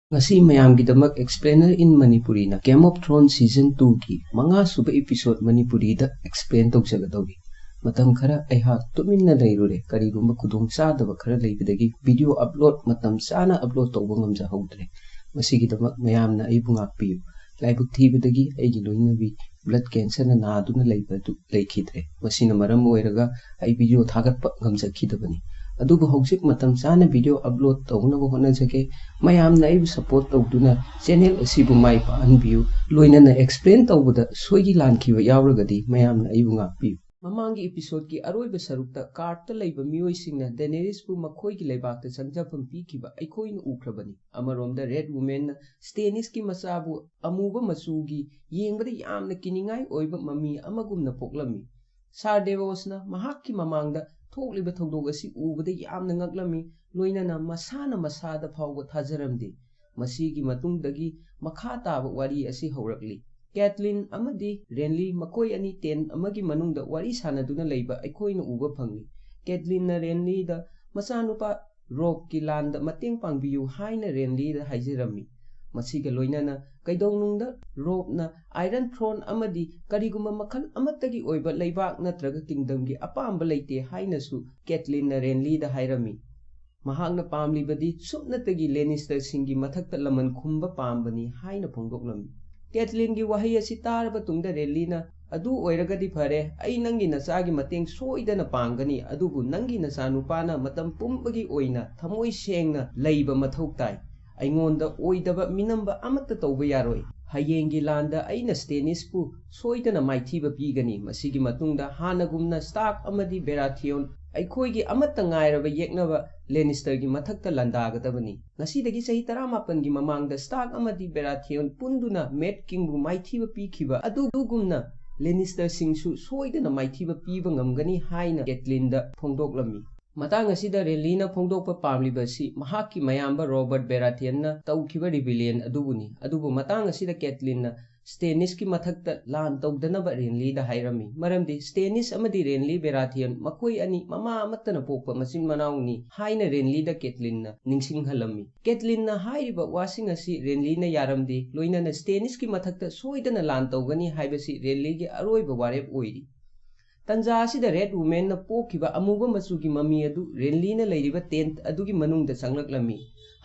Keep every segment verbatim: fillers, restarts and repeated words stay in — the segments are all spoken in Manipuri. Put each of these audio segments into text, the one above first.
ꯉꯁꯤ ꯃꯌꯥꯝꯒꯤꯗꯃꯛ Explainer in Manipuri ꯅ Game of Thrones Season two ꯒꯤ ꯃꯉꯥ ꯁꯨꯕ episode ꯃꯅꯤꯄꯨꯔꯤꯗ explain ꯇꯧꯖꯒꯗꯧꯔꯤ꯫ ꯃꯇꯝ ꯈꯔ ꯑꯩꯍꯥꯛ ꯇꯨꯃꯤꯟꯅ ꯂꯩꯔꯨꯔꯦ, ꯀꯔꯤꯒꯨꯝꯕ ꯈꯨꯗꯣꯡ ꯆꯥꯗꯕ ꯈꯔ ꯂꯩꯕꯗꯒꯤ video upload ꯃꯇꯝ ꯆꯥꯅ upload ꯇꯧꯕ ꯉꯝꯖꯍꯧꯗ꯭ꯔꯦ꯫ ꯃꯁꯤꯒꯤꯗꯃꯛ ꯃꯌꯥꯝꯅ ꯑꯩꯕꯨ ꯉꯥꯛꯄꯤꯌꯨ꯫ ꯂꯥꯏꯕꯛ ꯊꯤꯕꯗꯒꯤ ꯑꯩꯒꯤ ꯂꯣꯏꯅꯕꯤ blood cancer ꯅ ꯅꯥꯗꯨꯅ ꯂꯩꯕ ꯑꯗꯨ ꯂꯩꯈꯤꯗ꯭ꯔꯦ꯫ ꯃꯁꯤꯅ ꯃꯔꯝ ꯑꯣꯏꯔꯒ ꯑꯩ video ꯊꯥꯒꯠꯄ ꯉꯝꯖꯈꯤꯗꯕꯅꯤ꯫ ꯑꯗꯨꯕꯨ ꯍꯧꯖꯤꯛ ꯃꯇꯝ ꯆꯥꯅ video upload ꯇꯧꯅꯕ ꯍꯣꯠꯅꯖꯒꯦ꯫ ꯃꯌꯥꯝꯅ ꯑꯩꯕꯨ support ꯇꯧꯗꯨꯅ channel ꯑꯁꯤꯕꯨ ꯃꯥꯏ ꯄꯥꯛꯍꯟꯕꯤꯌꯨ꯫ ꯂꯣꯏꯅꯅ explain ꯇꯧꯕꯗ ꯁꯣꯏꯈꯤ ꯂꯥꯟꯈꯤꯕ ꯌꯥꯎꯔꯒꯗꯤ ꯃꯌꯥꯝꯅ ꯑꯩꯕꯨ ꯉꯥꯛꯄꯤꯌꯨ꯫ ꯃꯃꯥꯡꯒꯤ episode ꯀꯤ ꯑꯔꯣꯏꯕ ꯁꯔꯨꯛꯇ court ꯇ ꯂꯩꯕ ꯃꯤꯑꯣꯏꯁꯤꯡꯅ Daenerys ꯄꯨ ꯃꯈꯣꯏꯒꯤ ꯂꯩꯕꯥꯛꯇ ꯆꯪꯖꯐꯝ ꯄꯤꯈꯤꯕ ꯑꯩꯈꯣꯏꯅ ꯎꯈ꯭ꯔꯕꯅꯤ꯫ ꯑꯃꯔꯣꯝꯗ Red Woman ꯅ Stannis ꯀꯤ ꯃꯆꯥꯕꯨ ꯑꯃꯨꯕ ꯃꯆꯨꯒꯤ ꯌꯦꯡꯕꯗ ꯌꯥꯝꯅ ꯀꯤꯅꯤꯡꯉꯥꯏ ꯑꯣꯏꯕ ꯃꯃꯤ ꯑꯃꯒꯨꯝꯅ ꯄꯣꯛꯂꯝꯃꯤ꯫ Sir Davos ꯅ ꯃꯍꯥꯛꯀꯤ ꯃꯃꯥꯡꯗ ꯊꯣꯛꯂꯤꯕ ꯊꯧꯗꯣꯛ ꯑꯁꯤ ꯎꯕꯗ ꯌꯥꯝꯅ ꯉꯛꯂꯝꯃꯤ, ꯂꯣꯏꯅꯅ ꯃꯁꯥꯅ ꯃꯁꯥꯗ ꯐꯥꯎꯕ ꯊꯥꯖꯔꯝꯗꯦ꯫ ꯃꯁꯤꯒꯤ ꯃꯇꯨꯡꯗꯒꯤ ꯃꯈꯥ ꯇꯥꯕ ꯋꯥꯔꯤ ꯑꯁꯤ ꯍꯧꯔꯛꯂꯤ꯫ Catelyn ꯑꯃꯗꯤ Renly ꯃꯈꯣꯏ ꯑꯅꯤ tent ꯑꯃꯒꯤ ꯃꯅꯨꯡꯗ ꯋꯥꯔꯤ ꯁꯥꯟꯅꯗꯨꯅ ꯂꯩꯕ ꯑꯩꯈꯣꯏꯅ ꯎꯕ ꯐꯪꯂꯤ꯫ Catelyn ꯅ Renly ꯗ ꯃꯆꯥꯅꯨꯄꯥ Robb ꯀꯤ ꯂꯥꯟꯗ ꯃꯇꯦꯡ ꯄꯥꯡꯕꯤꯌꯨ ꯍꯥꯏꯅ Renly ꯗ ꯍꯥꯏꯖꯔꯝꯃꯤ꯫ ꯃꯁꯤꯒ ꯂꯣꯏꯅꯅ ꯀꯩꯗꯧꯅꯨꯡꯗ Robb ꯅ Iron Throne ꯑꯃꯗꯤ ꯀꯔꯤꯒꯨꯝꯕ ꯃꯈꯜ ꯑꯃꯠꯇꯒꯤ ꯑꯣꯏꯕ ꯂꯩꯕꯥꯛ ꯅꯠꯇ꯭ꯔꯒ kingdom ꯒꯤ ꯑꯄꯥꯝꯕ ꯂꯩꯇꯦ ꯍꯥꯏꯅꯁꯨ Catelyn ꯅ Renly ꯗ ꯍꯥꯏꯔꯝꯃꯤ꯫ ꯃꯍꯥꯛꯅ ꯄꯥꯝꯂꯤꯕꯗꯤ ꯁꯨꯞꯅꯇꯒꯤ Lannister ꯁꯤꯡꯒꯤ ꯃꯊꯛꯇ ꯂꯃꯟ ꯈꯨꯝꯕ ꯄꯥꯝꯕꯅꯤ ꯍꯥꯏꯅ ꯐꯣꯡꯗꯣꯛꯂꯝꯃꯤ꯫ Catelyn ꯒꯤ ꯋꯥꯍꯩ ꯑꯁꯤ ꯇꯥꯔꯕ ꯇꯨꯡꯗ Renly ꯅ, "ꯑꯗꯨ ꯑꯣꯏꯔꯒꯗꯤ ꯐꯔꯦ, ꯑꯩ ꯅꯪꯒꯤ ꯅꯆꯥꯒꯤ ꯃꯇꯦꯡ ꯁꯣꯏꯗꯅ ꯄꯥꯡꯒꯅꯤ, ꯑꯗꯨꯕꯨ ꯅꯪꯒꯤ ꯅꯆꯥꯅꯨꯄꯥꯅ ꯃꯇꯝ ꯄꯨꯝꯕꯒꯤ ꯑꯣꯏꯅ ꯊꯃꯣꯏ ꯁꯦꯡꯅ ꯂꯩꯕ ꯃꯊꯧ ꯇꯥꯏ꯫ ꯑꯩꯉꯣꯟꯗ ꯑꯣꯏꯗꯕ ꯃꯤꯅꯝꯕ ꯑꯃꯠꯇ ꯇꯧꯕ ꯌꯥꯔꯣꯏ꯫ ꯍꯌꯦꯡꯒꯤ ꯂꯥꯟꯗ ꯑꯩꯅ Stannis ꯄꯨ ꯁꯣꯏꯗꯅ ꯃꯥꯏꯊꯤꯕ ꯄꯤꯒꯅꯤ꯫ ꯃꯁꯤꯒꯤ ꯃꯇꯨꯡꯗ ꯍꯥꯟꯅꯒꯨꯝꯅ Stark ꯑꯃꯗꯤ Baratheon, ꯑꯩꯈꯣꯏꯒꯤ ꯑꯃꯠꯇ ꯉꯥꯏꯔꯕ ꯌꯦꯛꯅꯕ Lannister ꯒꯤ ꯃꯊꯛꯇ ꯂꯥꯟꯗꯥꯒꯗꯕꯅꯤ꯫ ꯉꯁꯤꯗꯒꯤ ꯆꯍꯤ ꯇꯔꯥꯃꯥꯄꯟꯒꯤ ꯃꯃꯥꯡꯗ Stark ꯑꯃꯗꯤ Baratheon ꯄꯨꯟꯗꯨꯅ Mad King ꯕꯨ ꯃꯥꯏꯊꯤꯕ ꯄꯤꯈꯤꯕ ꯑꯗꯨꯒꯨꯝꯅ Lannister ꯁꯤꯡꯁꯨ ꯁꯣꯏꯗꯅ ꯃꯥꯏꯊꯤꯕ ꯄꯤꯕ ꯉꯝꯒꯅꯤ" ꯍꯥꯏꯅ Catelyn ꯗ ꯐꯣꯡꯗꯣꯛꯂꯝꯃꯤ꯫ ꯃꯇꯥꯡ ꯑꯁꯤꯗ Renly ꯅ ꯐꯣꯡꯗꯣꯛꯄ ꯄꯥꯝꯂꯤꯕ ꯑꯁꯤ ꯃꯍꯥꯛꯀꯤ ꯃꯌꯥꯝꯕ Robert Baratheon ꯅ ꯇꯧꯈꯤꯕ rebellion ꯑꯗꯨꯕꯨꯅꯤ꯫ ꯑꯗꯨꯕꯨ ꯃꯇꯥꯡ ꯑꯁꯤꯗ Catelyn ꯅ ꯁ꯭ꯇꯦꯅꯤꯁꯀꯤ ꯃꯊꯛꯇ ꯂꯥꯟ ꯇꯧꯗꯅꯕ ꯔꯦꯟꯂꯤꯗ ꯍꯥꯏꯔꯝꯃꯤ꯫ ꯃꯔꯝꯗꯤ ꯁ꯭ꯇꯦꯅꯤꯁ ꯑꯃꯗꯤ ꯔꯦꯟꯂꯤ ꯕꯦꯔꯥꯊꯤꯌꯟ ꯃꯈꯣꯏ ꯑꯅꯤ ꯃꯃꯥ ꯑꯃꯠꯇꯅ ꯄꯣꯛꯄ ꯃꯆꯤꯟ ꯃꯅꯥꯎꯅꯤ ꯍꯥꯏꯅ ꯔꯦꯟꯂꯤꯗ ꯀꯦꯠꯂꯤꯟꯅ ꯅꯤꯡꯁꯤꯡꯍꯜꯂꯝꯃꯤ꯫ ꯀꯦꯠꯂꯤꯟꯅ ꯍꯥꯏꯔꯤꯕ ꯋꯥꯁꯤꯡ ꯑꯁꯤ ꯔꯦꯟꯂꯤꯅ ꯌꯥꯔꯝꯗꯦ, ꯂꯣꯏꯅꯅ ꯁ꯭ꯇꯦꯅꯤꯁꯀꯤ ꯃꯊꯛꯇ ꯁꯣꯏꯗꯅ ꯂꯥꯟ ꯇꯧꯒꯅꯤ ꯍꯥꯏꯕꯁꯤ ꯔꯦꯟꯂꯤꯒꯤ ꯑꯔꯣꯏꯕ ꯋꯥꯔꯦꯞ ꯑꯣꯏꯔꯤ꯫ ꯇꯟꯖꯥ ꯑꯁꯤꯗ ꯔꯦꯗ ꯋꯨꯃꯦꯟꯅ ꯄꯣꯛꯈꯤꯕ ꯑꯃꯨꯕ ꯃꯆꯨꯒꯤ ꯃꯃꯤ ꯑꯗꯨ ꯔꯦꯟꯂꯤꯅ ꯂꯩꯔꯤꯕ ꯇꯦꯟꯠ ꯑꯗꯨꯒꯤ ꯃꯅꯨꯡꯗ ꯆꯪꯂꯛꯂꯝꯃꯤ꯫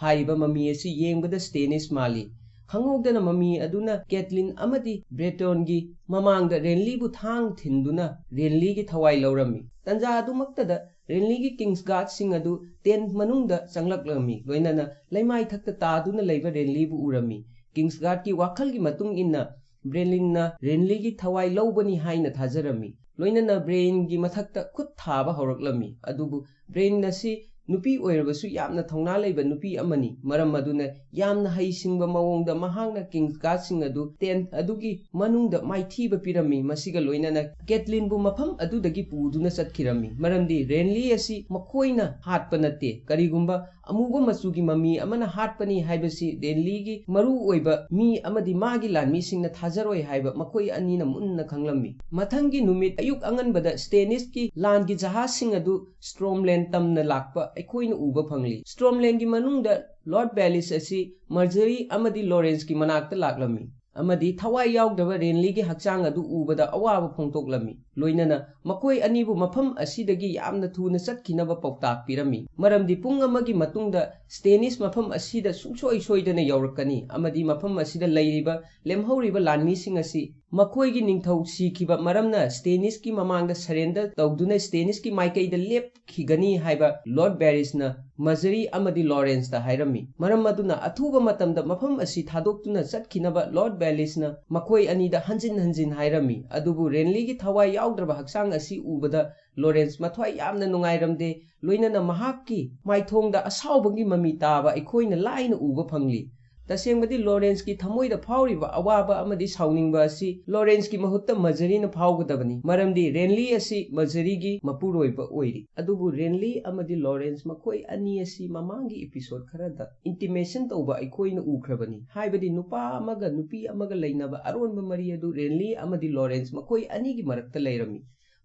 ꯍꯥꯏꯔꯤꯕ ꯃꯃꯤ ꯑꯁꯤ ꯌꯦꯡꯕꯗ ꯁ꯭ꯇꯦꯅꯤꯁ ꯃꯥꯜꯂꯤ꯫ ꯈꯪꯍꯧꯗꯅ ꯃꯃꯤ ꯑꯗꯨꯅ ꯀꯦꯠꯂꯤꯟ ꯑꯃꯗꯤ ꯕ꯭ꯔꯦꯇꯣꯟꯒꯤ ꯃꯃꯥꯡꯗ ꯔꯦꯟꯂꯤꯕꯨ ꯊꯥꯡ ꯊꯤꯟꯗꯨꯅ ꯔꯦꯟꯂꯤꯒꯤ ꯊꯋꯥꯏ ꯂꯧꯔꯝꯃꯤ꯫ ꯇꯟꯖꯥ ꯑꯗꯨꯃꯛꯇꯗ ꯔꯦꯟꯂꯤꯒꯤ ꯀꯤꯡꯁ ꯒꯥꯔꯗꯁꯤꯡ ꯑꯗꯨ ꯇꯦꯟꯠ ꯃꯅꯨꯡꯗ ꯆꯪꯂꯛꯂꯝꯃꯤ, ꯂꯣꯏꯅꯅ ꯂꯩꯃꯥꯏ ꯊꯛꯇ ꯇꯥꯗꯨꯅ ꯂꯩꯕ ꯔꯦꯟꯂꯤꯕꯨ ꯎꯔꯝꯃꯤ꯫ ꯀꯤꯡꯁ ꯒꯥꯔꯗꯀꯤ ꯋꯥꯈꯜꯒꯤ ꯃꯇꯨꯡ ꯏꯟꯅ ꯕ꯭ꯔꯦꯟꯂꯤꯟꯅ ꯔꯦꯟꯂꯤꯒꯤ ꯊꯋꯥꯏ ꯂꯧꯕꯅꯤ ꯍꯥꯏꯅ ꯊꯥꯖꯔꯝꯃꯤ꯫ ꯂꯣꯏꯅꯅ ꯕ꯭ꯔꯦꯟꯒꯤ ꯃꯊꯛꯇ ꯈꯨꯠ ꯊꯥꯕ ꯍꯧꯔꯛꯂꯝꯃꯤ꯫ ꯑꯗꯨꯕꯨ ꯕ꯭ꯔꯦꯟ ꯑꯁꯤ ꯅꯨꯄꯤ ꯑꯣꯏꯔꯕꯁꯨ ꯌꯥꯝꯅ ꯊꯧꯅꯥ ꯂꯩꯕ ꯅꯨꯄꯤ ꯑꯃꯅꯤ꯫ ꯃꯔꯝ ꯑꯗꯨꯅ ꯌꯥꯝꯅ ꯍꯩꯁꯤꯡꯕ ꯃꯑꯣꯡꯗ ꯃꯍꯥꯛꯅ ꯀꯤꯡꯁ ꯒꯥꯔꯗꯁꯤꯡ ꯑꯗꯨ ꯇꯦꯟꯠ ꯑꯗꯨꯒꯤ ꯃꯅꯨꯡꯗ ꯃꯥꯏꯊꯤꯕ ꯄꯤꯔꯝꯃꯤ꯫ ꯃꯁꯤꯒ ꯂꯣꯏꯅꯅ ꯀꯦꯠꯂꯤꯟꯕꯨ ꯃꯐꯝ ꯑꯗꯨꯗꯒꯤ ꯄꯨꯗꯨꯅ ꯆꯠꯈꯤꯔꯝꯃꯤ꯫ ꯃꯔꯝꯗꯤ ꯔꯦꯟꯂꯤ ꯑꯁꯤ ꯃꯈꯣꯏꯅ ꯍꯥꯠꯄ ꯅꯠꯇꯦ꯫ ꯀꯔꯤꯒꯨꯝꯕ ꯑꯃꯨꯕ ꯃꯆꯨꯒꯤ ꯃꯃꯤ ꯑꯃꯅ ꯍꯥꯠꯄꯅꯤ ꯍꯥꯏꯕꯁꯤ ꯔꯦꯟꯂꯤꯒꯤ ꯃꯔꯨ ꯑꯣꯏꯕ ꯃꯤ ꯑꯃꯗꯤ ꯃꯥꯒꯤ ꯂꯥꯟꯃꯤꯁꯤꯡꯅ ꯊꯥꯖꯔꯣꯏ ꯍꯥꯏꯕ ꯃꯈꯣꯏ ꯑꯅꯤꯅ ꯃꯨꯟꯅ ꯈꯪꯂꯝꯃꯤ꯫ ꯃꯊꯪꯒꯤ ꯅꯨꯃꯤꯠ ꯑꯌꯨꯛ ꯑꯉꯟꯕꯗ ꯁ꯭ꯇꯦꯅꯤꯁꯀꯤ ꯂꯥꯟꯒꯤ ꯖꯍꯥꯖꯁꯤꯡ ꯑꯗꯨ ꯁ꯭ꯇ꯭ꯔꯣꯝꯂꯦꯟ ꯇꯝꯅ ꯂꯥꯛꯄ ꯑꯩꯈꯣꯏꯅ ꯎꯕ ꯐꯪꯂꯤ꯫ ꯁ꯭ꯇ꯭ꯔꯣꯝꯂꯦꯟꯒꯤ ꯃꯅꯨꯡꯗ ꯂꯣꯔꯗ ꯕꯦꯂꯤꯁ ꯑꯁꯤ ꯃꯔꯖꯔꯤ ꯑꯃꯗꯤ ꯂꯣꯔꯦꯟꯁꯀꯤ ꯃꯅꯥꯛꯇ ꯂꯥꯛꯂꯝꯃꯤ ꯑꯃꯗꯤ ꯊꯋꯥꯏ ꯌꯥꯎꯗ꯭ꯔꯕ ꯔꯦꯟꯂꯤꯒꯤ ꯍꯛꯆꯥꯡ ꯑꯗꯨ ꯎꯕꯗ ꯑꯋꯥꯕ ꯐꯣꯡꯗꯣꯛꯂꯝꯃꯤ꯫ ꯂꯣꯏꯅꯅ ꯃꯈꯣꯏ ꯑꯅꯤꯕꯨ ꯃꯐꯝ ꯑꯁꯤꯗꯒꯤ ꯌꯥꯝꯅ ꯊꯨꯅ ꯆꯠꯈꯤꯅꯕ ꯄꯥꯎꯇꯥꯛ ꯄꯤꯔꯝꯃꯤ, ꯃꯔꯝꯗꯤ ꯄꯨꯡ ꯑꯃꯒꯤ ꯃꯇꯨꯡꯗ ꯁ꯭ꯇꯦꯅꯤꯁ ꯃꯐꯝ ꯑꯁꯤꯗ ꯁꯨꯡꯁꯣꯏ ꯁꯣꯏꯗꯅ ꯌꯧꯔꯛꯀꯅꯤ ꯑꯃꯗꯤ ꯃꯐꯝ ꯑꯁꯤꯗ ꯂꯩꯔꯤꯕ ꯂꯦꯝꯍꯧꯔꯤꯕ ꯂꯥꯟꯃꯤꯁꯤꯡ ꯑꯁꯤ ꯃꯈꯣꯏꯒꯤ ꯅꯤꯡꯊꯧ ꯁꯤꯈꯤꯕ ꯃꯔꯝꯅ ꯁ꯭ꯇꯦꯅꯤꯁꯀꯤ ꯃꯃꯥꯡꯗ ꯁꯔꯦꯟꯗꯔ ꯇꯧꯗꯨꯅ ꯁ꯭ꯇꯦꯅꯤꯁꯀꯤ ꯃꯥꯏꯀꯩꯗ ꯂꯦꯞꯈꯤꯒꯅꯤ ꯍꯥꯏꯕ ꯂꯣꯔꯗ ꯕꯦꯂꯤꯁꯅ ꯃꯔꯖꯔꯤ ꯑꯃꯗꯤ ꯂꯣꯔꯦꯟꯁꯇ ꯍꯥꯏꯔꯝꯃꯤ꯫ ꯃꯔꯝ ꯑꯗꯨꯅ ꯑꯊꯨꯕ ꯃꯇꯝꯗ ꯃꯐꯝ ꯑꯁꯤ ꯊꯥꯗꯣꯛꯇꯨꯅ ꯆꯠꯈꯤꯅꯕ ꯂꯣꯔꯗ ꯕꯦꯂꯤꯁꯅ ꯃꯈꯣꯏ ꯑꯅꯤꯗ ꯍꯟꯖꯤꯟ ꯍꯟꯖꯤꯟ ꯍꯥꯏꯔꯝꯃꯤ꯫ ꯑꯗꯨꯕꯨ ꯔꯦꯟꯂꯤꯒꯤ ꯊꯋꯥꯏ ꯌꯥꯎꯗ꯭ꯔꯕ ꯍꯛꯆꯥꯡ ꯑꯁꯤ ꯎꯕꯗ ꯂꯣꯔꯦꯟꯁ ꯃꯊ꯭ꯋꯥꯏ ꯌꯥꯝꯅ ꯅꯨꯡꯉꯥꯏꯔꯝꯗꯦ, ꯂꯣꯏꯅꯅ ꯃꯍꯥꯛꯀꯤ ꯃꯥꯏꯊꯣꯡꯗ ꯑꯁꯥꯎꯕꯒꯤ ꯃꯃꯤ ꯇꯥꯕ ꯑꯩꯈꯣꯏꯅ ꯂꯥꯏꯅ ꯎꯕ ꯐꯪꯂꯤ꯫ ꯇꯁꯦꯡꯕꯗꯤ ꯂꯣꯔꯦꯟꯁꯀꯤ ꯊꯃꯣꯏꯗ ꯐꯥꯎꯔꯤꯕ ꯑꯋꯥꯕ ꯑꯃꯗꯤ ꯁꯥꯎꯅꯤꯡꯕ ꯑꯁꯤ ꯂꯣꯔꯦꯟꯁꯀꯤ ꯃꯍꯨꯠꯇ ꯃꯖꯔꯤꯅ ꯐꯥꯎꯒꯗꯕꯅꯤ, ꯃꯔꯝꯗꯤ ꯔꯦꯟꯂꯤ ꯑꯁꯤ ꯃꯖꯔꯤꯒꯤ ꯃꯄꯨꯔꯣꯏꯕ ꯑꯣꯏꯔꯤ꯫ ꯑꯗꯨꯕꯨ ꯔꯦꯟꯂꯤ ꯑꯃꯗꯤ ꯂꯣꯔꯦꯟꯁ ꯃꯈꯣꯏ ꯑꯅꯤ ꯑꯁꯤ ꯃꯃꯥꯡꯒꯤ ꯏꯄꯤꯁꯣꯗ ꯈꯔꯗ ꯏꯟꯇꯤꯃꯦꯁꯟ ꯇꯧꯕ ꯑꯩꯈꯣꯏꯅ ꯎꯈ꯭ꯔꯕꯅꯤ꯫ ꯍꯥꯏꯕꯗꯤ ꯅꯨꯄꯥ ꯑꯃꯒ ꯅꯨꯄꯤ ꯑꯃꯒ ꯂꯩꯅꯕ ꯑꯔꯣꯟꯕ ꯃꯔꯤ ꯑꯗꯨ ꯔꯦꯟꯂꯤ ꯑꯃꯗꯤ ꯂꯣꯔꯦꯟꯁ ꯃꯈꯣꯏ ꯑꯅꯤꯒꯤ ꯃꯔꯛꯇ ꯂꯩꯔꯝꯃꯤ꯫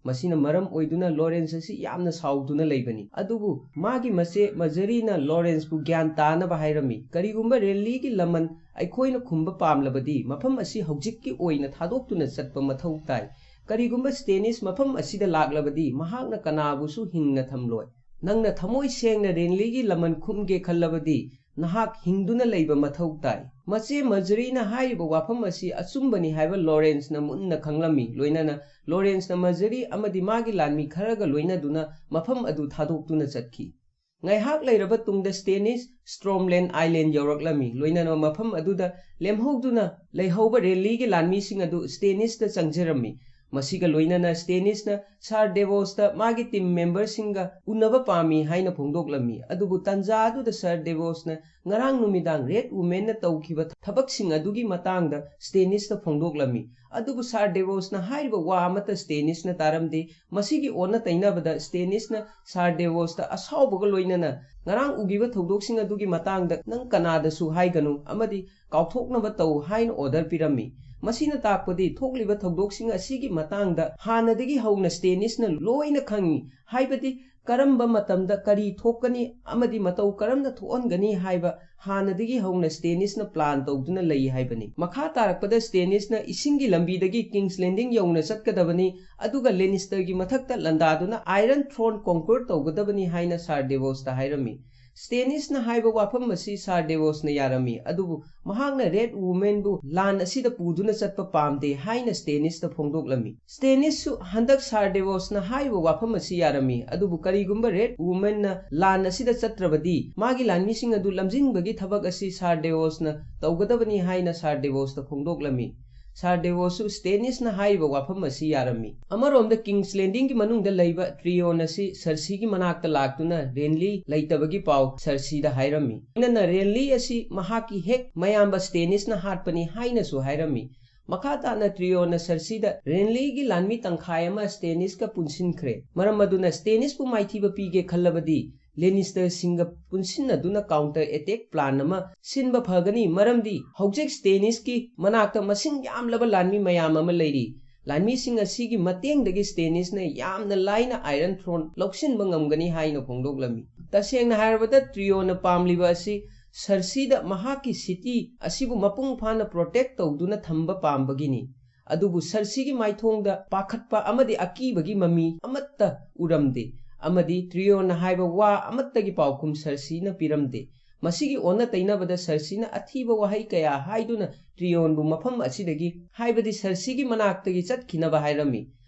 ꯃꯁꯤꯅ ꯃꯔꯝ ꯑꯣꯏꯗꯨꯅ ꯂꯣꯔꯦꯟꯁ ꯑꯁꯤ ꯌꯥꯝꯅ ꯁꯥꯎꯗꯨꯅ ꯂꯩꯕꯅꯤ꯫ ꯑꯗꯨꯕꯨ ꯃꯥꯒꯤ ꯃꯆꯦ ꯃꯖꯔꯤꯅ ꯂꯣꯔꯦꯟꯁꯄꯨ ꯒ꯭ꯌꯥꯟ ꯇꯥꯅꯕ ꯍꯥꯏꯔꯝꯃꯤ꯫ ꯀꯔꯤꯒꯨꯝꯕ ꯔꯦꯟꯂꯤꯒꯤ ꯂꯃꯟ ꯑꯩꯈꯣꯏꯅ ꯈꯨꯝꯕ ꯄꯥꯝꯂꯕꯗꯤ ꯃꯐꯝ ꯑꯁꯤ ꯍꯧꯖꯤꯛꯀꯤ ꯑꯣꯏꯅ ꯊꯥꯗꯣꯛꯇꯨꯅ ꯆꯠꯄ ꯃꯊꯧ ꯇꯥꯏ꯫ ꯀꯔꯤꯒꯨꯝꯕ ꯁ꯭ꯇꯦꯅꯤꯁ ꯃꯐꯝ ꯑꯁꯤꯗ ꯂꯥꯛꯂꯕꯗꯤ ꯃꯍꯥꯛꯅ ꯀꯅꯥꯕꯨꯁꯨ ꯍꯤꯡꯅ ꯊꯝꯂꯣꯏ꯫ ꯅꯪꯅ ꯊꯃꯣꯏ ꯁꯦꯡꯅ ꯔꯦꯟꯂꯤꯒꯤ ꯂꯃꯟ ꯈꯨꯝꯒꯦ ꯈꯜꯂꯕꯗꯤ ꯅꯍꯥꯛ ꯍꯤꯡꯗꯨꯅ ꯂꯩꯕ ꯃꯊꯧ ꯇꯥꯏ꯫ ꯃꯆꯦ ꯃꯖꯔꯤꯅ ꯍꯥꯏꯔꯤꯕ ꯋꯥꯐꯝ ꯑꯁꯤ ꯑꯆꯨꯝꯕꯅꯤ ꯍꯥꯏꯕ ꯂꯣꯔꯦꯟꯁꯅ ꯃꯨꯟꯅ ꯈꯪꯂꯝꯃꯤ꯫ ꯂꯣꯏꯅꯅ ꯂꯣꯔꯦꯟꯁꯅ ꯃꯖꯔꯤ ꯑꯃꯗꯤ ꯃꯥꯒꯤ ꯂꯥꯟꯃꯤ ꯈꯔꯒ ꯂꯣꯏꯅꯗꯨꯅ ꯃꯐꯝ ꯑꯗꯨ ꯊꯥꯗꯣꯛꯇꯨꯅ ꯆꯠꯈꯤ꯫ ꯉꯥꯏꯍꯥꯛ ꯂꯩꯔꯕ ꯇꯨꯡꯗ ꯁ꯭ꯇꯦꯅꯤꯁ ꯁ꯭ꯇ꯭ꯔꯣꯝꯂꯦꯟ ꯑꯥꯏꯂꯦꯟ ꯌꯧꯔꯛꯂꯝꯃꯤ꯫ ꯂꯣꯏꯅꯅ ꯃꯐꯝ ꯑꯗꯨꯗ ꯂꯦꯝꯍꯧꯗꯨꯅ ꯂꯩꯍꯧꯕ ꯔꯦꯟꯂꯤꯒꯤ ꯂꯥꯟꯃꯤꯁꯤꯡ ꯑꯗꯨ ꯁ꯭ꯇꯦꯅꯤꯁꯇ ꯆꯪꯖꯔꯝꯃꯤ꯫ ꯃꯁꯤꯒ ꯂꯣꯏꯅꯅ ꯁ꯭ꯇꯦꯅꯤꯁꯅ ꯁꯥꯔ ꯗꯦꯕꯣꯁꯇ ꯃꯥꯒꯤ ꯇꯤꯝ ꯃꯦꯝꯕꯔꯁꯤꯡꯒ ꯎꯅꯕ ꯄꯥꯝꯃꯤ ꯍꯥꯏꯅ ꯐꯣꯡꯗꯣꯛꯂꯝꯃꯤ꯫ ꯑꯗꯨꯕꯨ ꯇꯟꯖꯥ ꯑꯗꯨꯗ ꯁꯥꯔ ꯗꯦꯕꯣꯁꯅ ꯉꯔꯥꯡ ꯅꯨꯃꯤꯗꯥꯡ ꯔꯦꯗ ꯋꯨꯃꯦꯟꯅ ꯇꯧꯈꯤꯕ ꯊꯕꯛꯁꯤꯡ ꯑꯗꯨꯒꯤ ꯃꯇꯥꯡꯗ ꯁ꯭ꯇꯦꯅꯤꯁꯇ ꯐꯣꯡꯗꯣꯛꯂꯝꯃꯤ꯫ ꯑꯗꯨꯕꯨ ꯁꯥꯔ ꯗꯦꯕꯣꯁꯅ ꯍꯥꯏꯔꯤꯕ ꯋꯥ ꯑꯃꯠꯇ ꯁ꯭ꯇꯦꯅꯤꯁꯅ ꯇꯥꯔꯝꯗꯦ꯫ ꯃꯁꯤꯒꯤ ꯑꯣꯟꯅ ꯇꯩꯅꯕꯗ ꯁ꯭ꯇꯦꯅꯤꯁꯅ ꯁꯥꯔ ꯗꯦꯕꯣꯁꯇ ꯑꯁꯥꯎꯕꯒ ꯂꯣꯏꯅꯅ ꯉꯔꯥꯡ ꯎꯈꯤꯕ ꯊꯧꯗꯣꯛꯁꯤꯡ ꯑꯗꯨꯒꯤ ꯃꯇꯥꯡꯗ ꯅꯪ ꯀꯅꯥꯗꯁꯨ ꯍꯥꯏꯒꯅꯨ ꯑꯃꯗꯤ ꯀꯥꯎꯊꯣꯛꯅꯕ ꯇꯧ ꯍꯥꯏꯅ ꯑꯣꯔꯗꯔ ꯄꯤꯔꯝꯃꯤ꯫ ꯃꯁꯤꯅ ꯇꯥꯛꯄꯗꯤ ꯊꯣꯛꯂꯤꯕ ꯊꯧꯗꯣꯛꯁꯤꯡ ꯑꯁꯤꯒꯤ ꯃꯇꯥꯡꯗ ꯍꯥꯟꯅꯗꯒꯤ ꯍꯧꯅ ꯁ꯭ꯇꯦꯅꯤꯁꯅ ꯂꯣꯏꯅ ꯈꯪꯏ, ꯍꯥꯏꯕꯗꯤ ꯀꯔꯝꯕ ꯃꯇꯝꯗ ꯀꯔꯤ ꯊꯣꯛꯀꯅꯤ ꯑꯃꯗꯤ ꯃꯇꯧ ꯀꯔꯝꯅ ꯊꯣꯛꯍꯟꯒꯅꯤ ꯍꯥꯏꯕ ꯍꯥꯟꯅꯗꯒꯤ ꯍꯧꯅ ꯁ꯭ꯇꯦꯅꯤꯁꯅ ꯄ꯭ꯂꯥꯟ ꯇꯧꯗꯨꯅ ꯂꯩ ꯍꯥꯏꯕꯅꯤ꯫ ꯃꯈꯥ ꯇꯥꯔꯛꯄꯗ ꯁ꯭ꯇꯦꯅꯤꯁꯅ ꯏꯁꯤꯡꯒꯤ ꯂꯝꯕꯤꯗꯒꯤ ꯀꯤꯡꯁ ꯂꯦꯟꯗꯤꯡ ꯌꯧꯅ ꯆꯠꯀꯗꯕꯅꯤ, ꯑꯗꯨꯒ ꯂꯦꯅꯤꯁꯇꯔꯒꯤ ꯃꯊꯛꯇ ꯂꯥꯟꯗꯥꯗꯨꯅ ꯑꯥꯏꯔꯟ ꯊ꯭ꯔꯣꯟ ꯀꯣꯡꯀ꯭ꯋꯔ ꯇꯧꯒꯗꯕꯅꯤ ꯍꯥꯏꯅ ꯁꯥꯔ ꯗꯦꯕꯣꯁꯇ ꯍꯥꯏꯔꯝꯃꯤ꯫ ꯁ꯭ꯇꯦꯅꯤꯁꯅ ꯍꯥꯏꯕ ꯋꯥꯐꯝ ꯑꯁꯤ ꯁꯥꯔ ꯗꯦꯕꯣꯁꯅ ꯌꯥꯔꯝꯃꯤ, ꯑꯗꯨꯕꯨ ꯃꯍꯥꯛꯅ ꯔꯦꯗ ꯋꯨꯃꯦꯟꯕꯨ ꯂꯥꯟ ꯑꯁꯤꯗ ꯄꯨꯗꯨꯅ ꯆꯠꯄ ꯄꯥꯝꯗꯦ ꯍꯥꯏꯅ ꯁ꯭ꯇꯦꯅꯤꯁꯇ ꯐꯣꯡꯗꯣꯛꯂꯝꯃꯤ꯫ ꯁ꯭ꯇꯦꯅꯤꯁꯁꯨ ꯍꯟꯗꯛ ꯁꯥꯔ ꯗꯦꯕꯣꯁꯅ ꯍꯥꯏꯔꯤꯕ ꯋꯥꯐꯝ ꯑꯁꯤ ꯌꯥꯔꯝꯃꯤ, ꯑꯗꯨꯕꯨ ꯀꯔꯤꯒꯨꯝꯕ ꯔꯦꯗ ꯋꯨꯃꯦꯟꯅ ꯂꯥꯟ ꯑꯁꯤꯗ ꯆꯠꯇ꯭ꯔꯕꯗꯤ ꯃꯥꯒꯤ ꯂꯥꯟꯃꯤꯁꯤꯡ ꯑꯗꯨ ꯂꯝꯖꯤꯡꯕꯒꯤ ꯊꯕꯛ ꯑꯁꯤ ꯁꯥꯔ ꯗꯦꯕꯣꯁꯅ ꯇꯧꯒꯗꯕꯅꯤ ꯍꯥꯏꯅ ꯁꯥꯔ ꯗꯦꯕꯣꯁꯇ ꯐꯣꯡꯗꯣꯛꯂꯝꯃꯤ꯫ ꯁꯥꯔ ꯗꯦꯋꯣꯁꯨ ꯁ꯭ꯇꯦꯅꯤꯁꯅ ꯍꯥꯏꯔꯤꯕ ꯋꯥꯐꯝ ꯑꯁꯤ ꯌꯥꯔꯝꯃꯤ꯫ ꯑꯃꯔꯣꯝꯗ ꯀꯤꯡꯁ ꯂꯦꯟꯗꯤꯡꯒꯤ ꯃꯅꯨꯡꯗ ꯂꯩꯕ ꯇ꯭ꯔꯤꯌꯣꯟ ꯑꯁꯤ ꯁꯔꯁꯤꯒꯤ ꯃꯅꯥꯛꯇ ꯂꯥꯛꯇꯨꯅ ꯔꯦꯟꯂꯤ ꯂꯩꯇꯕꯒꯤ ꯄꯥꯎ ꯁꯔꯁꯤꯗ ꯍꯥꯏꯔꯝꯃꯤ꯫ ꯂꯣꯏꯅꯅ ꯔꯦꯟꯂꯤ ꯑꯁꯤ ꯃꯍꯥꯛꯀꯤ ꯍꯦꯛ ꯃꯌꯥꯝꯕ ꯁ꯭ꯇꯦꯅꯤꯁꯅ ꯍꯥꯠꯄꯅꯤ ꯍꯥꯏꯅꯁꯨ ꯍꯥꯏꯔꯝꯃꯤ꯫ ꯃꯈꯥ ꯇꯥꯅ ꯇ꯭ꯔꯤꯌꯣꯟꯅ ꯁꯔꯁꯤꯗ ꯔꯦꯟꯂꯤꯒꯤ ꯂꯥꯟꯃꯤ ꯇꯪꯈꯥꯏ ꯑꯃ ꯁ꯭ꯇꯦꯅꯤꯁꯀ ꯄꯨꯟꯁꯤꯟꯈ꯭ꯔꯦ꯫ ꯃꯔꯝ ꯑꯗꯨꯅ ꯁ꯭ꯇꯦꯅꯤꯁꯄꯨ ꯃꯥꯏꯊꯤꯕ ꯄꯤꯒꯦ ꯈꯜꯂꯕꯗꯤ ꯂꯦꯅꯤꯁꯇꯔꯁꯤꯡꯒ ꯄꯨꯟꯁꯤꯟꯅꯗꯨꯅ counter attack plan ꯑꯃ ꯁꯤꯟꯕ ꯐꯒꯅꯤ, ꯃꯔꯝꯗꯤ ꯍꯧꯖꯤꯛ ꯁ꯭ꯇꯦꯅꯤꯁꯀꯤ ꯃꯅꯥꯛꯇ ꯃꯁꯤꯡ ꯌꯥꯝꯂꯕ ꯂꯥꯟꯃꯤ ꯃꯌꯥꯝ ꯑꯃ ꯂꯩꯔꯤ꯫ ꯂꯥꯟꯃꯤꯁꯤꯡ ꯑꯁꯤꯒꯤ ꯃꯇꯦꯡꯗꯒꯤ ꯁ꯭ꯇꯦꯅꯤꯁꯅ ꯌꯥꯝꯅ ꯂꯥꯏꯅ ꯑꯥꯏꯔꯟ ꯊ꯭ꯔꯣꯟ ꯂꯧꯁꯤꯟꯕ ꯉꯝꯒꯅꯤ ꯍꯥꯏꯅ ꯐꯣꯡꯗꯣꯛꯂꯝꯃꯤ꯫ ꯇꯁꯦꯡꯅ ꯍꯥꯏꯔꯕꯗ ꯇ꯭ꯔꯤꯌꯣꯅ ꯄꯥꯝꯂꯤꯕ ꯑꯁꯤ ꯁꯔꯁꯤꯗ ꯃꯍꯥꯛꯀꯤ city ꯑꯁꯤꯕꯨ ꯃꯄꯨꯡ ꯐꯥꯅ protect ꯇꯧꯗꯨꯅ ꯊꯝꯕ ꯄꯥꯝꯕꯒꯤꯅꯤ꯫ ꯑꯗꯨꯕꯨ ꯁꯔꯁꯤꯒꯤ ꯃꯥꯏꯊꯣꯡꯗ ꯄꯥꯈꯠꯄ ꯑꯃꯗꯤ ꯑꯀꯤꯕꯒꯤ ꯃꯃꯤ ꯑꯃꯠꯇ ꯎꯔꯝꯗꯦ, ꯑꯃꯗꯤ ꯇ꯭ꯔꯤꯌꯣꯟꯅ ꯍꯥꯏꯕ ꯋꯥ ꯑꯃꯠꯇꯒꯤ ꯄꯥꯎꯈꯨꯝ ꯁꯔꯁꯤꯅ ꯄꯤꯔꯝꯗꯦ꯫ ꯃꯁꯤꯒꯤ ꯑꯣꯟꯅ ꯇꯩꯅꯕꯗ ꯁꯔꯁꯤꯅ ꯑꯊꯤꯕ ꯋꯥꯍꯩ ꯀꯌꯥ ꯍꯥꯏꯗꯨꯅ ꯇ꯭ꯔꯤꯌꯣꯟꯕꯨ ꯃꯐꯝ ꯑꯁꯤꯗꯒꯤ, ꯍꯥꯏꯕꯗꯤ ꯁꯔꯁꯤꯒꯤ ꯃꯅꯥꯛꯇꯒꯤ ꯆꯠꯈꯤꯅꯕ ꯍꯥꯏꯔꯝꯃꯤ꯫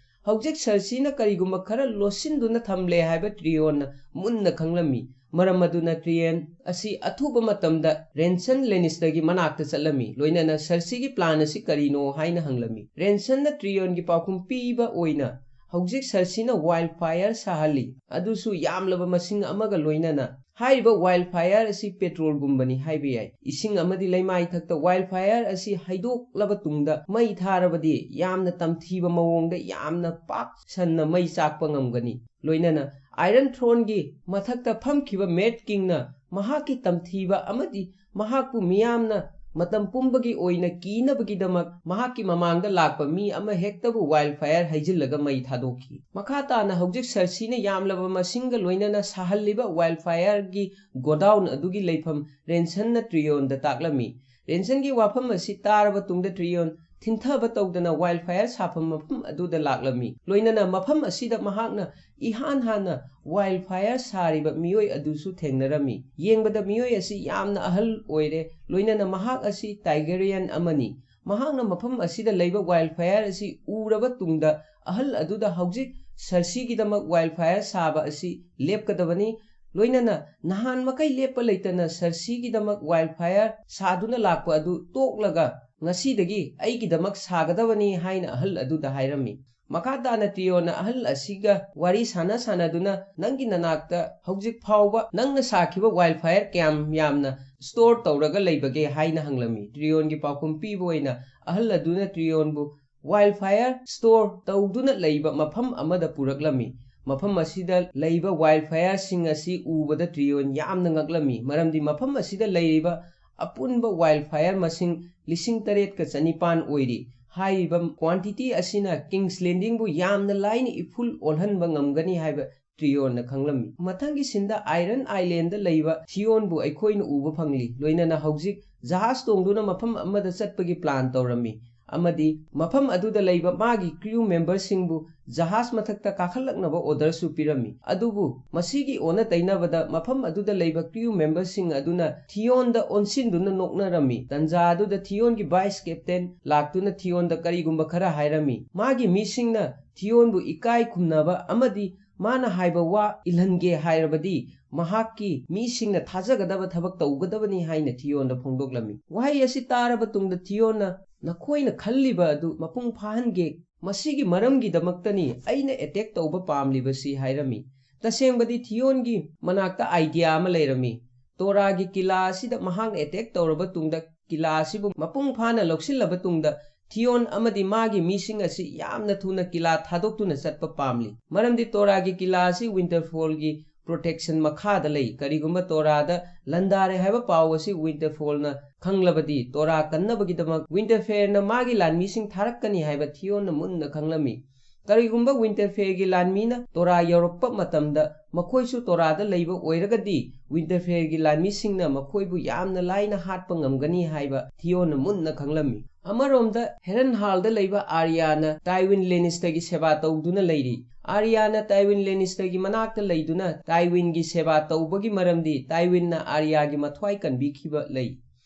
ꯍꯧꯖꯤꯛ ꯁꯔꯁꯤꯅ ꯀꯔꯤꯒꯨꯝꯕ ꯈꯔ ꯂꯣꯠꯁꯤꯟꯗꯨꯅ ꯊꯝꯂꯦ ꯍꯥꯏꯕ ꯇ꯭ꯔꯤꯌꯣꯟꯅ ꯃꯨꯟꯅ ꯈꯪꯂꯝꯃꯤ꯫ ꯃꯔꯝ ꯑꯗꯨꯅ ꯇ꯭ꯔꯤꯌꯟ ꯑꯁꯤ ꯑꯊꯨꯕ ꯃꯇꯝꯗ ꯔꯦꯟꯁꯟ ꯂꯦꯅꯤꯁꯇꯔꯒꯤ ꯃꯅꯥꯛꯇ ꯆꯠꯂꯝꯃꯤ, ꯂꯣꯏꯅꯅ ꯁꯔꯁꯤꯒꯤ plan ꯑꯁꯤ ꯀꯔꯤꯅꯣ ꯍꯥꯏꯅ ꯍꯪꯂꯝꯃꯤ꯫ ꯔꯦꯟꯁꯟꯅ ꯇ꯭ꯔꯤꯌꯣꯟꯒꯤ ꯄꯥꯎꯈꯨꯝ ꯄꯤꯕ ꯑꯣꯏꯅ ꯍꯧꯖꯤꯛ ꯁꯔꯁꯤꯅ wildfire ꯁꯥꯍꯜꯂꯤ, ꯑꯗꯨꯁꯨ ꯌꯥꯝꯂꯕ ꯃꯁꯤꯡ ꯑꯃꯒ ꯂꯣꯏꯅꯅ꯫ ꯍꯥꯏꯔꯤꯕ wildfire ꯑꯁꯤ petrolꯒꯨꯝꯕꯅꯤ ꯍꯥꯏꯕ ꯌꯥꯏ꯫ ꯏꯁꯤꯡ ꯑꯃꯗꯤ ꯂꯩꯃꯥꯏ ꯊꯛꯇ wildfire ꯑꯁꯤ ꯍꯩꯗꯣꯛꯂꯕ ꯇꯨꯡꯗ ꯃꯩ ꯊꯥꯔꯕꯗꯤ ꯌꯥꯝꯅ ꯇꯝꯊꯤꯕ ꯃꯑꯣꯡꯗ ꯌꯥꯝꯅ ꯄꯥꯛ ꯁꯟꯅ ꯃꯩ ꯆꯥꯛꯄ ꯉꯝꯒꯅꯤ꯫ ꯂꯣꯏꯅꯅ ꯑꯥꯏꯔꯟ ꯊ꯭ꯔꯣꯟꯒꯤ ꯃꯊꯛꯇ ꯐꯝꯈꯤꯕ ꯃꯦꯠ ꯀꯤꯡꯅ ꯃꯍꯥꯛꯀꯤ ꯇꯝꯊꯤꯕ ꯑꯃꯗꯤ ꯃꯍꯥꯛꯄꯨ ꯃꯤꯌꯥꯝꯅ ꯃꯇꯝ ꯄꯨꯝꯕꯒꯤ ꯑꯣꯏꯅ ꯀꯤꯅꯕꯒꯤꯗꯃꯛ ꯃꯍꯥꯛꯀꯤ ꯃꯃꯥꯡꯗ ꯂꯥꯛꯄ ꯃꯤ ꯑꯃ ꯍꯦꯛꯇꯕꯨ wildfire ꯍꯩꯖꯤꯜꯂꯒ ꯃꯩ ꯊꯥꯗꯣꯛꯈꯤ꯫ ꯃꯈꯥ ꯇꯥꯅ ꯍꯧꯖꯤꯛ ꯁꯔꯁꯤꯅ ꯌꯥꯝꯂꯕ ꯃꯁꯤꯡꯒ ꯂꯣꯏꯅꯅ ꯁꯥꯍꯜꯂꯤꯕ wildfireꯒꯤ godown ꯑꯗꯨꯒꯤ ꯂꯩꯐꯝ ꯔꯦꯟꯁꯟꯅ ꯇ꯭ꯔꯤꯌꯣꯟꯗ ꯇꯥꯛꯂꯝꯃꯤ꯫ ꯔꯦꯟꯁꯟꯒꯤ ꯋꯥꯐꯝ ꯑꯁꯤ ꯇꯥꯔꯕ ꯇꯨꯡꯗ ꯇ꯭ꯔꯤꯌꯣꯟ ꯊꯤꯟꯊꯕ ꯇꯧꯗꯅ wildfire ꯁꯥꯐꯝ ꯃꯐꯝ ꯑꯗꯨꯗ ꯂꯥꯛꯂꯝꯃꯤ꯫ ꯂꯣꯏꯅꯅ ꯃꯐꯝ ꯑꯁꯤꯗ ꯃꯍꯥꯛꯅ ꯏꯍꯥꯟ ꯍꯥꯟꯅ wildfire ꯁꯥꯔꯤꯕ ꯃꯤꯑꯣꯏ ꯑꯗꯨꯁꯨ ꯊꯦꯡꯅꯔꯝꯃꯤ꯫ ꯌꯦꯡꯕꯗ ꯃꯤꯑꯣꯏ ꯑꯁꯤ ꯌꯥꯝꯅ ꯑꯍꯜ ꯑꯣꯏꯔꯦ, ꯂꯣꯏꯅꯅ ꯃꯍꯥꯛ ꯑꯁꯤ Targaryen ꯑꯃꯅꯤ꯫ ꯃꯍꯥꯛꯅ ꯃꯐꯝ ꯑꯁꯤꯗ ꯂꯩꯕ wildfire ꯑꯁꯤ ꯎꯔꯕ ꯇꯨꯡꯗ ꯑꯍꯜ ꯑꯗꯨꯗ ꯍꯧꯖꯤꯛ ꯁꯔꯁꯤꯒꯤꯗꯃꯛ wildfire ꯁꯥꯕ ꯑꯁꯤ ꯂꯦꯞꯀꯗꯕꯅꯤ, ꯂꯣꯏꯅꯅ ꯅꯍꯥꯟ ꯃꯈꯩ ꯂꯦꯞꯄ ꯂꯩꯇꯅ ꯁꯔꯁꯤꯒꯤꯗꯃꯛ wildfire ꯁꯥꯗꯨꯅ ꯂꯥꯛꯄ ꯑꯗꯨ ꯇꯣꯛꯂꯒ ꯉꯁꯤꯗꯒꯤ ꯑꯩꯒꯤꯗꯃꯛ ꯁꯥꯒꯗꯕꯅꯤ" ꯍꯥꯏꯅ ꯑꯍꯜ ꯑꯗꯨꯗ ꯍꯥꯏꯔꯝꯃꯤ꯫ ꯃꯈꯥ ꯇꯥꯅ ꯇ꯭ꯔꯤꯌꯣꯟꯅ ꯑꯍꯜ ꯑꯁꯤꯒ ꯋꯥꯔꯤ ꯁꯥꯟꯅ ꯁꯥꯟꯅꯗꯨꯅ, "ꯅꯪꯒꯤ ꯅꯅꯥꯛꯇ ꯍꯧꯖꯤꯛ ꯐꯥꯎꯕ ꯅꯪꯅ ꯁꯥꯈꯤꯕ ꯋꯥꯏꯜ ꯐꯥꯌꯔ ꯀꯌꯥꯝ ꯌꯥꯝꯅ ꯁ꯭ꯇꯣꯔ ꯇꯧꯔꯒ ꯂꯩꯕꯒꯦ?" ꯍꯥꯏꯅ ꯍꯪꯂꯝꯃꯤ꯫ ꯇ꯭ꯔꯤꯌꯣꯟꯒꯤ ꯄꯥꯎꯈꯨꯝ ꯄꯤꯕ ꯑꯣꯏꯅ ꯑꯍꯜ ꯑꯗꯨꯅ ꯇ꯭ꯔꯤꯌꯣꯟꯕꯨ ꯋꯥꯏꯜ ꯐꯥꯌꯔ ꯁ꯭ꯇꯣꯔ ꯇꯧꯗꯨꯅ ꯂꯩꯕ ꯃꯐꯝ ꯑꯃꯗ ꯄꯨꯔꯛꯂꯝꯃꯤ꯫ ꯃꯐꯝ ꯑꯁꯤꯗ ꯂꯩꯕ ꯋꯥꯏꯜ ꯐꯥꯌꯔꯁꯤꯡ ꯑꯁꯤ ꯎꯕꯗ ꯇ꯭ꯔꯤꯌꯣꯟ ꯌꯥꯝꯅ ꯉꯛꯂꯝꯃꯤ, ꯃꯔꯝꯗꯤ ꯃꯐꯝ ꯑꯁꯤꯗ ꯂꯩꯔꯤꯕ ꯑꯄꯨꯟꯕ ꯋꯥꯏꯜ ꯐꯥꯌꯔ ꯃꯁꯤꯡ ꯂꯤꯁꯤꯡ ꯇꯔꯦꯠꯀ ꯆꯅꯤꯄꯥꯟ ꯑꯣꯏꯔꯤ꯫ ꯍꯥꯏꯔꯤꯕ ꯀ꯭ꯋꯥꯟꯇꯤꯇꯤ ꯑꯁꯤꯅ ꯀꯤꯡꯁ ꯂꯦꯟꯗꯤꯡꯕꯨ ꯌꯥꯝꯅ ꯂꯥꯏꯅ ꯏꯐꯨꯜ ꯑꯣꯜꯍꯟꯕ ꯉꯝꯒꯅꯤ ꯍꯥꯏꯕ ꯇ꯭ꯔꯤꯌꯣꯟꯅ ꯈꯪꯂꯝꯃꯤ꯫ ꯃꯊꯪꯒꯤ ꯁꯤꯟꯗ ꯑꯥꯏꯔꯟ ꯑꯥꯏꯂꯦꯟꯗ ꯂꯩꯕ ꯊꯤꯌꯣꯟꯕꯨ ꯑꯩꯈꯣꯏꯅ ꯎꯕ ꯐꯪꯂꯤ, ꯂꯣꯏꯅꯅ ꯍꯧꯖꯤꯛ ꯖꯍꯥꯖ ꯇꯣꯡꯗꯨꯅ ꯃꯐꯝ ꯑꯃꯗ ꯆꯠꯄꯒꯤ ꯄ꯭ꯂꯥꯟ ꯇꯧꯔꯝꯃꯤ, ꯑꯃꯗꯤ ꯃꯐꯝ ꯑꯗꯨꯗ ꯂꯩꯕ ꯃꯥꯒꯤ ꯀ꯭ꯔꯤꯌꯨ ꯃꯦꯝꯕꯔꯁꯤꯡꯕꯨ ꯖꯍꯥꯖ ꯃꯊꯛꯇ ꯀꯥꯈꯠꯂꯛꯅꯕ ꯑꯣꯔꯗꯔꯁꯨ ꯄꯤꯔꯝꯃꯤ꯫ ꯑꯗꯨꯕꯨ ꯃꯁꯤꯒꯤ ꯑꯣꯟꯅ ꯇꯩꯅꯕꯗ ꯃꯐꯝ ꯑꯗꯨꯗ ꯂꯩꯕ ꯀ꯭ꯔꯤꯌꯨ ꯃꯦꯝꯕꯔꯁꯤꯡ ꯑꯗꯨꯅ ꯊꯤꯌꯣꯟꯗ ꯑꯣꯟꯁꯤꯟꯗꯨꯅ ꯅꯣꯛꯅꯔꯝꯃꯤ꯫ ꯇꯟꯖꯥ ꯑꯗꯨꯗ ꯊꯤꯌꯣꯟꯒꯤ ꯚꯥꯏꯁ ꯀꯦꯞꯇꯦꯟ ꯂꯥꯛꯇꯨꯅ ꯊꯤꯌꯣꯟꯗ ꯀꯔꯤꯒꯨꯝꯕ ꯈꯔ ꯍꯥꯏꯔꯝꯃꯤ꯫ ꯃꯥꯒꯤ ꯃꯤꯁꯤꯡꯅ ꯊꯤꯌꯣꯟꯕꯨ ꯏꯀꯥꯏ ꯈꯨꯝꯅꯕ ꯑꯃꯗꯤ ꯃꯥꯅ ꯍꯥꯏꯕ ꯋꯥ ꯏꯜꯍꯟꯒꯦ ꯍꯥꯏꯔꯕꯗꯤ ꯃꯍꯥꯛꯀꯤ ꯃꯤꯁꯤꯡꯅ ꯊꯥꯖꯒꯗꯕ ꯊꯕꯛ ꯇꯧꯒꯗꯕꯅꯤ ꯍꯥꯏꯅ ꯊꯤꯌꯣꯟꯗ ꯐꯣꯡꯗꯣꯛꯂꯝꯃꯤ꯫ ꯋꯥꯍꯩ ꯑꯁꯤ ꯇꯥꯔꯕ ꯇꯨꯡꯗ ꯊꯤꯌꯣꯟꯅ, "ꯅꯈꯣꯏꯅ ꯈꯜꯂꯤꯕ ꯑꯗꯨ ꯃꯄꯨꯡ ꯐꯥꯍꯟꯒꯦ꯫ ꯃꯁꯤꯒꯤ ꯃꯔꯝꯒꯤꯗꯃꯛꯇꯅꯤ ꯑꯩꯅ ꯑꯦꯇꯦꯛ ꯇꯧꯕ ꯄꯥꯝꯂꯤꯕꯁꯤ" ꯍꯥꯏꯔꯝꯃꯤ꯫ ꯇꯁꯦꯡꯕꯗꯤ ꯊꯤꯌꯣꯟꯒꯤ ꯃꯅꯥꯛꯇ ꯑꯥꯏꯗꯤꯌꯥ ꯑꯃ ꯂꯩꯔꯝꯃꯤ꯫ ꯇꯣꯔꯥꯒꯤ ꯀꯤꯂꯥ ꯑꯁꯤꯗ ꯃꯍꯥꯛꯅ ꯑꯦꯇꯦꯛ ꯇꯧꯔꯕ ꯇꯨꯡꯗ ꯀꯤꯂꯥ ꯑꯁꯤꯕꯨ ꯃꯄꯨꯡ ꯐꯥꯅ ꯂꯧꯁꯤꯜꯂꯕ ꯇꯨꯡꯗ ꯊꯤꯌꯣꯟ ꯑꯃꯗꯤ ꯃꯥꯒꯤ ꯃꯤꯁꯤꯡ ꯑꯁꯤ ꯌꯥꯝꯅ ꯊꯨꯅ ꯀꯤꯂꯥ ꯊꯥꯗꯣꯛꯇꯨꯅ ꯆꯠꯄ ꯄꯥꯝꯂꯤ, ꯃꯔꯝꯗꯤ ꯇꯣꯔꯥꯒꯤ ꯀꯤꯂꯥ ꯑꯁꯤ ꯋꯤꯟꯇꯔꯐꯣꯜꯒꯤ ꯄ꯭ꯔꯣꯇꯦꯛꯁꯟ ꯃꯈꯥꯗ ꯂꯩ꯫ ꯀꯔꯤꯒꯨꯝꯕ ꯇꯣꯔꯥꯗ ꯂꯥꯟꯗꯥꯔꯦ ꯍꯥꯏꯕ ꯄꯥꯎ ꯑꯁꯤ ꯋꯤꯟꯇꯔꯐꯣꯜꯅ ꯈꯪꯂꯕꯗꯤ, ꯇꯣꯔꯥ ꯀꯟꯅꯕꯒꯤꯗꯃꯛ ꯋꯤꯟꯇꯔꯐꯦꯌꯔꯅ ꯃꯥꯒꯤ ꯂꯥꯟꯃꯤꯁꯤꯡ ꯊꯥꯔꯛꯀꯅꯤ ꯍꯥꯏꯕ ꯊꯤꯌꯣꯟꯅ ꯃꯨꯟꯅ ꯈꯪꯂꯝꯃꯤ꯫ ꯀꯔꯤꯒꯨꯝꯕ ꯋꯤꯟꯇꯔꯐꯦꯌꯔꯒꯤ ꯂꯥꯟꯃꯤꯅ ꯇꯣꯔꯥ ꯌꯧꯔꯛꯄ ꯃꯇꯝꯗ ꯃꯈꯣꯏꯁꯨ ꯇꯣꯔꯥꯗ ꯂꯩꯕ ꯑꯣꯏꯔꯒꯗꯤ, ꯋꯤꯟꯇꯔꯐꯦꯌꯔꯒꯤ ꯂꯥꯟꯃꯤꯁꯤꯡꯅ ꯃꯈꯣꯏꯕꯨ ꯌꯥꯝꯅ ꯂꯥꯏꯅ ꯍꯥꯠꯄ ꯉꯝꯒꯅꯤ ꯍꯥꯏꯕ ꯊꯤꯌꯣꯟꯅ ꯃꯨꯟꯅ ꯈꯪꯂꯝꯃꯤ꯫ ꯑꯃꯔꯣꯝꯗ, ꯍꯦꯔꯟꯍꯥꯜꯗ ꯂꯩꯕ ꯑꯥꯔꯌꯥꯅ ꯇꯥꯏꯋꯤꯟ ꯂꯦꯅꯤꯁꯇꯔꯒꯤ ꯁꯦꯕꯥ ꯇꯧꯗꯨꯅ ꯂꯩꯔꯤ꯫ ꯑꯥꯔꯌꯥꯅ ꯇꯥꯏꯋꯤꯟ ꯂꯦꯅꯤꯁꯇꯔꯒꯤ ꯃꯅꯥꯛꯇ ꯂꯩꯗꯨꯅ ꯇꯥꯏꯋꯤꯟꯒꯤ ꯁꯦꯕꯥ ꯇꯧꯕꯒꯤ ꯃꯔꯝꯗꯤ ꯇꯥꯏꯋꯤꯟꯅ ꯑꯥꯔꯌꯥꯒꯤ ꯃꯊ꯭ꯋꯥꯏ ꯀꯟꯕꯤꯈꯤꯕ ꯂꯩ꯫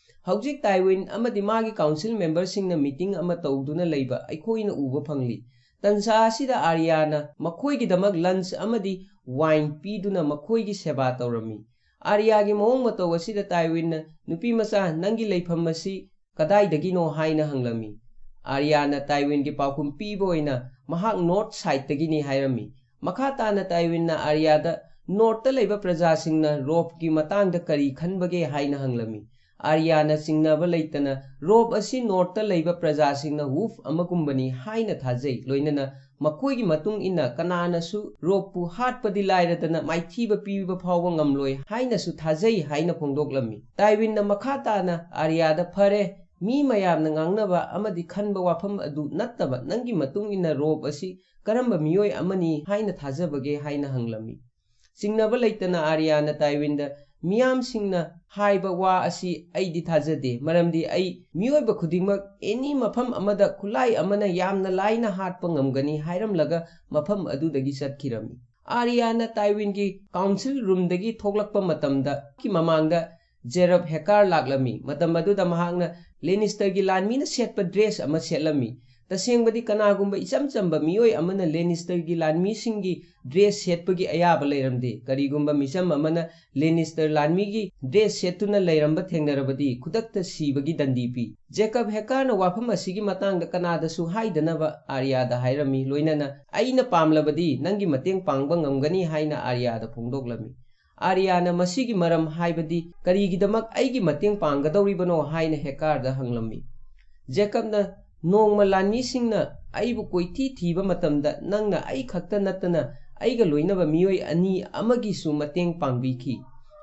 ꯍꯧꯖꯤꯛ ꯇꯥꯏꯋꯤꯟ ꯑꯃꯗꯤ ꯃꯥꯒꯤ ꯀꯥꯎꯟꯁꯤꯜ ꯃꯦꯝꯕꯔꯁꯤꯡꯅ ꯃꯤꯇꯤꯡ ꯑꯃ ꯇꯧꯗꯨꯅ ꯂꯩꯕ ꯑꯩꯈꯣꯏꯅ ꯎꯕ ꯐꯪꯂꯤ꯫ ꯇꯟꯖꯥ ꯑꯁꯤꯗ ꯑꯥꯔꯌꯥꯅ ꯃꯈꯣꯏꯒꯤꯗꯃꯛ ꯂꯟꯆ ꯑꯃꯗꯤ ꯋꯥꯏꯟ ꯄꯤꯗꯨꯅ ꯃꯈꯣꯏꯒꯤ ꯁꯦꯕꯥ ꯇꯧꯔꯝꯃꯤ꯫ ꯑꯥꯔꯌꯥꯒꯤ ꯃꯑꯣꯡ ꯃꯇꯧ ꯑꯁꯤꯗ ꯇꯥꯏꯋꯤꯟꯅ, "ꯅꯨꯄꯤꯃꯆꯥ, ꯅꯪꯒꯤ ꯂꯩꯐꯝ ꯑꯁꯤ ꯀꯗꯥꯏꯗꯒꯤꯅꯣ ꯍꯥꯏꯅ ꯍꯪꯂꯝꯃꯤ꯫ ꯑꯥꯔꯌꯥꯅ ꯇꯥꯏꯋꯤꯟꯒꯤ ꯄꯥꯎꯈꯨꯝ ꯄꯤꯕ ꯑꯣꯏꯅ ꯃꯍꯥꯛ ꯅꯣꯔꯠ ꯁꯥꯏꯠꯇꯒꯤꯅꯤ ꯍꯥꯏꯔꯝꯃꯤ꯫ ꯃꯈꯥ ꯇꯥꯅ ꯇꯥꯏꯋꯤꯟꯅ ꯑꯥꯔꯌꯥꯗ ꯅꯣꯔꯠꯇ ꯂꯩꯕ ꯄ꯭ꯔꯖꯥꯁꯤꯡꯅ ꯔꯣꯞꯀꯤ ꯃꯇꯥꯡꯗ ꯀꯔꯤ ꯈꯟꯕꯒꯦ ꯍꯥꯏꯅ ꯍꯪꯂꯝꯃꯤ꯫ ꯑꯥꯔꯌꯥꯅ ꯆꯤꯡꯅꯕ ꯂꯩꯇꯅ ꯔꯣꯞ ꯑꯁꯤ ꯅꯣꯔꯠꯇ ꯂꯩꯕ ꯄ꯭ꯔꯖꯥꯁꯤꯡꯅ ꯋꯨꯐ ꯑꯃꯒꯨꯝꯕꯅꯤ ꯍꯥꯏꯅ ꯊꯥꯖꯩ, ꯂꯣꯏꯅꯅ ꯃꯈꯣꯏꯒꯤ ꯃꯇꯨꯡ ꯏꯟꯅ ꯀꯅꯥꯅꯁꯨ ꯔꯣꯞꯄꯨ ꯍꯥꯠꯄꯗꯤ ꯂꯥꯏꯔꯗꯅ ꯃꯥꯏꯊꯤꯕ ꯄꯤꯕ ꯐꯥꯎꯕ ꯉꯝꯂꯣꯏ ꯍꯥꯏꯅꯁꯨ ꯊꯥꯖꯩ ꯍꯥꯏꯅ ꯐꯣꯡꯗꯣꯛꯂꯝꯃꯤ꯫ ꯇꯥꯏꯋꯤꯟꯅ ꯃꯈꯥ ꯇꯥꯅ ꯑꯥꯔꯌꯥꯗ, "ꯐꯔꯦ, ꯃꯤ ꯃꯌꯥꯝꯅ ꯉꯥꯡꯅꯕ ꯑꯃꯗꯤ ꯈꯟꯕ ꯋꯥꯐꯝ ꯑꯗꯨ ꯅꯠꯇꯕ ꯅꯪꯒꯤ ꯃꯇꯨꯡ ꯏꯟꯅ ꯔꯣꯞ ꯑꯁꯤ ꯀꯔꯝꯕ ꯃꯤꯑꯣꯏ ꯑꯃꯅꯤ ꯍꯥꯏꯅ ꯊꯥꯖꯕꯒꯦ?" ꯍꯥꯏꯅ ꯍꯪꯂꯝꯃꯤ꯫ ꯆꯤꯡꯅꯕ ꯂꯩꯇꯅ ꯑꯥꯔꯌꯥꯅ ꯇꯥꯏꯋꯤꯟꯗ, "ꯃꯤꯌꯥꯝꯁꯤꯡꯅ ꯍꯥꯏꯕ ꯋꯥ ꯑꯁꯤ ꯑꯩꯗꯤ ꯊꯥꯖꯗꯦ, ꯃꯔꯝꯗꯤ ꯑꯩ ꯃꯤꯑꯣꯏꯕ ꯈꯨꯗꯤꯡꯃꯛ ꯑꯦꯅꯤ ꯃꯐꯝ ꯑꯃꯗ ꯈꯨꯠꯂꯥꯏ ꯑꯃꯅ ꯌꯥꯝꯅ ꯂꯥꯏꯅ ꯍꯥꯠꯄ ꯉꯝꯒꯅꯤ" ꯍꯥꯏꯔꯝꯂꯒ ꯃꯐꯝ ꯑꯗꯨꯗꯒꯤ ꯆꯠꯈꯤꯔꯝꯃꯤ꯫ ꯑꯥꯔꯌꯥꯅ ꯇꯥꯏꯋꯤꯟꯒꯤ ꯀꯥꯎꯟꯁꯤꯜ ꯔꯨꯝꯗꯒꯤ ꯊꯣꯛꯂꯛꯄ ꯃꯇꯝꯗ ꯃꯃꯥꯡꯗ ꯖꯦꯔꯕ ꯍꯦꯀꯥꯔ ꯂꯥꯛꯂꯝꯃꯤ꯫ ꯃꯇꯝ ꯑꯗꯨꯗ ꯃꯍꯥꯛꯅ ꯂꯦꯅꯤꯁꯇꯔꯒꯤ ꯂꯥꯟꯃꯤꯅ ꯁꯦꯠꯄ ꯗ꯭ꯔꯦꯁ ꯑꯃ ꯁꯦꯠꯂꯝꯃꯤ꯫ ꯇꯁꯦꯡꯕꯗꯤ ꯀꯅꯥꯒꯨꯝꯕ ꯏꯆꯝ ꯆꯝꯕ ꯃꯤꯑꯣꯏ ꯑꯃꯅ ꯂꯦꯅꯤꯁꯇꯔꯒꯤ ꯂꯥꯟꯃꯤꯁꯤꯡꯒꯤ ꯗ꯭ꯔꯦꯁ ꯁꯦꯠꯄꯒꯤ ꯑꯌꯥꯕ ꯂꯩꯔꯝꯗꯦ꯫ ꯀꯔꯤꯒꯨꯝꯕ ꯃꯤꯆꯝ ꯑꯃꯅ ꯂꯦꯅꯤꯁꯇꯔ ꯂꯥꯟꯃꯤꯒꯤ ꯗ꯭ꯔꯦꯁ ꯁꯦꯠꯇꯨꯅ ꯂꯩꯔꯝꯕ ꯊꯦꯡꯅꯔꯕꯗꯤ ꯈꯨꯗꯛꯇ ꯁꯤꯕꯒꯤ ꯗꯟꯗꯤ ꯄꯤ꯫ ꯖꯦꯀꯕ ꯍꯦꯀꯥꯔꯅ ꯋꯥꯐꯝ ꯑꯁꯤꯒꯤ ꯃꯇꯥꯡꯗ ꯀꯅꯥꯗꯁꯨ ꯍꯥꯏꯗꯅꯕ ꯑꯥꯔꯌꯥꯗ ꯍꯥꯏꯔꯝꯃꯤ, ꯂꯣꯏꯅꯅ "ꯑꯩꯅ ꯄꯥꯝꯂꯕꯗꯤ ꯅꯪꯒꯤ ꯃꯇꯦꯡ ꯄꯥꯡꯕ ꯉꯝꯒꯅꯤ" ꯍꯥꯏꯅ ꯑꯥꯔꯌꯥꯗ ꯐꯣꯡꯗꯣꯛꯂꯝꯃꯤ꯫ ꯑꯥꯔꯌꯥꯅ ꯃꯁꯤꯒꯤ ꯃꯔꯝ, ꯍꯥꯏꯕꯗꯤ ꯀꯔꯤꯒꯤꯗꯃꯛ ꯑꯩꯒꯤ ꯃꯇꯦꯡ ꯄꯥꯡꯒꯗꯧꯔꯤꯕꯅꯣ ꯍꯥꯏꯅ ꯍꯦꯀꯥꯔꯗ ꯍꯪꯂꯝꯃꯤ꯫ ꯖꯦꯀꯕꯅ, "ꯅꯣꯡꯃ ꯂꯥꯟꯃꯤꯁꯤꯡꯅ ꯑꯩꯕꯨ ꯀꯣꯏꯊꯤ ꯊꯤꯕ ꯃꯇꯝꯗ ꯅꯪꯅ ꯑꯩ ꯈꯛꯇ ꯅꯠꯇꯅ ꯑꯩꯒ ꯂꯣꯏꯅꯕ ꯃꯤꯑꯣꯏ ꯑꯅꯤ ꯑꯃꯒꯤꯁꯨ ꯃꯇꯦꯡ ꯄꯥꯡꯕꯤꯈꯤ꯫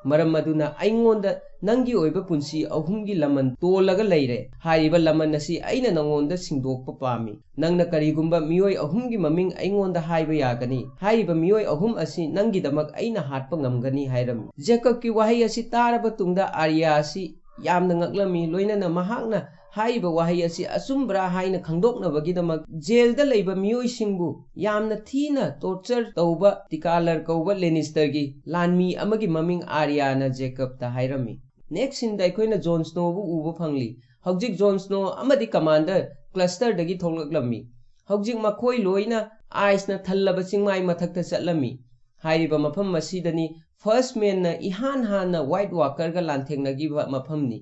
ꯃꯔꯝ ꯑꯗꯨꯅ ꯑꯩꯉꯣꯟꯗ ꯅꯪꯒꯤ ꯑꯣꯏꯕ ꯄꯨꯟꯁꯤ ꯑꯍꯨꯝꯒꯤ ꯂꯃꯟ ꯇꯣꯜꯂꯒ ꯂꯩꯔꯦ꯫ ꯍꯥꯏꯔꯤꯕ ꯂꯃꯟ ꯑꯁꯤ ꯑꯩꯅ ꯅꯉꯣꯟꯗ ꯁꯤꯡꯗꯣꯛꯄ ꯄꯥꯝꯃꯤ꯫ ꯅꯪꯅ ꯀꯔꯤꯒꯨꯝꯕ ꯃꯤꯑꯣꯏ ꯑꯍꯨꯝꯒꯤ ꯃꯃꯤꯡ ꯑꯩꯉꯣꯟꯗ ꯍꯥꯏꯕ ꯌꯥꯒꯅꯤ꯫ ꯍꯥꯏꯔꯤꯕ ꯃꯤꯑꯣꯏ ꯑꯍꯨꯝ ꯑꯁꯤ ꯅꯪꯒꯤꯗꯃꯛ ꯑꯩꯅ ꯍꯥꯠꯄ ꯉꯝꯒꯅꯤ" ꯍꯥꯏꯔꯝꯃꯤ꯫ ꯖꯦꯀꯕꯀꯤ ꯋꯥꯍꯩ ꯑꯁꯤ ꯇꯥꯔꯕ ꯇꯨꯡꯗ ꯑꯥꯔꯌꯥ ꯑꯁꯤ ꯌꯥꯝꯅ ꯉꯛꯂꯝꯃꯤ, ꯂꯣꯏꯅꯅ ꯃꯍꯥꯛꯅ ꯍꯥꯏꯔꯤꯕ ꯋꯥꯍꯩ ꯑꯁꯤ ꯑꯆꯨꯝꯕ꯭ꯔꯥ ꯍꯥꯏꯅ ꯈꯪꯗꯣꯛꯅꯕꯒꯤꯗꯃꯛ ꯖꯦꯜꯗ ꯂꯩꯕ ꯃꯤꯑꯣꯏꯁꯤꯡꯕꯨ ꯌꯥꯝꯅ ꯊꯤꯅ ꯇꯣꯔꯆꯔ ꯇꯧꯕ ꯇꯤꯀꯥꯂꯔ ꯀꯧꯕ ꯂꯦꯅꯤꯁꯇꯔꯒꯤ ꯂꯥꯟꯃꯤ ꯑꯃꯒꯤ ꯃꯃꯤꯡ ꯑꯥꯔꯌꯥꯅ ꯖꯦꯀꯕꯇ ꯍꯥꯏꯔꯝꯃꯤ꯫ ꯅꯦꯛꯁ ꯁꯤꯟꯗ ꯑꯩꯈꯣꯏꯅ ꯖꯣꯟ ꯁ꯭ꯅꯣꯕꯨ ꯎꯕ ꯐꯪꯂꯤ꯫ ꯍꯧꯖꯤꯛ ꯖꯣꯟ ꯁ꯭ꯅꯣ ꯑꯃꯗꯤ ꯀꯃꯥꯟꯗꯔ ꯀ꯭ꯂꯁꯇꯔꯗꯒꯤ ꯊꯣꯛꯂꯛꯂꯝꯃꯤ꯫ ꯍꯧꯖꯤꯛ ꯃꯈꯣꯏ ꯂꯣꯏꯅ ꯑꯥꯏꯁꯅ ꯊꯜꯂꯕ ꯆꯤꯡꯃꯥꯏ ꯃꯊꯛꯇ ꯆꯠꯂꯝꯃꯤ꯫ ꯍꯥꯏꯔꯤꯕ ꯃꯐꯝ ꯑꯁꯤꯗꯅꯤ ꯐꯥꯔꯁ ꯃꯦꯟꯅ ꯏꯍꯥꯟ ꯍꯥꯟꯅ ꯋꯥꯏꯠ ꯋꯥꯀꯔꯒ ꯂꯥꯟꯊꯦꯡꯅꯈꯤꯕ ꯃꯐꯝꯅꯤ꯫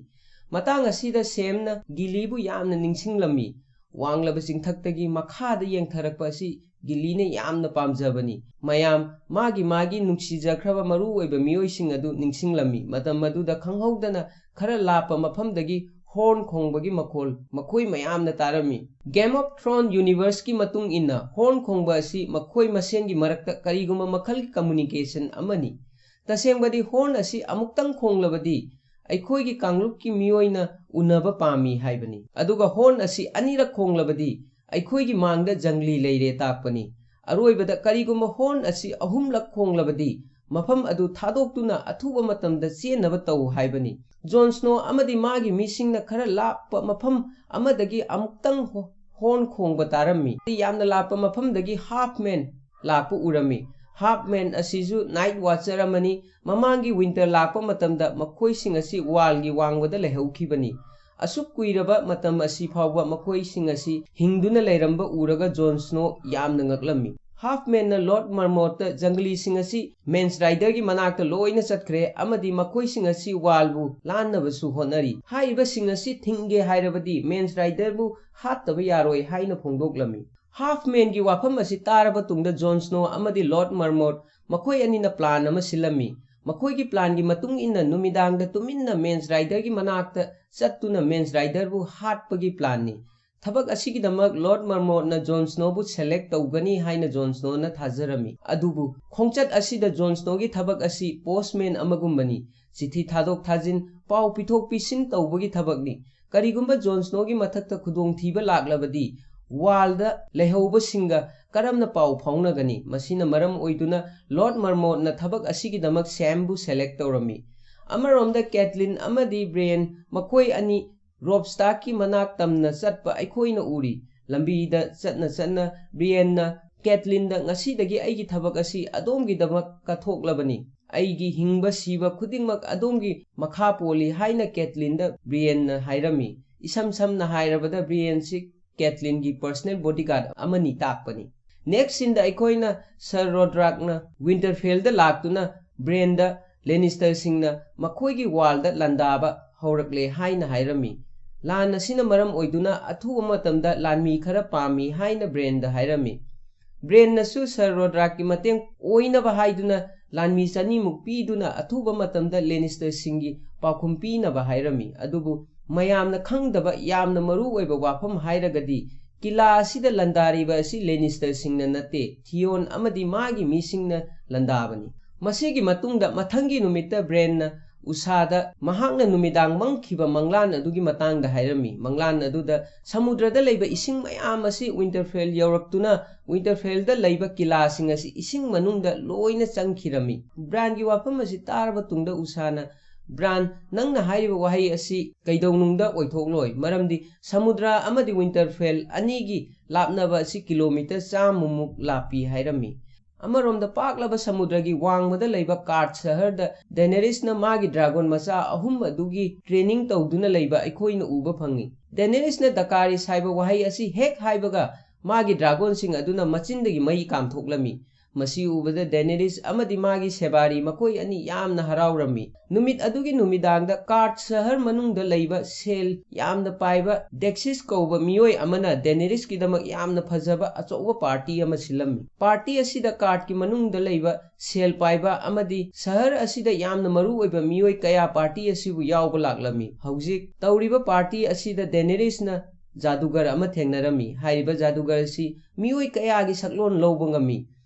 ꯃꯇꯥꯡ ꯑꯁꯤꯗ ꯁꯦꯝꯅ ꯒꯤꯂꯤꯕꯨ ꯌꯥꯝꯅ ꯅꯤꯡꯁꯤꯡꯂꯝꯃꯤ꯫ ꯋꯥꯡꯂꯕ ꯆꯤꯡꯊꯛꯇꯒꯤ ꯃꯈꯥꯗ ꯌꯦꯡꯊꯔꯛꯄ ꯑꯁꯤ ꯒꯤꯂꯤꯅ ꯌꯥꯝꯅ ꯄꯥꯝꯖꯕꯅꯤ꯫ ꯃꯌꯥꯝ ꯃꯥꯒꯤ ꯃꯥꯒꯤ ꯅꯨꯡꯁꯤꯖꯈ꯭ꯔꯕ ꯃꯔꯨꯑꯣꯏꯕ ꯃꯤꯑꯣꯏꯁꯤꯡ ꯑꯗꯨ ꯅꯤꯡꯁꯤꯡꯂꯝꯃꯤ꯫ ꯃꯇꯝ ꯑꯗꯨꯗ ꯈꯪꯍꯧꯗꯅ ꯈꯔ ꯂꯥꯞꯄ ꯃꯐꯝꯗꯒꯤ ꯍꯣꯔꯟ ꯈꯣꯡꯕꯒꯤ ꯃꯈꯣꯜ ꯃꯈꯣꯏ ꯃꯌꯥꯝꯅ ꯇꯥꯔꯝꯃꯤ꯫ Game of Thrones universeꯀꯤ ꯃꯇꯨꯡ ꯏꯟꯅ ꯍꯣꯔꯟ ꯈꯣꯡꯕ ꯑꯁꯤ ꯃꯈꯣꯏ ꯃꯁꯦꯟꯒꯤ ꯃꯔꯛꯇ ꯀꯔꯤꯒꯨꯝꯕ ꯃꯈꯜꯒꯤ communication ꯑꯃꯅꯤ꯫ ꯇꯁꯦꯡꯕꯗꯤ ꯍꯣꯔꯟ ꯑꯁꯤ ꯑꯃꯨꯛꯇꯪ ꯈꯣꯡꯂꯕꯗꯤ ꯑꯩꯈꯣꯏꯒꯤ ꯀꯥꯡꯂꯨꯞꯀꯤ ꯃꯤꯑꯣꯏꯅ ꯎꯅꯕ ꯄꯥꯝꯃꯤ ꯍꯥꯏꯕꯅꯤ꯫ ꯑꯗꯨꯒ ꯍꯣꯔꯟ ꯑꯁꯤ ꯑꯅꯤꯔꯛ ꯈꯣꯡꯂꯕꯗꯤ ꯑꯩꯈꯣꯏꯒꯤ ꯃꯥꯡꯗ ꯖꯪꯂꯤ ꯂꯩꯔꯦ ꯇꯥꯛꯄꯅꯤ꯫ ꯑꯔꯣꯏꯕꯗ ꯀꯔꯤꯒꯨꯝꯕ ꯍꯣꯔꯟ ꯑꯁꯤ ꯑꯍꯨꯝꯂꯛ ꯈꯣꯡꯂꯕꯗꯤ ꯃꯐꯝ ꯑꯗꯨ ꯊꯥꯗꯣꯛꯇꯨꯅ ꯑꯊꯨꯕ ꯃꯇꯝꯗ ꯆꯦꯟꯅꯕ ꯇꯧ ꯍꯥꯏꯕꯅꯤ꯫ ꯖꯣꯟ ꯁ꯭ꯅꯣ ꯑꯃꯗꯤ ꯃꯥꯒꯤ ꯃꯤꯁꯤꯡꯅ ꯈꯔ ꯂꯥꯞꯄ ꯃꯐꯝ ꯑꯃꯗꯒꯤ ꯑꯃꯨꯛꯇꯪ ꯍꯣ-, ꯍꯣꯔꯟ ꯈꯣꯡꯕ ꯇꯥꯔꯝꯃꯤ꯫ ꯌꯥꯝꯅ ꯂꯥꯞꯄ ꯃꯐꯝꯗꯒꯤ ꯍꯥꯐꯃꯦꯟ ꯂꯥꯛꯄ ꯎꯔꯝꯃꯤ꯫ ꯍꯥꯐꯃꯦꯟ ꯑꯁꯤꯁꯨ ꯅꯥꯏꯠ ꯋꯥꯆꯔ ꯑꯃꯅꯤ꯫ ꯃꯃꯥꯡꯒꯤ ꯋꯤꯟꯇꯔ ꯂꯥꯛꯄ ꯃꯇꯝꯗ ꯃꯈꯣꯏꯁꯤꯡ ꯑꯁꯤ ꯋꯥꯜꯒꯤ ꯋꯥꯡꯃꯗ ꯂꯩꯍꯧꯈꯤꯕꯅꯤ꯫ ꯑꯁꯨꯛ ꯀꯨꯏꯔꯕ ꯃꯇꯝ ꯑꯁꯤ ꯐꯥꯎꯕ ꯃꯈꯣꯏꯁꯤꯡ ꯑꯁꯤ ꯍꯤꯡꯗꯨꯅ ꯂꯩꯔꯝꯕ ꯎꯔꯒ ꯖꯣꯟ ꯁ꯭ꯅꯣ ꯌꯥꯝꯅ ꯉꯛꯂꯝꯃꯤ꯫ ꯍꯥꯐꯃꯦꯟꯅ ꯂꯣꯔꯗ ꯃꯔꯃꯣꯠꯇ ꯖꯪꯒꯂꯤꯁꯤꯡ ꯑꯁꯤ ꯃꯦꯟꯁ ꯔꯥꯏꯗꯔꯒꯤ ꯃꯅꯥꯛꯇ ꯂꯣꯏꯅ ꯆꯠꯈ꯭ꯔꯦ ꯑꯃꯗꯤ ꯃꯈꯣꯏꯁꯤꯡ ꯑꯁꯤ ꯋꯥꯜꯕꯨ ꯂꯥꯟꯅꯕꯁꯨ ꯍꯣꯠꯅꯔꯤ꯫ ꯍꯥꯏꯔꯤꯕꯁꯤꯡ ꯑꯁꯤ ꯊꯤꯡꯒꯦ ꯍꯥꯏꯔꯕꯗꯤ ꯃꯦꯟꯁ ꯔꯥꯏꯗꯔꯕꯨ ꯍꯥꯠꯇꯕ ꯌꯥꯔꯣꯏ ꯍꯥꯏꯅ ꯐꯣꯡꯗꯣꯛꯂꯝꯃꯤ꯫ ꯍꯥꯐꯃꯦꯟꯒꯤ ꯋꯥꯐꯝ ꯑꯁꯤ ꯇꯥꯔꯕ ꯇꯨꯡꯗ ꯖꯣꯟ ꯁ꯭ꯅꯣ ꯑꯃꯗꯤ ꯂꯣꯔꯗ ꯃꯔꯃꯣꯠ ꯃꯈꯣꯏ ꯑꯅꯤꯅ ꯄ꯭ꯂꯥꯟ ꯑꯃ ꯁꯤꯜꯂꯝꯃꯤ꯫ ꯃꯈꯣꯏꯒꯤ ꯄ꯭ꯂꯥꯟꯒꯤ ꯃꯇꯨꯡ ꯏꯟꯅ ꯅꯨꯃꯤꯗꯥꯡꯗ ꯇꯨꯃꯤꯟꯅ ꯃꯦꯟꯁ ꯔꯥꯏꯗꯔꯒꯤ ꯃꯅꯥꯛꯇ ꯆꯠꯇꯨꯅ ꯃꯦꯟꯁ ꯔꯥꯏꯗꯔꯕꯨ ꯍꯥꯠꯄꯒꯤ ꯄ꯭ꯂꯥꯟꯅꯤ꯫ ꯊꯕꯛ ꯑꯁꯤꯒꯤꯗꯃꯛ ꯂꯣꯔꯗ ꯃꯔꯃꯣꯠꯅ ꯖꯣꯟ ꯁ꯭ꯅꯣꯕꯨ ꯁꯦꯂꯦꯛ ꯇꯧꯒꯅꯤ ꯍꯥꯏꯅ ꯖꯣꯟ ꯁ꯭ꯅꯣꯅ ꯊꯥꯖꯔꯝꯃꯤ꯫ ꯑꯗꯨꯕꯨ ꯈꯣꯡꯆꯠ ꯑꯁꯤꯗ ꯖꯣꯟ ꯁ꯭ꯅꯣꯒꯤ ꯊꯕꯛ ꯑꯁꯤ ꯄꯣꯁꯃꯦꯟ ꯑꯃꯒꯨꯝꯕꯅꯤ꯫ ꯆꯤꯊꯤ ꯊꯥꯗꯣꯛ ꯊꯥꯖꯤꯟ, ꯄꯥꯎ ꯄꯤꯊꯣꯛ ꯄꯤꯁꯤꯟ ꯇꯧꯕꯒꯤ ꯊꯕꯛꯅꯤ꯫ ꯀꯔꯤꯒꯨꯝꯕ ꯖꯣꯟ ꯁ꯭ꯅꯣꯒꯤ ꯃꯊꯛꯇ ꯈꯨꯗꯣꯡꯊꯤꯕ ꯂꯥꯛꯂꯕꯗꯤ ꯋꯥꯜꯗ ꯂꯩꯍꯧꯕꯁꯤꯡꯒ ꯀꯔꯝꯅ ꯄꯥꯎ ꯐꯥꯎꯅꯒꯅꯤ? ꯃꯁꯤꯅ ꯃꯔꯝ ꯑꯣꯏꯗꯨꯅ ꯂꯣꯔꯗ ꯃꯔꯃꯣꯠꯅ ꯊꯕꯛ ꯑꯁꯤꯒꯤꯗꯃꯛ ꯁꯦꯝꯕꯨ ꯁꯦꯂꯦꯛ ꯇꯧꯔꯝꯃꯤ꯫ ꯑꯃꯔꯣꯝꯗ ꯀꯦꯠꯂꯤꯟ ꯑꯃꯗꯤ ꯕ꯭ꯔꯦꯟ ꯃꯈꯣꯏ ꯑꯅꯤ ꯔꯣꯕ ꯁ꯭ꯇꯥꯔꯛꯀꯤ ꯃꯅꯥꯛ ꯇꯝꯅ ꯆꯠꯄ ꯑꯩꯈꯣꯏꯅ ꯎꯔꯤ꯫ ꯂꯝꯕꯤꯗ ꯆꯠꯅ ꯆꯠꯅ ꯕ꯭ꯔꯤꯌꯦꯟꯅ ꯀꯦꯠꯂꯤꯟꯗ, "ꯉꯁꯤꯗꯒꯤ ꯑꯩꯒꯤ ꯊꯕꯛ ꯑꯁꯤ ꯑꯗꯣꯝꯒꯤꯗꯃꯛ ꯀꯠꯊꯣꯛꯂꯕꯅꯤ꯫ ꯑꯩꯒꯤ ꯍꯤꯡꯕ ꯁꯤꯕ ꯈꯨꯗꯤꯡꯃꯛ ꯑꯗꯣꯝꯒꯤ ꯃꯈꯥ ꯄꯣꯜꯂꯤ" ꯍꯥꯏꯅ ꯀꯦꯠꯂꯤꯟꯗ ꯕ꯭ꯔꯤꯌꯦꯟꯅ ꯍꯥꯏꯔꯝꯃꯤ꯫ ꯏꯁꯝ ꯁꯝꯅ ꯍꯥꯏꯔꯕꯗ ꯕ꯭ꯔꯤꯌꯦꯟꯁꯤ ꯀꯦꯠꯂꯤꯟꯒꯤ ꯄꯔꯁꯅꯦꯜ ꯕꯣꯗꯤꯒꯥꯔꯗ ꯑꯃꯅꯤ ꯇꯥꯛꯄꯅꯤ꯫ ꯅꯦꯛꯁ ꯁꯤꯟꯗ ꯑꯩꯈꯣꯏꯅ ꯁꯔ ꯔꯣꯗ꯭ꯔꯥꯛꯅ ꯋꯤꯟꯇꯔꯐꯦꯜꯗ ꯂꯥꯛꯇꯨꯅ ꯕ꯭ꯔꯦꯟꯗ ꯂꯦꯅꯤꯁꯇꯔꯁꯤꯡꯅ ꯃꯈꯣꯏꯒꯤ ꯋꯥꯜꯗ ꯂꯥꯟꯗꯥꯕ ꯍꯧꯔꯛꯂꯦ ꯍꯥꯏꯅ ꯍꯥꯏꯔꯝꯃꯤ꯫ ꯂꯥꯟ ꯑꯁꯤꯅ ꯃꯔꯝ ꯑꯣꯏꯗꯨꯅ ꯑꯊꯨꯕ ꯃꯇꯝꯗ ꯂꯥꯟꯃꯤ ꯈꯔ ꯄꯥꯝꯃꯤ ꯍꯥꯏꯅ ꯕ꯭ꯔꯦꯟꯗ ꯍꯥꯏꯔꯝꯃꯤ꯫ ꯕ꯭ꯔꯦꯟꯅꯁꯨ ꯁꯔ ꯔꯣꯗ꯭ꯔꯥꯛꯀꯤ ꯃꯇꯦꯡ ꯑꯣꯏꯅꯕ ꯍꯥꯏꯗꯨꯅ ꯂꯥꯟꯃꯤ ꯆꯅꯤꯃꯨꯛ ꯄꯤꯗꯨꯅ ꯑꯊꯨꯕ ꯃꯇꯝꯗ ꯂꯦꯅꯤꯁꯇꯔꯁꯤꯡꯒꯤ ꯄꯥꯎꯈꯨꯝ ꯄꯤꯅꯕ ꯍꯥꯏꯔꯝꯃꯤ꯫ ꯑꯗꯨꯕꯨ ꯃꯌꯥꯝꯅ ꯈꯪꯗꯕ ꯌꯥꯝꯅ ꯃꯔꯨ ꯑꯣꯏꯕ ꯋꯥꯐꯝ ꯍꯥꯏꯔꯒꯗꯤ ꯀꯤꯂꯥ ꯑꯁꯤꯗ ꯂꯥꯟꯗꯥꯔꯤꯕ ꯑꯁꯤ ꯂꯦꯅꯤꯁꯇꯔꯁꯤꯡꯅ ꯅꯠꯇꯦ, ꯊꯤꯌꯣꯟ ꯑꯃꯗꯤ ꯃꯥꯒꯤ ꯃꯤꯁꯤꯡꯅ ꯂꯥꯟꯗꯥꯕꯅꯤ꯫ ꯃꯁꯤꯒꯤ ꯃꯇꯨꯡꯗ ꯃꯊꯪꯒꯤ ꯅꯨꯃꯤꯠꯇ ꯕ꯭ꯔꯦꯟꯅ ꯎꯁꯥꯗ ꯃꯍꯥꯛꯅ ꯅꯨꯃꯤꯗꯥꯡ ꯃꯪꯈꯤꯕ ꯃꯪꯂꯥꯟ ꯑꯗꯨꯒꯤ ꯃꯇꯥꯡꯗ ꯍꯥꯏꯔꯝꯃꯤ꯫ ꯃꯪꯂꯥꯟ ꯑꯗꯨꯗ ꯁꯃꯨꯗ꯭ꯔꯗ ꯂꯩꯕ ꯏꯁꯤꯡ ꯃꯌꯥꯝ ꯑꯁꯤ ꯋꯤꯟꯇꯔꯐꯦꯜ ꯌꯧꯔꯛꯇꯨꯅ ꯋꯤꯟꯇꯔꯐꯦꯜꯗ ꯂꯩꯕ ꯀꯤꯂꯥꯁꯤꯡ ꯑꯁꯤ ꯏꯁꯤꯡ ꯃꯅꯨꯡꯗ ꯂꯣꯏꯅ ꯆꯪꯈꯤꯔꯝꯃꯤ꯫ ꯕ꯭ꯔꯥꯟꯒꯤ ꯋꯥꯐꯝ ꯑꯁꯤ ꯇꯥꯔꯕ ꯇꯨꯡꯗ ꯎꯁꯥꯅ, "ꯕ꯭ꯔꯥꯟ, ꯅꯪꯅ ꯍꯥꯏꯔꯤꯕ ꯋꯥꯍꯩ ꯑꯁꯤ ꯀꯩꯗꯧꯅꯨꯡꯗ ꯑꯣꯏꯊꯣꯛꯂꯣꯏ, ꯃꯔꯝꯗꯤ ꯁꯃꯨꯗ꯭ꯔ ꯑꯃꯗꯤ ꯋꯤꯟꯇꯔꯐꯦꯜ ꯑꯅꯤꯒꯤ ꯂꯥꯞꯅꯕ ꯑꯁꯤ ꯀꯤꯂꯣꯃꯤꯇꯔ ꯆꯥꯝꯃꯃꯨꯛ ꯂꯥꯞꯄꯤ" ꯍꯥꯏꯔꯝꯃꯤ꯫ ꯑꯃꯔꯣꯝꯗ ꯄꯥꯛꯂꯕ ꯁꯃꯨꯗ꯭ꯔꯒꯤ ꯋꯥꯡꯃꯗ ꯂꯩꯕ ꯀꯥꯔꯠ ꯁꯍꯔꯗ ꯗꯦꯅꯦꯔꯤꯁꯅ ꯃꯥꯒꯤ ꯗ꯭ꯔꯥꯒꯣꯟ ꯃꯆꯥ ꯑꯍꯨꯝ ꯑꯗꯨꯒꯤ ꯇ꯭ꯔꯦꯅꯤꯡ ꯇꯧꯗꯨꯅ ꯂꯩꯕ ꯑꯩꯈꯣꯏꯅ ꯎꯕ ꯐꯪꯏ꯫ ꯗꯦꯅꯦꯔꯤꯁꯅ ꯗꯀꯥꯔꯤꯁ ꯍꯥꯏꯕ ꯋꯥꯍꯩ ꯑꯁꯤ ꯍꯦꯛ ꯍꯥꯏꯕꯒ ꯃꯥꯒꯤ ꯗ꯭ꯔꯥꯒꯣꯟꯁꯤꯡ ꯑꯗꯨꯅ ꯃꯆꯤꯟꯗꯒꯤ ꯃꯩ ꯀꯥꯝꯊꯣꯛꯂꯝꯃꯤ꯫ ꯃꯁꯤ ꯎꯕꯗ ꯗꯦꯅꯦꯔꯤꯁ ꯑꯃꯗꯤ ꯃꯥꯒꯤ ꯁꯦꯕꯥꯔꯤ ꯃꯈꯣꯏ ꯑꯅꯤ ꯌꯥꯝꯅ ꯍꯔꯥꯎꯔꯝꯃꯤ꯫ ꯅꯨꯃꯤꯠ ꯑꯗꯨꯒꯤ ꯅꯨꯃꯤꯗꯥꯡꯗ ꯀꯥꯔꯠ ꯁꯍꯔ ꯃꯅꯨꯡꯗ ꯂꯩꯕ ꯁꯦꯜ ꯌꯥꯝꯅ ꯄꯥꯏꯕ ꯗꯦꯛꯁꯤꯁ ꯀꯧꯕ ꯃꯤꯑꯣꯏ ꯑꯃꯅ ꯗꯦꯅꯦꯔꯤꯁꯀꯤꯗꯃꯛ ꯌꯥꯝꯅ ꯐꯖꯕ ꯑꯆꯧꯕ ꯄꯥꯔꯇꯤ ꯑꯃ ꯁꯤꯜꯂꯝꯃꯤ꯫ ꯄꯥꯔꯇꯤ ꯑꯁꯤꯗ ꯀꯥꯔꯠꯀꯤ ꯃꯅꯨꯡꯗ ꯂꯩꯕ ꯁꯦꯜ ꯄꯥꯏꯕ ꯑꯃꯗꯤ ꯁꯍꯔ ꯑꯁꯤꯗ ꯌꯥꯝꯅ ꯃꯔꯨ ꯑꯣꯏꯕ ꯃꯤꯑꯣꯏ ꯀꯌꯥ ꯄꯥꯔꯇꯤ ꯑꯁꯤꯕꯨ ꯌꯥꯎꯕ ꯂꯥꯛꯂꯝꯃꯤ꯫ ꯍꯧꯖꯤꯛ ꯇꯧꯔꯤꯕ ꯄꯥꯔꯇꯤ ꯑꯁꯤꯗ ꯗꯦꯅꯦꯔꯤꯁꯅ ꯖꯥꯗꯨꯒꯔ ꯑꯃ ꯊꯦꯡꯅꯔꯝꯃꯤ꯫ ꯍꯥꯏꯔꯤꯕ ꯖꯥꯗꯨꯒꯔ ꯑꯁꯤ ꯃꯤꯑꯣꯏ ꯀꯌꯥꯒꯤ ꯁꯛꯂꯣꯟ ꯂꯧꯕ ꯉꯝꯃꯤ꯫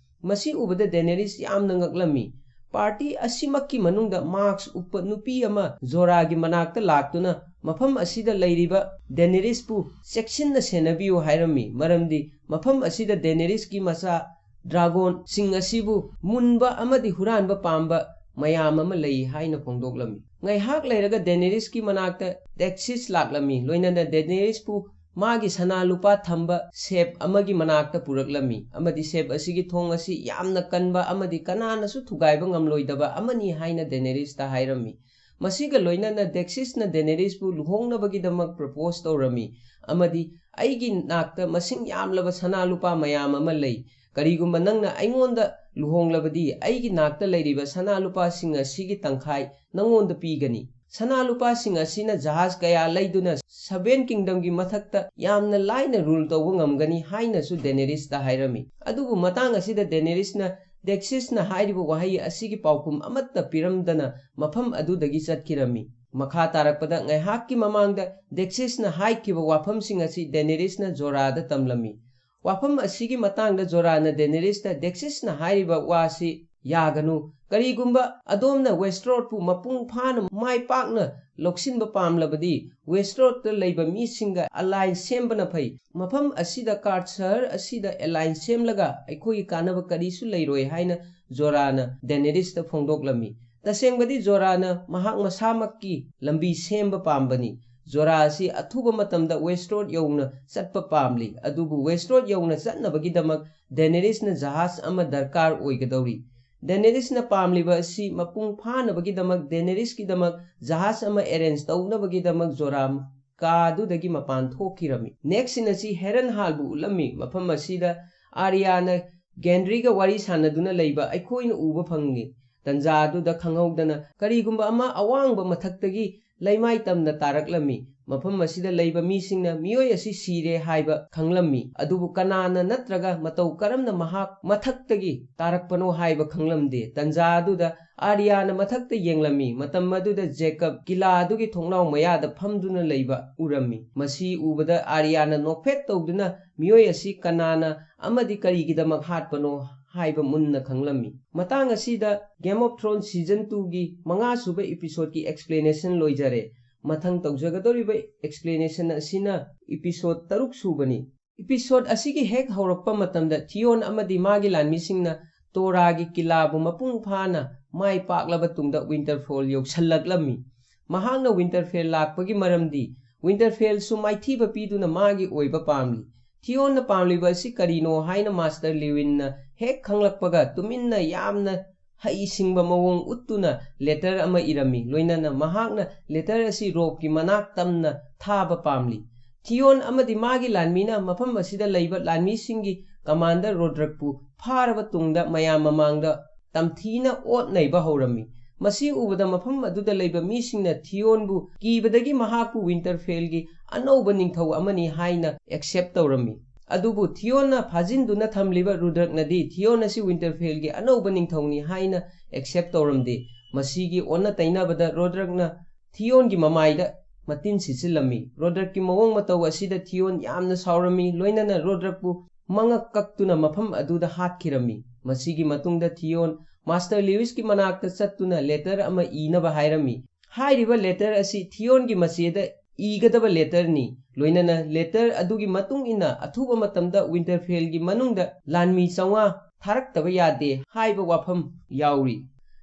ꯃꯁꯤ ꯎꯕꯗ ꯗꯦꯅꯦꯔꯤꯁ ꯌꯥꯝꯅ ꯉꯛꯂꯝꯃꯤ꯫ ꯄꯥꯔꯇꯤ ꯑꯁꯤꯃꯛꯀꯤ ꯃꯅꯨꯡꯗ ꯃꯥꯛꯁ ꯎꯞꯄ ꯅꯨꯄꯤ ꯑꯃ ꯖꯣꯔꯥꯒꯤ ꯃꯅꯥꯛꯇ ꯂꯥꯛꯇꯨꯅ ꯃꯐꯝ ꯑꯁꯤꯗ ꯂꯩꯔꯤꯕ ꯗꯦꯅꯦꯔꯤꯁꯄꯨ ꯆꯦꯛꯁꯤꯟꯅ ꯁꯦꯟꯅꯕꯤꯌꯨ ꯍꯥꯏꯔꯝꯃꯤ, ꯃꯔꯝꯗꯤ ꯃꯐꯝ ꯑꯁꯤꯗ ꯗꯦꯅꯦꯔꯤꯁꯀꯤ ꯃꯆꯥ ꯗ꯭ꯔꯥꯒꯣꯟꯁꯤꯡ ꯑꯁꯤꯕꯨ ꯃꯨꯟꯕ ꯑꯃꯗꯤ ꯍꯨꯔꯥꯟꯕ ꯄꯥꯝꯕ ꯃꯌꯥꯝ ꯑꯃ ꯂꯩ ꯍꯥꯏꯅ ꯐꯣꯡꯗꯣꯛꯂꯝꯃꯤ꯫ ꯉꯥꯏꯍꯥꯛ ꯂꯩꯔꯒ ꯗꯦꯅꯦꯔꯤꯁꯀꯤ ꯃꯅꯥꯛꯇ ꯗꯦꯛꯁꯤꯁ ꯂꯥꯛꯂꯝꯃꯤ, ꯂꯣꯏꯅꯅ ꯗꯦꯅꯦꯔꯤꯁꯄꯨ ꯃꯥꯒꯤ ꯁꯅꯥ ꯂꯨꯄꯥ ꯊꯝꯕ ꯁꯦꯞ ꯑꯃꯒꯤ ꯃꯅꯥꯛꯇ ꯄꯨꯔꯛꯂꯝꯃꯤ, ꯑꯃꯗꯤ ꯁꯦꯞ ꯑꯁꯤꯒꯤ ꯊꯣꯡ ꯑꯁꯤ ꯌꯥꯝꯅ ꯀꯟꯕ ꯑꯃꯗꯤ ꯀꯅꯥꯅꯁꯨ ꯊꯨꯒꯥꯏꯕ ꯉꯝꯂꯣꯏꯗꯕ ꯑꯃꯅꯤ ꯍꯥꯏꯅ ꯗꯦꯅꯦꯔꯤꯁꯇ ꯍꯥꯏꯔꯝꯃꯤ꯫ ꯃꯁꯤꯒ ꯂꯣꯏꯅꯅ ꯗꯦꯛꯁꯤꯁꯅ ꯗꯦꯅꯦꯔꯤꯁꯄꯨ ꯂꯨꯍꯣꯡꯅꯕꯒꯤꯗꯃꯛ ꯄ꯭ꯔꯄꯣꯖ ꯇꯧꯔꯝꯃꯤ, ꯑꯃꯗꯤ "ꯑꯩꯒꯤ ꯅꯥꯛꯇ ꯃꯁꯤꯡ ꯌꯥꯝꯂꯕ ꯁꯅꯥ ꯂꯨꯄꯥ ꯃꯌꯥꯝ ꯑꯃ ꯂꯩ꯫ ꯀꯔꯤꯒꯨꯝꯕ ꯅꯪꯅ ꯑꯩꯉꯣꯟꯗ ꯂꯨꯍꯣꯡꯂꯕꯗꯤ, ꯑꯩꯒꯤ ꯅꯥꯛꯇ ꯂꯩꯔꯤꯕ ꯁꯅꯥ ꯂꯨꯄꯥꯁꯤꯡ ꯑꯁꯤꯒꯤ ꯇꯪꯈꯥꯏ ꯅꯪꯉꯣꯟꯗ ꯄꯤꯒꯅꯤ"꯫ ꯁꯅꯥ ꯂꯨꯄꯥꯁꯤꯡ ꯑꯁꯤꯅ ꯖꯍꯥꯖ ꯀꯌꯥ ꯂꯩꯗꯨꯅ Seven Kingdomꯒꯤ ꯃꯊꯛꯇ ꯌꯥꯝꯅ ꯂꯥꯏꯅ rule ꯇꯧꯕ ꯉꯝꯒꯅꯤ ꯍꯥꯏꯅꯁꯨ ꯗꯦꯅꯦꯔꯤꯁꯇ ꯍꯥꯏꯔꯝꯃꯤ꯫ ꯑꯗꯨꯕꯨ ꯃꯇꯥꯡ ꯑꯁꯤꯗ ꯗꯦꯅꯦꯔꯤꯁꯅ ꯗꯦꯛꯁꯤꯁꯅ ꯍꯥꯏꯔꯤꯕ ꯋꯥꯍꯩ ꯑꯁꯤꯒꯤ ꯄꯥꯎꯈꯨꯝ ꯑꯃꯠꯇ ꯄꯤꯔꯝꯗꯅ ꯃꯐꯝ ꯑꯗꯨꯗꯒꯤ ꯆꯠꯈꯤꯔꯝꯃꯤ꯫ ꯃꯈꯥ ꯇꯥꯔꯛꯄꯗ ꯉꯥꯏꯍꯥꯛꯀꯤ ꯃꯃꯥꯡꯗ ꯗꯦꯛꯁꯤꯁꯅ ꯍꯥꯏꯈꯤꯕ ꯋꯥꯐꯝꯁꯤꯡ ꯑꯁꯤ ꯗꯦꯅꯦꯔꯤꯁꯅ ꯖꯣꯔꯥꯗ ꯇꯝꯂꯝꯃꯤ꯫ ꯋꯥꯐꯝ ꯑꯁꯤꯒꯤ ꯃꯇꯥꯡꯗ ꯖꯣꯔꯥꯅ ꯗꯦꯅꯦꯔꯤꯁꯇ ꯗꯦꯛꯁꯤꯁꯅ ꯍꯥꯏꯔꯤꯕ ꯋꯥꯁꯤ ꯌꯥꯒꯅꯨ꯫ ꯀꯔꯤꯒꯨꯝꯕ ꯑꯗꯣꯝꯅ ꯋꯦꯁ꯭ꯇꯔꯣꯗꯄꯨ ꯃꯄꯨꯡ ꯐꯥꯅ ꯃꯥꯏ ꯄꯥꯛꯅ ꯂꯧꯁꯤꯟꯕ ꯄꯥꯝꯂꯕꯗꯤ ꯋꯦꯁ꯭ꯇꯔꯣꯗꯇ ꯂꯩꯕ ꯃꯤꯁꯤꯡꯒ alliance ꯁꯦꯝꯕꯅ ꯐꯩ꯫ ꯃꯐꯝ ꯑꯁꯤꯗ ꯀꯥꯔꯠ ꯁꯍꯔ ꯑꯁꯤꯗ alliance ꯁꯦꯝꯂꯒ ꯑꯩꯈꯣꯏꯒꯤ ꯀꯥꯟꯅꯕ ꯀꯔꯤꯁꯨ ꯂꯩꯔꯣꯏ ꯍꯥꯏꯅ ꯖꯣꯔꯥꯅ ꯗꯦꯅꯦꯔꯤꯁꯇ ꯐꯣꯡꯗꯣꯛꯂꯝꯃꯤ꯫ ꯇꯁꯦꯡꯕꯗꯤ ꯖꯣꯔꯥꯅ ꯃꯍꯥꯛ ꯃꯁꯥꯃꯛꯀꯤ ꯂꯝꯕꯤ ꯁꯦꯝꯕ ꯄꯥꯝꯕꯅꯤ꯫ ꯖꯣꯔꯥ ꯑꯁꯤ ꯑꯊꯨꯕ ꯃꯇꯝꯗ ꯋꯦꯁ꯭ꯇꯔꯣꯗ ꯌꯧꯅ ꯆꯠꯄ ꯄꯥꯝꯂꯤ꯫ ꯑꯗꯨꯕꯨ ꯋꯦꯁ꯭ꯇꯔꯣꯗ ꯌꯧꯅ ꯆꯠꯅꯕꯒꯤꯗꯃꯛ ꯗꯦꯅꯦꯔꯤꯁꯅ ꯖꯍꯥꯖ ꯑꯃ ꯗꯔꯀꯥꯔ ꯑꯣꯏꯒꯗꯧꯔꯤ꯫ ꯗꯦꯅꯦꯔꯤꯁꯅ ꯄꯥꯝꯂꯤꯕ ꯑꯁꯤ ꯃꯄꯨꯡ ꯐꯥꯅꯕꯒꯤꯗꯃꯛ ꯗꯦꯅꯦꯔꯤꯁꯀꯤꯗꯃꯛ ꯖꯍꯥꯖ ꯑꯃ arrange ꯇꯧꯅꯕꯒꯤꯗꯃꯛ ꯖꯣꯔꯥ ꯀꯥꯗꯨꯗꯒꯤ ꯃꯄꯥꯟ ꯊꯣꯛꯈꯤꯔꯝꯃꯤ꯫ Next scene ꯑꯁꯤ ꯍꯦꯔꯟꯍꯥꯜꯕꯨ ꯎꯠꯂꯝꯃꯤ꯫ ꯃꯐꯝ ꯑꯁꯤꯗ ꯑꯥꯔꯤꯌꯥꯅ ꯒꯦꯟꯗ꯭ꯔꯤꯒ ꯋꯥꯔꯤ ꯁꯥꯟꯅꯗꯨꯅ ꯂꯩꯕ ꯑꯩꯈꯣꯏꯅ ꯎꯕ ꯐꯪꯏ꯫ ꯇꯟꯖꯥ ꯑꯗꯨꯗ ꯈꯪꯍꯧꯗꯅ ꯀꯔꯤꯒꯨꯝꯕ ꯑꯃ ꯑꯋꯥꯡꯕ ꯃꯊꯛꯇꯒꯤ ꯂꯩꯃꯥꯏ ꯇꯝꯅ ꯇꯥꯔꯛꯂꯝꯃꯤ꯫ ꯃꯐꯝ ꯑꯁꯤꯗ ꯂꯩꯕ ꯃꯤꯁꯤꯡꯅ ꯃꯤꯑꯣꯏ ꯑꯁꯤ ꯁꯤꯔꯦ ꯍꯥꯏꯕ ꯈꯪꯂꯝꯃꯤ, ꯑꯗꯨꯕꯨ ꯀꯅꯥꯅ ꯅꯠꯇ꯭ꯔꯒ ꯃꯇꯧ ꯀꯔꯝꯅ ꯃꯍꯥꯛ ꯃꯊꯛꯇꯒꯤ ꯇꯥꯔꯛꯄꯅꯣ ꯍꯥꯏꯕ ꯈꯪꯂꯝꯗꯦ꯫ ꯇꯟꯖꯥ ꯑꯗꯨꯗ ꯑꯥꯔꯤꯌꯥꯅ ꯃꯊꯛꯇ ꯌꯦꯡꯂꯝꯃꯤ꯫ ꯃꯇꯝ ꯑꯗꯨꯗ ꯖꯦꯀꯕ ꯀꯤꯂꯥ ꯑꯗꯨꯒꯤ ꯊꯣꯡꯅꯥꯎ ꯃꯌꯥꯗ ꯐꯝꯗꯨꯅ ꯂꯩꯕ ꯎꯔꯝꯃꯤ꯫ ꯃꯁꯤ ꯎꯕꯗ ꯑꯥꯔꯤꯌꯥꯅ ꯅꯣꯛꯐꯦꯠ ꯇꯧꯗꯨꯅ ꯃꯤꯑꯣꯏ ꯑꯁꯤ ꯀꯅꯥꯅ ꯑꯃꯗꯤ ꯀꯔꯤꯒꯤꯗꯃꯛ ꯍꯥꯠꯄꯅꯣ ꯍꯥꯏꯕ ꯃꯨꯟꯅ ꯈꯪꯂꯝꯃꯤ꯫ ꯃꯇꯥꯡ ꯑꯁꯤꯗ Game of Thrones season twoꯒꯤ ꯃꯉꯥ ꯁꯨꯕ episodeꯀꯤ explanation ꯂꯣꯏꯖꯔꯦ꯫ ꯃꯊꯪ ꯇꯧꯖꯒꯗꯧꯔꯤꯕ explanation ꯑꯁꯤꯅ episode ꯇꯔꯨꯛ ꯁꯨꯕꯅꯤ꯫ Episode ꯑꯁꯤꯒꯤ ꯍꯦꯛ ꯍꯧꯔꯛꯄ ꯃꯇꯝꯗ ꯊꯤꯌꯣꯟ ꯑꯃꯗꯤ ꯃꯥꯒꯤ ꯂꯥꯟꯃꯤꯁꯤꯡꯅ ꯇꯣꯔꯥꯒꯤ ꯀꯤꯂꯥꯕꯨ ꯃꯄꯨꯡ ꯐꯥꯅ ꯃꯥꯏ ꯄꯥꯛꯂꯕ ꯇꯨꯡꯗ ꯋꯤꯟꯇꯔꯐꯣꯜ ꯌꯧꯁꯜꯂꯛꯂꯝꯃꯤ꯫ ꯃꯍꯥꯛꯅ ꯋꯤꯟꯇꯔꯐꯦꯜ ꯂꯥꯛꯄꯒꯤ ꯃꯔꯝꯗꯤ ꯋꯤꯟꯇꯔꯐꯦꯜꯁꯨ ꯃꯥꯏꯊꯤꯕ ꯄꯤꯗꯨꯅ ꯃꯥꯒꯤ ꯑꯣꯏꯕ ꯄꯥꯝꯂꯤ꯫ ꯊꯤꯌꯣꯟꯅ ꯄꯥꯝꯂꯤꯕ ꯑꯁꯤ ꯀꯔꯤꯅꯣ ꯍꯥꯏꯅ ꯃꯥꯁꯇꯔ ꯂꯤꯋꯤꯟꯅ ꯍꯦꯛ ꯈꯪꯂꯛꯄꯒ ꯇꯨꯃꯤꯟꯅ ꯌꯥꯝꯅ ꯍꯩꯁꯤꯡꯕ ꯃꯑꯣꯡ ꯎꯠꯇꯨꯅ letter ꯑꯃ ꯏꯔꯝꯃꯤ꯫ ꯂꯣꯏꯅꯅ ꯃꯍꯥꯛꯅ letter ꯑꯁꯤ ꯔꯣꯕꯀꯤ ꯃꯅꯥꯛ ꯇꯝꯅ ꯊꯥꯕ ꯄꯥꯝꯂꯤ꯫ ꯊꯤꯌꯣꯟ ꯑꯃꯗꯤ ꯃꯥꯒꯤ ꯂꯥꯟꯃꯤꯅ ꯃꯐꯝ ꯑꯁꯤꯗ ꯂꯩꯕ ꯂꯥꯟꯃꯤꯁꯤꯡꯒꯤ commander ꯔꯣꯗ꯭ꯔꯛꯄꯨ ꯐꯥꯔꯕ ꯇꯨꯡꯗ ꯃꯌꯥꯝ ꯃꯃꯥꯡꯗ ꯇꯝꯊꯤꯅ ꯑꯣꯠ ꯅꯩꯕ ꯍꯧꯔꯝꯃꯤ꯫ ꯃꯁꯤ ꯎꯕꯗ ꯃꯐꯝ ꯑꯗꯨꯗ ꯂꯩꯕ ꯃꯤꯁꯤꯡꯅ ꯊꯤꯌꯣꯟꯕꯨ ꯀꯤꯕꯗꯒꯤ ꯃꯍꯥꯛꯄꯨ ꯋꯤꯟꯇꯔꯐꯦꯜꯒꯤ ꯑꯅꯧꯕ ꯅꯤꯡꯊꯧ ꯑꯃꯅꯤ ꯍꯥꯏꯅ ꯑꯦꯛꯁꯦꯞ ꯇꯧꯔꯝꯃꯤ꯫ ꯑꯗꯨꯕꯨ ꯊꯤꯌꯣꯟꯅ ꯐꯥꯖꯤꯟꯗꯨꯅ ꯊꯝꯂꯤꯕ ꯔꯨꯗ꯭ꯔꯛꯅꯗꯤ ꯊꯤꯌꯣꯟ ꯑꯁꯤ ꯋꯤꯟꯇꯔꯐꯦꯜꯒꯤ ꯑꯅꯧꯕ ꯅꯤꯡꯊꯧꯅꯤ ꯍꯥꯏꯅ ꯑꯦꯛꯁꯦꯞ ꯇꯧꯔꯝꯗꯦ꯫ ꯃꯁꯤꯒꯤ ꯑꯣꯟꯅ ꯇꯩꯅꯕꯗ ꯔꯣꯗ꯭ꯔꯛꯅ ꯊꯤꯌꯣꯟꯒꯤ ꯃꯃꯥꯏꯗ ꯃꯇꯤꯟ ꯁꯤꯠꯆꯤꯜꯂꯝꯃꯤ꯫ ꯔꯣꯗ꯭ꯔꯛꯀꯤ ꯃꯑꯣꯡ ꯃꯇꯧ ꯑꯁꯤꯗ ꯊꯤꯌꯣꯟ ꯌꯥꯝꯅ ꯁꯥꯎꯔꯝꯃꯤ, ꯂꯣꯏꯅꯅ ꯔꯣꯗ꯭ꯔꯛꯄꯨ ꯃꯉꯛ ꯀꯛꯇꯨꯅ ꯃꯐꯝ ꯑꯗꯨꯗ ꯍꯥꯠꯈꯤꯔꯝꯃꯤ꯫ ꯃꯁꯤꯒꯤ ꯃꯇꯨꯡꯗ ꯊꯤꯌꯣꯟ ꯃꯥꯁꯇꯔ ꯂꯤꯋꯤꯁꯀꯤ ꯃꯅꯥꯛꯇ ꯆꯠꯇꯨꯅ ꯂꯦꯇꯔ ꯑꯃ ꯏꯅꯕ ꯍꯥꯏꯔꯝꯃꯤ꯫ ꯍꯥꯏꯔꯤꯕ ꯂꯦꯇꯔ ꯑꯁꯤ ꯊꯤꯌꯣꯟꯒꯤ ꯃꯆꯦꯗ ꯏꯒꯗꯕ ꯂꯦꯇꯔꯅꯤ꯫ ꯂꯣꯏꯅꯅ ꯂꯦꯇꯔ ꯑꯗꯨꯒꯤ ꯃꯇꯨꯡ ꯏꯟꯅ ꯑꯊꯨꯕ ꯃꯇꯝꯗ ꯋꯤꯟꯇꯔꯐꯦꯜꯒꯤ ꯃꯅꯨꯡꯗ ꯂꯥꯟꯃꯤ ꯆꯥꯝꯃꯉꯥ ꯊꯥꯔꯛꯇꯕ ꯌꯥꯗꯦ ꯍꯥꯏꯕ ꯋꯥꯐꯝ ꯌꯥꯎꯔꯤ꯫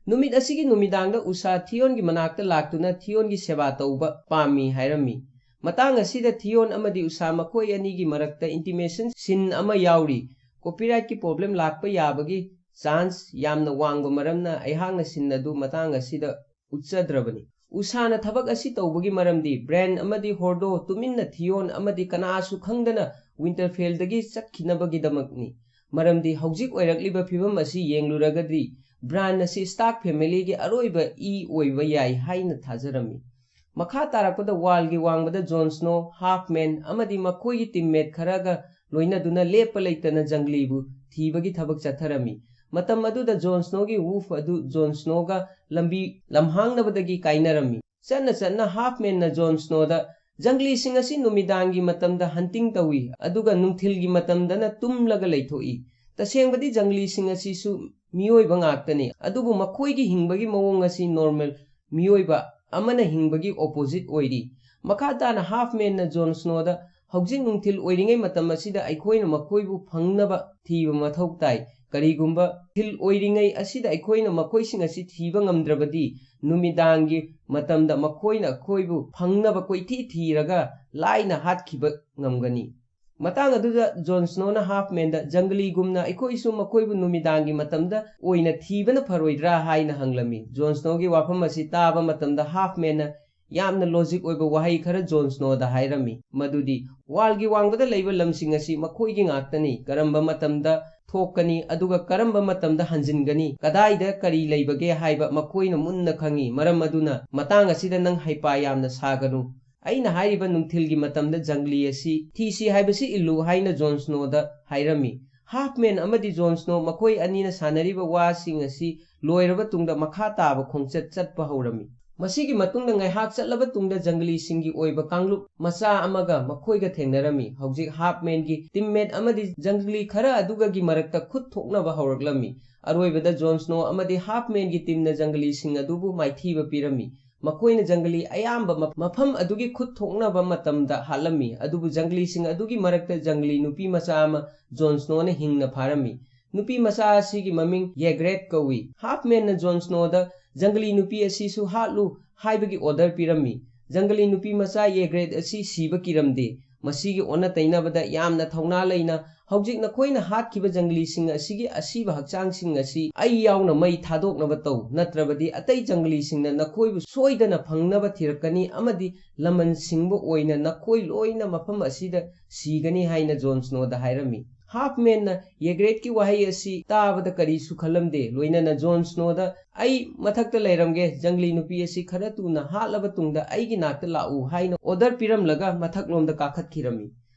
ꯅꯨꯃꯤꯠ ꯑꯁꯤꯒꯤ ꯅꯨꯃꯤꯗꯥꯡꯗ ꯎꯁꯥ ꯊꯤꯌꯣꯟꯒꯤ ꯃꯅꯥꯛꯇ ꯂꯥꯛꯇꯨꯅ ꯊꯤꯌꯣꯟꯒꯤ ꯁꯦꯕꯥ ꯇꯧꯕ ꯄꯥꯝꯃꯤ ꯍꯥꯏꯔꯝꯃꯤ꯫ ꯃꯇꯥꯡ ꯑꯁꯤꯗ ꯊꯤꯌꯣꯟ ꯑꯃꯗꯤ ꯎꯁꯥ ꯃꯈꯣꯏ ꯑꯅꯤꯒꯤ ꯃꯔꯛꯇ ꯏꯟꯇꯤꯃꯦꯁꯟ ꯁꯤꯟ ꯑꯃ ꯌꯥꯎꯔꯤ꯫ ꯀꯣꯄꯤꯔꯥꯏꯠꯀꯤ ꯄ꯭ꯔꯣꯕ꯭ꯂꯦꯝ ꯂꯥꯛꯄ ꯌꯥꯕꯒꯤ ꯆꯥꯟꯁ ꯌꯥꯝꯅ ꯋꯥꯡꯕ ꯃꯔꯝꯅ ꯑꯩꯍꯥꯛꯅ ꯁꯤꯟ ꯑꯗꯨ ꯃꯇꯥꯡ ꯑꯁꯤꯗ ꯎꯠꯆꯗ꯭ꯔꯕꯅꯤ꯫ ꯎꯁꯥꯅ ꯊꯕꯛ ꯑꯁꯤ ꯇꯧꯕꯒꯤ ꯃꯔꯝꯗꯤ ꯕ꯭ꯔꯦꯟ ꯑꯃꯗꯤ ꯍꯣꯔꯗꯣ ꯇꯨꯃꯤꯟꯅ ꯊꯤꯌꯣꯟ ꯑꯃꯗꯤ ꯀꯅꯥꯁꯨ ꯈꯪꯗꯅ ꯋꯤꯟꯇꯔꯐꯦꯜꯗꯒꯤ ꯆꯠꯈꯤꯅꯕꯒꯤꯗꯃꯛꯅꯤ꯫ ꯃꯔꯝꯗꯤ ꯍꯧꯖꯤꯛ ꯑꯣꯏꯔꯛꯂꯤꯕ ꯐꯤꯕꯝ ꯑꯁꯤ ꯌꯦꯡꯂꯨꯔꯒꯗꯤ ꯕ꯭ꯔꯥꯟ ꯑꯁꯤ ꯁ꯭ꯇꯥꯔꯛ ꯐꯦꯃꯤꯂꯤꯒꯤ ꯑꯔꯣꯏꯕ ꯏ ꯑꯣꯏꯕ ꯌꯥꯏ ꯍꯥꯏꯅ ꯊꯥꯖꯔꯝꯃꯤ꯫ ꯃꯈꯥ ꯇꯥꯔꯛꯄꯗ ꯋꯥꯜꯒꯤ ꯋꯥꯡꯃꯗ ꯖꯣꯟ ꯁ꯭ꯅꯣ, ꯍꯥꯐꯃꯦꯟ ꯑꯃꯗꯤ ꯃꯈꯣꯏꯒꯤ ꯇꯤꯝꯃꯦꯠ ꯈꯔꯒ ꯂꯣꯏꯅꯗꯨꯅ ꯂꯦꯞꯄ ꯂꯩꯇꯅ ꯖꯪꯒ꯭ꯂꯤꯕꯨ ꯊꯤꯕꯒꯤ ꯊꯕꯛ ꯆꯠꯊꯔꯝꯃꯤ꯫ ꯃꯇꯝ ꯑꯗꯨꯗ ꯖꯣꯟ ꯁ꯭ꯅꯣꯒꯤ ꯋꯨꯐ ꯑꯗꯨ ꯖꯣꯟ ꯁ꯭ꯅꯣꯒ ꯂꯝꯕꯤ ꯂꯝꯍꯥꯡꯅꯕꯗꯒꯤ ꯀꯥꯏꯅꯔꯝꯃꯤ꯫ ꯆꯠꯅ ꯆꯠꯅ ꯍꯥꯐꯃꯦꯟꯅ ꯖꯣꯟ ꯁ꯭ꯅꯣꯗ, "ꯖꯪꯒ꯭ꯂꯤꯁꯤꯡ ꯑꯁꯤ ꯅꯨꯃꯤꯗꯥꯡꯒꯤ ꯃꯇꯝꯗ ꯍꯟꯇꯤꯡ ꯇꯧꯏ, ꯑꯗꯨꯒ ꯅꯨꯡꯊꯤꯜꯒꯤ ꯃꯇꯝꯗꯅ ꯇꯨꯝꯂꯒ ꯂꯩꯊꯣꯛꯏ꯫ ꯇꯁꯦꯡꯕꯗꯤ ꯖꯪꯒ꯭ꯂꯤꯁꯤꯡ ꯑꯁꯤꯁꯨ ꯃꯤꯑꯣꯏꯕ ꯉꯥꯛꯇꯅꯤ, ꯑꯗꯨꯕꯨ ꯃꯈꯣꯏꯒꯤ ꯍꯤꯡꯕꯒꯤ ꯃꯑꯣꯡ ꯑꯁꯤ ꯅꯣꯔꯃꯦꯜ ꯃꯤꯑꯣꯏꯕ ꯑꯃꯅ ꯍꯤꯡꯕꯒꯤ ꯑꯣꯄꯣꯖꯤꯠ ꯑꯣꯏꯔꯤ꯫" ꯃꯈꯥ ꯇꯥꯅ ꯍꯥꯐꯃꯦꯟꯅ ꯖꯣꯟ ꯁ꯭ꯅꯣꯗ, "ꯍꯧꯖꯤꯛ ꯅꯨꯡꯊꯤꯜ ꯑꯣꯏꯔꯤꯉꯩ ꯃꯇꯝ ꯑꯁꯤꯗ ꯑꯩꯈꯣꯏꯅ ꯃꯈꯣꯏꯕꯨ ꯐꯪꯅꯕ ꯊꯤꯕ ꯃꯊꯧ ꯇꯥꯏ꯫ ꯀꯔꯤꯒꯨꯝꯕ ꯅꯨꯡꯊꯤꯜ ꯑꯣꯏꯔꯤꯉꯩ ꯑꯁꯤꯗ ꯑꯩꯈꯣꯏꯅ ꯃꯈꯣꯏꯁꯤꯡ ꯑꯁꯤ ꯊꯤꯕ ꯉꯝꯗ꯭ꯔꯕꯗꯤ, ꯅꯨꯃꯤꯗꯥꯡꯒꯤ ꯃꯇꯝꯗ ꯃꯈꯣꯏꯅ ꯑꯩꯈꯣꯏꯕꯨ ꯐꯪꯅꯕ ꯀꯣꯏꯊꯤ ꯊꯤꯔꯒ ꯂꯥꯏꯅ ꯍꯥꯠꯈꯤꯕ ꯉꯝꯒꯅꯤ꯫" ꯃꯇꯥꯡ ꯑꯗꯨꯗ ꯖꯣꯟ ꯁ꯭ꯅꯣꯅ ꯍꯥꯐꯃꯦꯟꯗ, "ꯖꯪꯒꯂꯤꯒꯨꯝꯅ ꯑꯩꯈꯣꯏꯁꯨ ꯃꯈꯣꯏꯕꯨ ꯅꯨꯃꯤꯗꯥꯡꯒꯤ ꯃꯇꯝꯗ ꯑꯣꯏꯅ ꯊꯤꯕꯅ ꯐꯔꯣꯏꯗ꯭ꯔꯥ?" ꯍꯥꯏꯅ ꯍꯪꯂꯝꯃꯤ꯫ ꯖꯣꯟ ꯁ꯭ꯅꯣꯒꯤ ꯋꯥꯐꯝ ꯑꯁꯤ ꯇꯥꯕ ꯃꯇꯝꯗ ꯍꯥꯐꯃꯦꯟꯅ, ꯌꯥꯝꯅ ꯂꯣꯖꯤꯛ ꯑꯣꯏꯕ ꯋꯥꯍꯩ ꯈꯔ ꯖꯣꯟ ꯁ꯭ꯅꯣꯗ ꯍꯥꯏꯔꯝꯃꯤ, ꯃꯗꯨꯗꯤ ꯋꯥꯜꯒꯤ ꯋꯥꯡꯃꯗ ꯂꯩꯕ ꯂꯝꯁꯤꯡ ꯑꯁꯤ ꯃꯈꯣꯏꯒꯤ ꯉꯥꯛꯇꯅꯤ, ꯀꯔꯝꯕ ꯃꯇꯝꯗ ꯊꯣꯛꯀꯅꯤ, ꯑꯗꯨꯒ ꯀꯔꯝꯕ ꯃꯇꯝꯗ ꯍꯟꯖꯤꯟꯒꯅꯤ, ꯀꯗꯥꯏꯗ ꯀꯔꯤ ꯂꯩꯕꯒꯦ ꯍꯥꯏꯕ ꯃꯈꯣꯏꯅ ꯃꯨꯟꯅ ꯈꯪꯏ꯫ ꯃꯔꯝ ꯑꯗꯨꯅ ꯃꯇꯥꯡ ꯑꯁꯤꯗ ꯅꯪ ꯍꯩꯄꯥ ꯌꯥꯝꯅ ꯁꯥꯒꯅꯨ꯫ ꯑꯩꯅ ꯍꯥꯏꯔꯤꯕ ꯅꯨꯡꯊꯤꯜꯒꯤ ꯃꯇꯝꯗ ꯖꯪꯒꯂꯤ ꯑꯁꯤ ꯊꯤꯁꯤ ꯍꯥꯏꯕꯁꯤ ꯏꯜꯂꯨ ꯍꯥꯏꯅ ꯖꯣꯟ ꯁ꯭ꯅꯣꯗ ꯍꯥꯏꯔꯝꯃꯤ꯫ ꯍꯥꯐꯃꯦꯟ ꯑꯃꯗꯤ ꯖꯣꯟ ꯁ꯭ꯅꯣ ꯃꯈꯣꯏ ꯑꯅꯤꯅ ꯁꯥꯟꯅꯔꯤꯕ ꯋꯥꯁꯤꯡ ꯑꯁꯤ ꯂꯣꯏꯔꯕ ꯇꯨꯡꯗ ꯃꯈꯥ ꯇꯥꯕ ꯈꯣꯡꯆꯠ ꯆꯠꯄ ꯍꯧꯔꯝꯃꯤ꯫ ꯃꯁꯤꯒꯤ ꯃꯇꯨꯡꯗ ꯉꯥꯏꯍꯥꯛ ꯆꯠꯂꯕ ꯇꯨꯡꯗ ꯖꯪꯒꯂꯤꯁꯤꯡꯒꯤ ꯑꯣꯏꯕ ꯀꯥꯡꯂꯨꯞ ꯃꯆꯥ ꯑꯃꯒ ꯃꯈꯣꯏꯒ ꯊꯦꯡꯅꯔꯝꯃꯤ꯫ ꯍꯧꯖꯤꯛ ꯍꯥꯐꯃꯦꯟꯒꯤ ꯇꯤꯝꯃꯦꯠ ꯑꯃꯗꯤ ꯖꯪꯒꯂꯤ ꯈꯔ ꯑꯗꯨꯒꯒꯤ ꯃꯔꯛꯇ ꯈꯨꯠ ꯊꯣꯛꯅꯕ ꯍꯧꯔꯛꯂꯝꯃꯤ꯫ ꯑꯔꯣꯏꯕꯗ ꯖꯣꯟ ꯁ꯭ꯅꯣ ꯑꯃꯗꯤ ꯍꯥꯐꯃꯦꯟꯒꯤ ꯇꯤꯝꯅ ꯖꯪꯒꯂꯤꯁꯤꯡ ꯑꯗꯨꯕꯨ ꯃꯥꯏꯊꯤꯕ ꯄꯤꯔꯝꯃꯤ꯫ ꯃꯈꯣꯏꯅ ꯖꯪꯒꯂꯤ ꯑꯌꯥꯝꯕ ꯃ-, ꯃꯐꯝ ꯑꯗꯨꯒꯤ ꯈꯨꯠ ꯊꯣꯛꯅꯕ ꯃꯇꯝꯗ ꯍꯥꯠꯂꯝꯃꯤ, ꯑꯗꯨꯕꯨ ꯖꯪꯒꯂꯤꯁꯤꯡ ꯑꯗꯨꯒꯤ ꯃꯔꯛꯇ ꯖꯪꯒꯂꯤ ꯅꯨꯄꯤ ꯃꯆꯥ ꯑꯃ ꯖꯣꯟ ꯁ꯭ꯅꯣꯅ ꯍꯤꯡꯅ ꯐꯥꯔꯝꯃꯤ꯫ ꯅꯨꯄꯤ ꯃꯆꯥ ꯑꯁꯤꯒꯤ ꯃꯃꯤꯡ ꯌꯦꯒ꯭ꯔꯦꯠ ꯀꯧꯏ꯫ ꯍꯥꯐꯃꯦꯟꯅ ꯖꯣꯟ ꯁ꯭ꯅꯣꯗ ꯖꯪꯒꯂꯤ ꯅꯨꯄꯤ ꯑꯁꯤꯁꯨ ꯍꯥꯠꯂꯨ ꯍꯥꯏꯕꯒꯤ ꯑꯣꯔꯗꯔ ꯄꯤꯔꯝꯃꯤ꯫ ꯖꯪꯒꯂꯤ ꯅꯨꯄꯤ ꯃꯆꯥ ꯌꯦꯒ꯭ꯔꯦꯠ ꯑꯁꯤ ꯁꯤꯕ ꯀꯤꯔꯝꯗꯦ꯫ ꯃꯁꯤꯒꯤ ꯑꯣꯟꯅ ꯇꯩꯅꯕꯗ ꯌꯥꯝꯅ ꯊꯧꯅꯥ ꯂꯩꯅ ꯍꯧꯖꯤꯛ ꯅꯈꯣꯏꯅ ꯍꯥꯠꯈꯤꯕ ꯖꯪꯒꯂꯤꯁꯤꯡ ꯑꯁꯤꯒꯤ ꯑꯁꯤꯕ ꯍꯛꯆꯥꯡꯁꯤꯡ ꯑꯁꯤ ꯑꯩ ꯌꯥꯎꯅ ꯃꯩ ꯊꯥꯗꯣꯛꯅꯕ ꯇꯧ, ꯅꯠꯇ꯭ꯔꯕꯗꯤ ꯑꯇꯩ ꯖꯪꯒꯂꯤꯁꯤꯡꯅ ꯅꯈꯣꯏꯕꯨ ꯁꯣꯏꯗꯅ ꯐꯪꯅꯕ ꯊꯤꯔꯛꯀꯅꯤ ꯑꯃꯗꯤ ꯂꯃꯟ ꯁꯤꯡꯕ ꯑꯣꯏꯅ ꯅꯈꯣꯏ ꯂꯣꯏꯅ ꯃꯐꯝ ꯑꯁꯤꯗ ꯁꯤꯒꯅꯤ ꯍꯥꯏꯅ ꯖꯣꯟ ꯁ꯭ꯅꯣꯗ ꯍꯥꯏꯔꯝꯃꯤ꯫ ꯍꯥꯐꯃꯦꯟꯅ ꯌꯦꯒ꯭ꯔꯦꯠꯀꯤ ꯋꯥꯍꯩ ꯑꯁꯤ ꯇꯥꯕꯗ ꯀꯔꯤꯁꯨ ꯈꯜꯂꯝꯗꯦ, ꯂꯣꯏꯅꯅ ꯖꯣꯟ ꯁ꯭ꯅꯣꯗ "ꯑꯩ ꯃꯊꯛꯇ ꯂꯩꯔꯝꯒꯦ, ꯖꯪꯒꯂꯤ ꯅꯨꯄꯤ ꯑꯁꯤ ꯈꯔ ꯊꯨꯅ ꯍꯥꯠꯂꯕ ꯇꯨꯡꯗ ꯑꯩꯒꯤ ꯅꯥꯛꯇ ꯂꯥꯛꯎ" ꯍꯥꯏꯅ ꯑꯣꯔꯗꯔ ꯄꯤꯔꯝꯂꯒ ꯃꯊꯛꯂꯣꯝꯗ ꯀꯥꯈꯠꯈꯤꯔꯝꯃꯤ꯫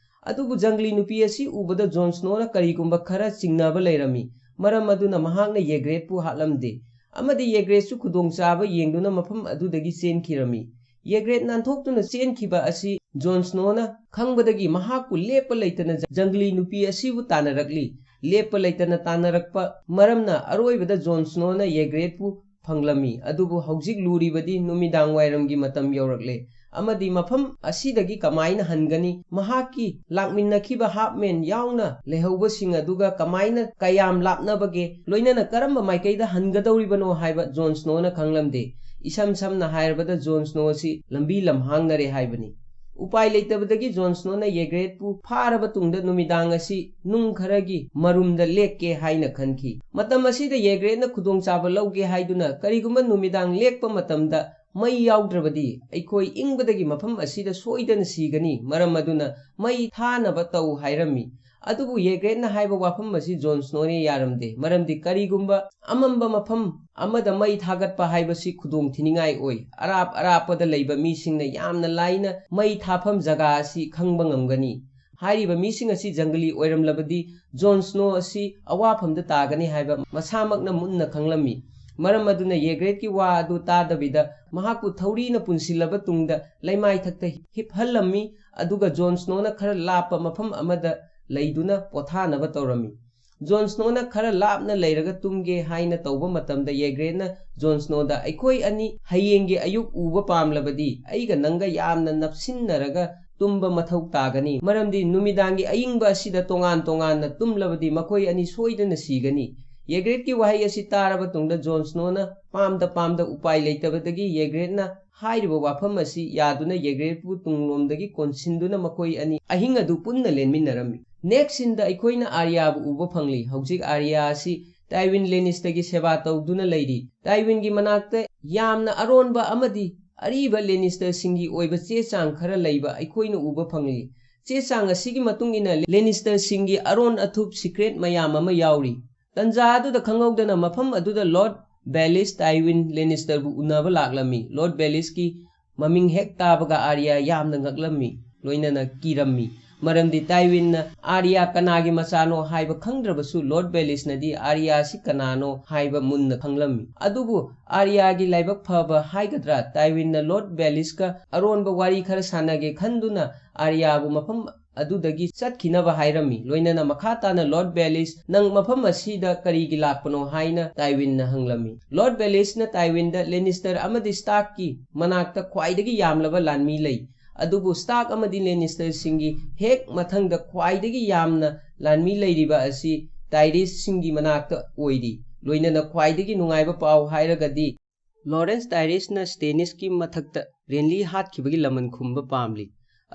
ꯑꯗꯨꯕꯨ ꯖꯪꯒꯂꯤ ꯅꯨꯄꯤ ꯑꯁꯤ ꯎꯕꯗ ꯖꯣꯟ ꯁ꯭ꯅꯣꯅ ꯀꯔꯤꯒꯨꯝꯕ ꯈꯔ ꯆꯤꯡꯅꯕ ꯂꯩꯔꯝꯃꯤ, ꯃꯔꯝ ꯑꯗꯨꯅ ꯃꯍꯥꯛꯅ ꯌꯦꯒ꯭ꯔꯦꯠꯄꯨ ꯍꯥꯠꯂꯝꯗꯦ, ꯑꯃꯗꯤ ꯌꯦꯒ꯭ꯔꯦꯠꯁꯨ ꯈꯨꯗꯣꯡꯆꯥꯕ ꯌꯦꯡꯗꯨꯅ ꯃꯐꯝ ꯑꯗꯨꯗꯒꯤ ꯆꯦꯟꯈꯤꯔꯝꯃꯤ꯫ ꯌꯦꯒ꯭ꯔꯦꯠ ꯅꯥꯟꯊꯣꯛꯇꯨꯅ ꯆꯦꯟꯈꯤꯕ ꯑꯁꯤ ꯖꯣꯟ ꯁ꯭ꯅꯣꯅ ꯈꯪꯕꯗꯒꯤ ꯃꯍꯥꯛꯄꯨ ꯂꯦꯞꯄ ꯂꯩꯇꯅ ꯖꯪꯒꯂꯤ ꯅꯨꯄꯤ ꯑꯁꯤꯕꯨ ꯇꯥꯟꯅꯔꯛꯂꯤ꯫ ꯂꯦꯞꯄ ꯂꯩꯇꯅ ꯇꯥꯟꯅꯔꯛꯄ ꯃꯔꯝꯅ ꯑꯔꯣꯏꯕꯗ ꯖꯣꯟ ꯁ꯭ꯅꯣꯅ ꯌꯦꯒ꯭ꯔꯦꯠꯄꯨ ꯐꯪꯂꯝꯃꯤ꯫ ꯑꯗꯨꯕꯨ ꯍꯧꯖꯤꯛ ꯂꯨꯔꯤꯕꯗꯤ ꯅꯨꯃꯤꯗꯥꯡ ꯋꯥꯏꯔꯝꯒꯤ ꯃꯇꯝ ꯌꯧꯔꯛꯂꯦ, ꯑꯃꯗꯤ ꯃꯐꯝ ꯑꯁꯤꯗꯒꯤ ꯀꯃꯥꯏꯅ ꯍꯟꯒꯅꯤ? ꯃꯍꯥꯛꯀꯤ ꯂꯥꯛꯃꯤꯟꯅꯈꯤꯕ ꯍꯥꯐꯃꯦꯟ ꯌꯥꯎꯅ ꯂꯩꯍꯧꯕꯁꯤꯡ ꯑꯗꯨꯒ ꯀꯃꯥꯏꯅ, ꯀꯌꯥꯝ ꯂꯥꯞꯅꯕꯒꯦ? ꯂꯣꯏꯅꯅ ꯀꯔꯝꯕ ꯃꯥꯏꯀꯩꯗ ꯍꯟꯒꯗꯧꯔꯤꯕꯅꯣ ꯍꯥꯏꯕ ꯖꯣꯟ ꯁ꯭ꯅꯣꯅ ꯈꯪꯂꯝꯗꯦ꯫ ꯏꯁꯝ ꯁꯝꯅ ꯍꯥꯏꯔꯕꯗ ꯖꯣꯟ ꯁ꯭ꯅꯣ ꯑꯁꯤ ꯂꯝꯕꯤ ꯂꯝꯍꯥꯡꯅꯔꯦ ꯍꯥꯏꯕꯅꯤ꯫ ꯎꯄꯥꯏ ꯂꯩꯇꯕꯗꯒꯤ ꯖꯣꯟ ꯁ꯭ꯅꯣꯅ ꯌꯦꯒ꯭ꯔꯦꯠꯄꯨ ꯐꯥꯔꯕ ꯇꯨꯡꯗ ꯅꯨꯃꯤꯗꯥꯡ ꯑꯁꯤ ꯅꯨꯡ ꯈꯔꯒꯤ ꯃꯔꯨꯝꯗ ꯂꯦꯛꯀꯦ ꯍꯥꯏꯅ ꯈꯟꯈꯤ꯫ ꯃꯇꯝ ꯑꯁꯤꯗ ꯌꯦꯒ꯭ꯔꯦꯠꯅ ꯈꯨꯗꯣꯡꯆꯥꯕ ꯂꯧꯒꯦ ꯍꯥꯏꯗꯨꯅ ꯀꯔꯤꯒꯨꯝꯕ ꯅꯨꯃꯤꯗꯥꯡ ꯂꯦꯛꯄ ꯃꯇꯝꯗ "ꯃꯩ ꯌꯥꯎꯗ꯭ꯔꯕꯗꯤ ꯑꯩꯈꯣꯏ ꯏꯪꯕꯗꯒꯤ ꯃꯐꯝ ꯑꯁꯤꯗ ꯁꯣꯏꯗꯅ ꯁꯤꯒꯅꯤ, ꯃꯔꯝ ꯑꯗꯨꯅ ꯃꯩ ꯊꯥꯅꯕ ꯇꯧ" ꯍꯥꯏꯔꯝꯃꯤ꯫ ꯑꯗꯨꯕꯨ ꯌꯦꯒ꯭ꯔꯦꯠꯅ ꯍꯥꯏꯕ ꯋꯥꯐꯝ ꯑꯁꯤ ꯖꯣꯟ ꯁ꯭ꯅꯣꯅ ꯌꯥꯔꯝꯗꯦ, ꯃꯔꯝꯗꯤ ꯀꯔꯤꯒꯨꯝꯕ ꯑꯃꯝꯕ ꯃꯐꯝ ꯑꯃꯗ ꯃꯩ ꯊꯥꯒꯠꯄ ꯍꯥꯏꯕꯁꯤ ꯈꯨꯗꯣꯡ ꯊꯤꯅꯤꯡꯉꯥꯏ ꯑꯣꯏ꯫ ꯑꯔꯥꯞ ꯑꯔꯥꯞꯄꯗ ꯂꯩꯕ ꯃꯤꯁꯤꯡꯅ ꯌꯥꯝꯅ ꯂꯥꯏꯅ ꯃꯩ ꯊꯥꯐꯝ ꯖꯒꯥ ꯑꯁꯤ ꯈꯪꯕ ꯉꯝꯒꯅꯤ꯫ ꯍꯥꯏꯔꯤꯕ ꯃꯤꯁꯤꯡ ꯑꯁꯤ ꯖꯪꯒꯂꯤ ꯑꯣꯏꯔꯝꯂꯕꯗꯤ ꯖꯣꯟ ꯁ꯭ꯅꯣ ꯑꯁꯤ ꯑꯋꯥꯐꯝꯗ ꯇꯥꯒꯅꯤ ꯍꯥꯏꯕ ꯃꯁꯥꯃꯛꯅ ꯃꯨꯟꯅ ꯈꯪꯂꯝꯃꯤ꯫ ꯃꯔꯝ ꯑꯗꯨꯅ ꯌꯦꯒ꯭ꯔꯦꯠꯀꯤ ꯋꯥ ꯑꯗꯨ ꯇꯥꯗꯕꯤꯗ ꯃꯍꯥꯛꯄꯨ ꯊꯧꯔꯤꯅ ꯄꯨꯟꯁꯤꯜꯂꯕ ꯇꯨꯡꯗ ꯂꯩꯃꯥꯏꯊꯛꯇ ꯍꯤꯞꯍꯜꯂꯝꯃꯤ, ꯑꯗꯨꯒ ꯖꯣꯟ ꯁ꯭ꯅꯣꯅ ꯈꯔ ꯂꯥꯞꯄ ꯃꯐꯝ ꯑꯃꯗ ꯂꯩꯗꯨꯅ ꯄꯣꯊꯥꯅꯕ ꯇꯧꯔꯝꯃꯤ꯫ ꯖꯣꯟ ꯁ꯭ꯅꯣꯅ ꯈꯔ ꯂꯥꯞꯅ ꯂꯩꯔꯒ ꯇꯨꯝꯒꯦ ꯍꯥꯏꯅ ꯇꯧꯕ ꯃꯇꯝꯗ ꯌꯦꯒ꯭ꯔꯦꯠꯅ ꯖꯣꯟ ꯁ꯭ꯅꯣꯗ, "ꯑꯩꯈꯣꯏ ꯑꯅꯤ ꯍꯌꯦꯡꯒꯤ ꯑꯌꯨꯛ ꯎꯕ ꯄꯥꯝꯂꯕꯗꯤ ꯑꯩꯒ ꯅꯪꯒ ꯌꯥꯝꯅ ꯅꯞꯁꯤꯟꯅꯔꯒ ꯇꯨꯝꯕ ꯃꯊꯧ ꯇꯥꯒꯅꯤ, ꯃꯔꯝꯗꯤ ꯅꯨꯃꯤꯗꯥꯡꯒꯤ ꯑꯏꯪꯕ ꯑꯁꯤꯗ ꯇꯣꯉꯥꯟ ꯇꯣꯉꯥꯟꯅ ꯇꯨꯝꯂꯕꯗꯤ ꯃꯈꯣꯏ ꯑꯅꯤ ꯁꯣꯏꯗꯅ ꯁꯤꯒꯅꯤ"꯫ ꯌꯦꯒ꯭ꯔꯦꯠꯀꯤ ꯋꯥꯍꯩ ꯑꯁꯤ ꯇꯥꯔꯕ ꯇꯨꯡꯗ ꯖꯣꯟ ꯁ꯭ꯅꯣꯅ ꯄꯥꯝꯗ ꯄꯥꯝꯗ ꯎꯄꯥꯏ ꯂꯩꯇꯕꯗꯒꯤ ꯌꯦꯒ꯭ꯔꯦꯠꯅ ꯍꯥꯏꯔꯤꯕ ꯋꯥꯐꯝ ꯑꯁꯤ ꯌꯥꯗꯨꯅ ꯌꯦꯒ꯭ꯔꯦꯠꯄꯨ ꯇꯨꯡꯂꯣꯝꯗꯒꯤ ꯀꯣꯟꯁꯤꯟꯗꯨꯅ ꯃꯈꯣꯏ ꯑꯅꯤ ꯑꯍꯤꯡ ꯑꯗꯨ ꯄꯨꯟꯅ ꯂꯦꯟꯃꯤꯟꯅꯔꯝꯃꯤ꯫ Next scene ꯗ ꯑꯩꯈꯣꯏꯅ ꯑꯥꯔꯌꯥꯕꯨ ꯎꯕ ꯐꯪꯂꯤ꯫ ꯍꯧꯖꯤꯛ ꯑꯥꯔꯌꯥ ꯑꯁꯤ ꯇꯥꯏꯋꯤꯟ ꯂꯦꯅꯤꯁꯇꯔꯒꯤ ꯁꯦꯕꯥ ꯇꯧꯗꯨꯅ ꯂꯩꯔꯤ꯫ ꯇꯥꯏꯋꯤꯟꯒꯤ ꯃꯅꯥꯛꯇ ꯌꯥꯝꯅ ꯑꯔꯣꯟꯕ ꯑꯃꯗꯤ ꯑꯔꯤꯕ ꯂꯦꯅꯤꯁꯇꯔꯁꯤꯡꯒꯤ ꯑꯣꯏꯕ ꯆꯦ ꯆꯥꯡ ꯈꯔ ꯂꯩꯕ ꯑꯩꯈꯣꯏꯅ ꯎꯕ ꯐꯪꯂꯤ꯫ ꯆꯦ ꯆꯥꯡ ꯑꯁꯤꯒꯤ ꯃꯇꯨꯡ ꯏꯟꯅ ꯂꯦꯅꯤꯁꯇꯔꯁꯤꯡꯒꯤ ꯑꯔꯣꯟ ꯑꯊꯨꯞ ꯁꯤꯀ꯭ꯔꯦꯠ ꯃꯌꯥꯝ ꯑꯃ ꯌꯥꯎꯔꯤ꯫ ꯇꯟꯖꯥ ꯑꯗꯨꯗ ꯈꯪꯍꯧꯗꯅ ꯃꯐꯝ ꯑꯗꯨꯗ ꯂꯣꯔꯗ ꯕꯦꯂꯤꯁ ꯇꯥꯏꯋꯤꯟ ꯂꯦꯅꯤꯁꯇꯔꯕꯨ ꯎꯅꯕ ꯂꯥꯛꯂꯝꯃꯤ꯫ ꯂꯣꯔꯗ ꯕꯦꯂꯤꯁꯀꯤ ꯃꯃꯤꯡ ꯍꯦꯛ ꯇꯥꯕꯒ ꯑꯥꯔꯌꯥ ꯌꯥꯝꯅ ꯉꯛꯂꯝꯃꯤ, ꯂꯣꯏꯅꯅ ꯀꯤꯔꯝꯃꯤ꯫ ꯃꯔꯝꯗꯤ ꯇꯥꯏꯋꯤꯟꯅ ꯑꯥꯔꯌꯥ ꯀꯅꯥꯒꯤ ꯃꯆꯥꯅꯣ ꯍꯥꯏꯕ ꯈꯪꯗ꯭ꯔꯕꯁꯨ ꯂꯣꯔꯗ ꯕꯦꯂꯤꯁꯅꯗꯤ ꯑꯥꯔꯌꯥ ꯑꯁꯤ ꯀꯅꯥꯅꯣ ꯍꯥꯏꯕ ꯃꯨꯟꯅ ꯈꯪꯂꯝꯃꯤ꯫ ꯑꯗꯨꯕꯨ ꯑꯥꯔꯌꯥꯒꯤ ꯂꯥꯏꯕꯛ ꯐꯕ ꯍꯥꯏꯒꯗ꯭ꯔꯥ, ꯇꯥꯏꯋꯤꯟꯅ ꯂꯣꯔꯗ ꯕꯦꯂꯤꯁꯀ ꯑꯔꯣꯟꯕ ꯋꯥꯔꯤ ꯈꯔ ꯁꯥꯟꯅꯒꯦ ꯈꯟꯗꯨꯅ ꯑꯥꯔꯌꯥꯕꯨ ꯃꯐꯝ ꯑꯗꯨꯗꯒꯤ ꯆꯠꯈꯤꯅꯕ ꯍꯥꯏꯔꯝꯃꯤ꯫ ꯂꯣꯏꯅꯅ ꯃꯈꯥ ꯇꯥꯅ ꯂꯣꯔꯗ ꯕꯦꯂꯤꯁ, "ꯅꯪ ꯃꯐꯝ ꯑꯁꯤꯗ ꯀꯔꯤꯒꯤ ꯂꯥꯛꯄꯅꯣ?" ꯍꯥꯏꯅ ꯇꯥꯏꯋꯤꯟꯅ ꯍꯪꯂꯝꯃꯤ꯫ ꯂꯣꯔꯗ ꯕꯦꯂꯤꯁꯅ ꯇꯥꯏꯋꯤꯟꯗ ꯂꯦꯅꯤꯁꯇꯔ ꯑꯃꯗꯤ ꯁ꯭ꯇꯥꯔꯛꯀꯤ ꯃꯅꯥꯛꯇ ꯈ꯭ꯋꯥꯏꯗꯒꯤ ꯌꯥꯝꯂꯕ ꯂꯥꯟꯃꯤ ꯂꯩ, ꯑꯗꯨꯕꯨ ꯁ꯭ꯇꯥꯔꯛ ꯑꯃꯗꯤ ꯂꯦꯅꯤꯁꯇꯔꯁꯤꯡꯒꯤ ꯍꯦꯛ ꯃꯊꯪꯗ ꯈ꯭ꯋꯥꯏꯗꯒꯤ ꯌꯥꯝꯅ ꯂꯥꯟꯃꯤ ꯂꯩꯔꯤꯕ ꯑꯁꯤ ꯇꯥꯏꯔꯤꯁꯁꯤꯡꯒꯤ ꯃꯅꯥꯛꯇ ꯑꯣꯏꯔꯤ꯫ ꯂꯣꯏꯅꯅ ꯈ꯭ꯋꯥꯏꯗꯒꯤ ꯅꯨꯡꯉꯥꯏꯕ ꯄꯥꯎ ꯍꯥꯏꯔꯒꯗꯤ, ꯂꯣꯔꯦꯟꯁ ꯇꯥꯏꯔꯤꯁꯅ ꯁ꯭ꯇꯦꯅꯤꯁꯀꯤ ꯃꯊꯛꯇ ꯔꯦꯟꯂꯤ ꯍꯥꯠꯈꯤꯕꯒꯤ ꯂꯃꯟ ꯈꯨꯝꯕ ꯄꯥꯝꯂꯤ,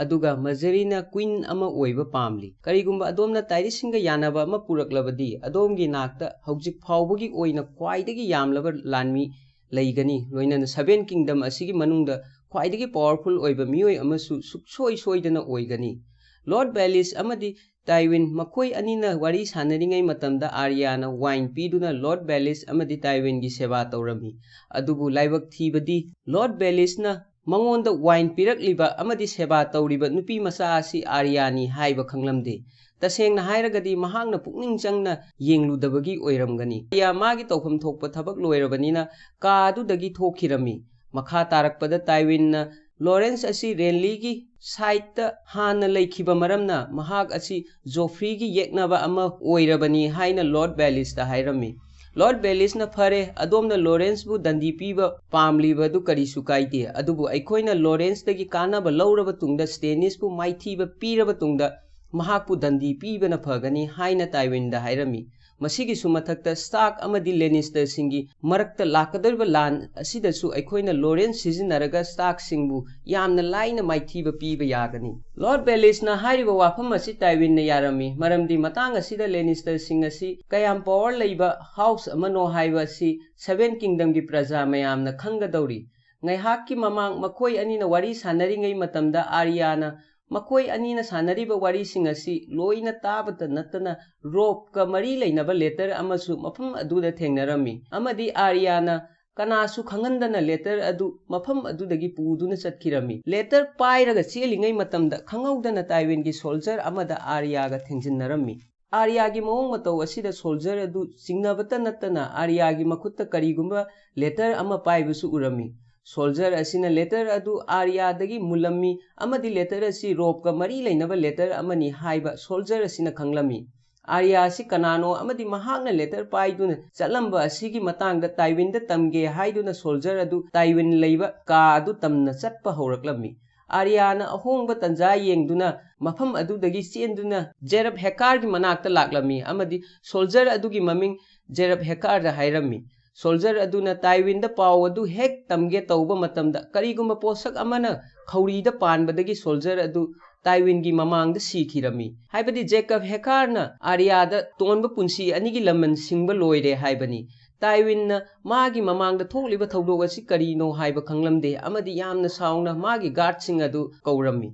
ꯑꯗꯨꯒ ꯃꯖꯔꯤꯅ ꯀ꯭ꯋꯤꯟ ꯑꯃ ꯑꯣꯏꯕ ꯄꯥꯝꯂꯤ꯫ ꯀꯔꯤꯒꯨꯝꯕ ꯑꯗꯣꯝꯅ ꯇꯥꯏꯔꯤꯁꯁꯤꯡꯒ ꯌꯥꯅꯕ ꯑꯃ ꯄꯨꯔꯛꯂꯕꯗꯤ, ꯑꯗꯣꯝꯒꯤ ꯅꯥꯛꯇ ꯍꯧꯖꯤꯛ ꯐꯥꯎꯕꯒꯤ ꯑꯣꯏꯅ ꯈ꯭ꯋꯥꯏꯗꯒꯤ ꯌꯥꯝꯂꯕ ꯂꯥꯟꯃꯤ ꯂꯩꯒꯅꯤ꯫ ꯂꯣꯏꯅꯅ Seven Kingdom ꯑꯁꯤꯒꯤ ꯃꯅꯨꯡꯗ ꯈ꯭ꯋꯥꯏꯗꯒꯤ powerful ꯑꯣꯏꯕ ꯃꯤꯑꯣꯏ ꯑꯃꯁꯨ ꯁꯨꯛꯁꯣꯏ ꯁꯣꯏꯗꯅ ꯑꯣꯏꯒꯅꯤ꯫ Lord Baelish ꯑꯃꯗꯤ Tywin ꯃꯈꯣꯏ ꯑꯅꯤꯅ ꯋꯥꯔꯤ ꯁꯥꯟꯅꯔꯤꯉꯩ ꯃꯇꯝꯗ Aryaꯅ wine ꯄꯤꯗꯨꯅ Lord Baelish ꯑꯃꯗꯤ Tywinꯒꯤ ꯁꯦꯕꯥ ꯇꯧꯔꯝꯃꯤ꯫ ꯑꯗꯨꯕꯨ ꯂꯥꯏꯕꯛ ꯊꯤꯕꯗꯤ Lord Baelishꯅ ꯃꯉꯣꯟꯗ wine ꯄꯤꯔꯛꯂꯤꯕ ꯑꯃꯗꯤ ꯁꯦꯕꯥ ꯇꯧꯔꯤꯕ ꯅꯨꯄꯤ ꯃꯆꯥ ꯑꯁꯤ Aryaꯅꯤ ꯍꯥꯏꯕ ꯈꯪꯂꯝꯗꯦ꯫ ꯇꯁꯦꯡꯅ ꯍꯥꯏꯔꯒꯗꯤ ꯃꯍꯥꯛꯅ ꯄꯨꯛꯅꯤꯡ ꯆꯪꯅ ꯌꯦꯡꯂꯨꯗꯕꯒꯤ ꯑꯣꯏꯔꯝꯒꯅꯤ꯫ Arya ꯃꯥꯒꯤ ꯇꯧꯐꯝ ꯊꯣꯛꯄ ꯊꯕꯛ ꯂꯣꯏꯔꯕꯅꯤꯅ ꯀꯥ ꯑꯗꯨꯗꯒꯤ ꯊꯣꯛꯈꯤꯔꯝꯃꯤ꯫ ꯃꯈꯥ ꯇꯥꯔꯛꯄꯗ Tywinꯅ Lorenz ꯑꯁꯤ Renlyꯒꯤ sideꯇ ꯍꯥꯟꯅ ꯂꯩꯈꯤꯕ ꯃꯔꯝꯅ ꯃꯍꯥꯛ ꯑꯁꯤ Joffreyꯒꯤ ꯌꯦꯛꯅꯕ ꯑꯃ ꯑꯣꯏꯔꯕꯅꯤ ꯍꯥꯏꯅ Lord Baelishꯇ ꯍꯥꯏꯔꯝꯃꯤ꯫ Lord Baelishꯅ "ꯐꯔꯦ, ꯑꯗꯣꯝꯅ Lorenzꯕꯨ ꯗꯟꯗꯤ ꯄꯤꯕ ꯄꯥꯝꯂꯤꯕ ꯑꯗꯨ ꯀꯔꯤꯁꯨ ꯀꯥꯏꯗꯦ, ꯑꯗꯨꯕꯨ ꯑꯩꯈꯣꯏꯅ Lorenzꯇꯒꯤ ꯀꯥꯟꯅꯕ ꯂꯧꯔꯕ ꯇꯨꯡꯗ, Stannisꯕꯨ ꯃꯥꯏꯊꯤꯕ ꯄꯤꯔꯕ ꯇꯨꯡꯗ ꯃꯍꯥꯛꯄꯨ ꯗꯟꯗꯤ ꯄꯤꯕꯅ ꯐꯒꯅꯤ" ꯍꯥꯏꯅ Tywinꯗ ꯍꯥꯏꯔꯝꯃꯤ꯫ ꯃꯁꯤꯒꯤꯁꯨ ꯃꯊꯛꯇ Stark ꯑꯃꯗꯤ Lannisterꯁꯤꯡꯒꯤ ꯃꯔꯛꯇ ꯂꯥꯛꯀꯗꯧꯔꯤꯕ ꯂꯥꯟ ꯑꯁꯤꯗꯁꯨ ꯑꯩꯈꯣꯏꯅ Lorenz ꯁꯤꯖꯤꯟꯅꯔꯒ Starkꯁꯤꯡꯕꯨ ꯌꯥꯝꯅ ꯂꯥꯏꯅ ꯃꯥꯏꯊꯤꯕ ꯄꯤꯕ ꯌꯥꯒꯅꯤ꯫ Lord Baelishꯅ ꯍꯥꯏꯔꯤꯕ ꯋꯥꯐꯝ ꯑꯁꯤ Tywinꯅ ꯌꯥꯔꯝꯃꯤ, ꯃꯔꯝꯗꯤ ꯃꯇꯥꯡ ꯑꯁꯤꯗ Lannisterꯁꯤꯡ ꯑꯁꯤ ꯀꯌꯥꯝ power ꯂꯩꯕ house ꯑꯃꯅꯣ ꯍꯥꯏꯕ ꯑꯁꯤ Seven Kingdomꯒꯤ ꯄ꯭ꯔꯖꯥ ꯃꯌꯥꯝꯅ ꯈꯪꯒꯗꯧꯔꯤ꯫ ꯉꯥꯏꯍꯥꯛꯀꯤ ꯃꯃꯥꯡ ꯃꯈꯣꯏ ꯑꯅꯤꯅ ꯋꯥꯔꯤ ꯁꯥꯟꯅꯔꯤꯉꯩ ꯃꯇꯝꯗ Aryaꯅ ꯃꯈꯣꯏ ꯑꯅꯤꯅ ꯁꯥꯟꯅꯔꯤꯕ ꯋꯥꯔꯤꯁꯤꯡ ꯑꯁꯤ ꯂꯣꯏꯅ ꯇꯥꯕꯇ ꯅꯠꯇꯅ Robbꯀ ꯃꯔꯤ ꯂꯩꯅꯕ letter ꯑꯃꯁꯨ ꯃꯐꯝ ꯑꯗꯨꯗ ꯊꯦꯡꯅꯔꯝꯃꯤ, ꯑꯃꯗꯤ Aryaꯅ ꯀꯅꯥꯁꯨ ꯈꯪꯍꯟꯗꯅ letter ꯑꯗꯨ ꯃꯐꯝ ꯑꯗꯨꯗꯒꯤ ꯄꯨꯗꯨꯅ ꯆꯠꯈꯤꯔꯝꯃꯤ꯫ Letter ꯄꯥꯏꯔꯒ ꯆꯦꯜꯂꯤꯉꯩ ꯃꯇꯝꯗ ꯈꯪꯍꯧꯗꯅ Tywinꯒꯤ soldier ꯑꯃꯗ Aryaꯒ ꯊꯦꯡꯖꯤꯟꯅꯔꯝꯃꯤ꯫ Aryaꯒꯤ ꯃꯑꯣꯡ ꯃꯇꯧ ꯑꯁꯤꯗ soldier ꯑꯗꯨ ꯆꯤꯡꯅꯕꯇ ꯅꯠꯇꯅ Aryaꯒꯤ ꯃꯈꯨꯠꯇ ꯀꯔꯤꯒꯨꯝꯕ letter ꯑꯃ ꯄꯥꯏꯕꯁꯨ ꯎꯔꯝꯃꯤ꯫ Soldier ꯑꯁꯤꯅ letter ꯑꯗꯨ Aryaꯗꯒꯤ ꯃꯨꯜꯂꯝꯃꯤ ꯑꯃꯗꯤ letter ꯑꯁꯤ Robbꯀ ꯃꯔꯤ ꯂꯩꯅꯕ letter ꯑꯃꯅꯤ ꯍꯥꯏꯕ soldier ꯑꯁꯤꯅ ꯈꯪꯂꯝꯃꯤ꯫ Arya ꯑꯁꯤ ꯀꯅꯥꯅꯣ ꯑꯃꯗꯤ ꯃꯍꯥꯛꯅ letter ꯄꯥꯏꯗꯨꯅ ꯆꯠꯂꯝꯕ ꯑꯁꯤꯒꯤ ꯃꯇꯥꯡꯗ Tywinꯗ ꯇꯝꯒꯦ ꯍꯥꯏꯗꯨꯅ soldier ꯑꯗꯨ Tywin ꯂꯩꯕ ꯀꯥ ꯑꯗꯨ ꯇꯝꯅ ꯆꯠꯄ ꯍꯧꯔꯛꯂꯝꯃꯤ꯫ Aryaꯅ ꯑꯍꯣꯡꯕ ꯇꯟꯖꯥ ꯌꯦꯡꯗꯨꯅ ꯃꯐꯝ ꯑꯗꯨꯗꯒꯤ ꯆꯦꯟꯗꯨꯅ Zareb Hakkarꯒꯤ ꯃꯅꯥꯛꯇ ꯂꯥꯛꯂꯝꯃꯤ ꯑꯃꯗꯤ soldier ꯑꯗꯨꯒꯤ ꯃꯃꯤꯡ Zareb Hakkarꯗ ꯍꯥꯏꯔꯝꯃꯤ꯫ Soldier ꯑꯗꯨꯅ Tywinꯗ ꯄꯥꯎ ꯑꯗꯨ ꯍꯦꯛ ꯇꯝꯒꯦ ꯇꯧꯕ ꯃꯇꯝꯗ ꯀꯔꯤꯒꯨꯝꯕ ꯄꯣꯠꯁꯛ ꯑꯃꯅ ꯈꯧꯔꯤꯗ ꯄꯥꯟꯕꯗꯒꯤ soldier ꯑꯗꯨ Tywinꯒꯤ ꯃꯃꯥꯡꯗ ꯁꯤꯈꯤꯔꯝꯃꯤ꯫ ꯍꯥꯏꯕꯗꯤ Jacob Hakkarꯅ Aryaꯗ ꯇꯣꯟꯕ ꯄꯨꯟꯁꯤ ꯑꯅꯤꯒꯤ ꯂꯃꯟ ꯁꯤꯡꯕ ꯂꯣꯏꯔꯦ ꯍꯥꯏꯕꯅꯤ꯫ ꯇꯥꯏꯋꯤꯟꯅ ꯃꯥꯒꯤ ꯃꯃꯥꯡꯗ ꯊꯣꯛꯂꯤꯕ ꯊꯧꯗꯣꯛ ꯑꯁꯤ ꯀꯔꯤꯅꯣ ꯍꯥꯏꯕ ꯈꯪꯂꯝꯗꯦ ꯑꯃꯗꯤ ꯌꯥꯝꯅ ꯁꯥꯎꯅ ꯃꯥꯒꯤ ꯒꯥꯔꯗꯁꯤꯡ ꯑꯗꯨ ꯀꯧꯔꯝꯃꯤ꯫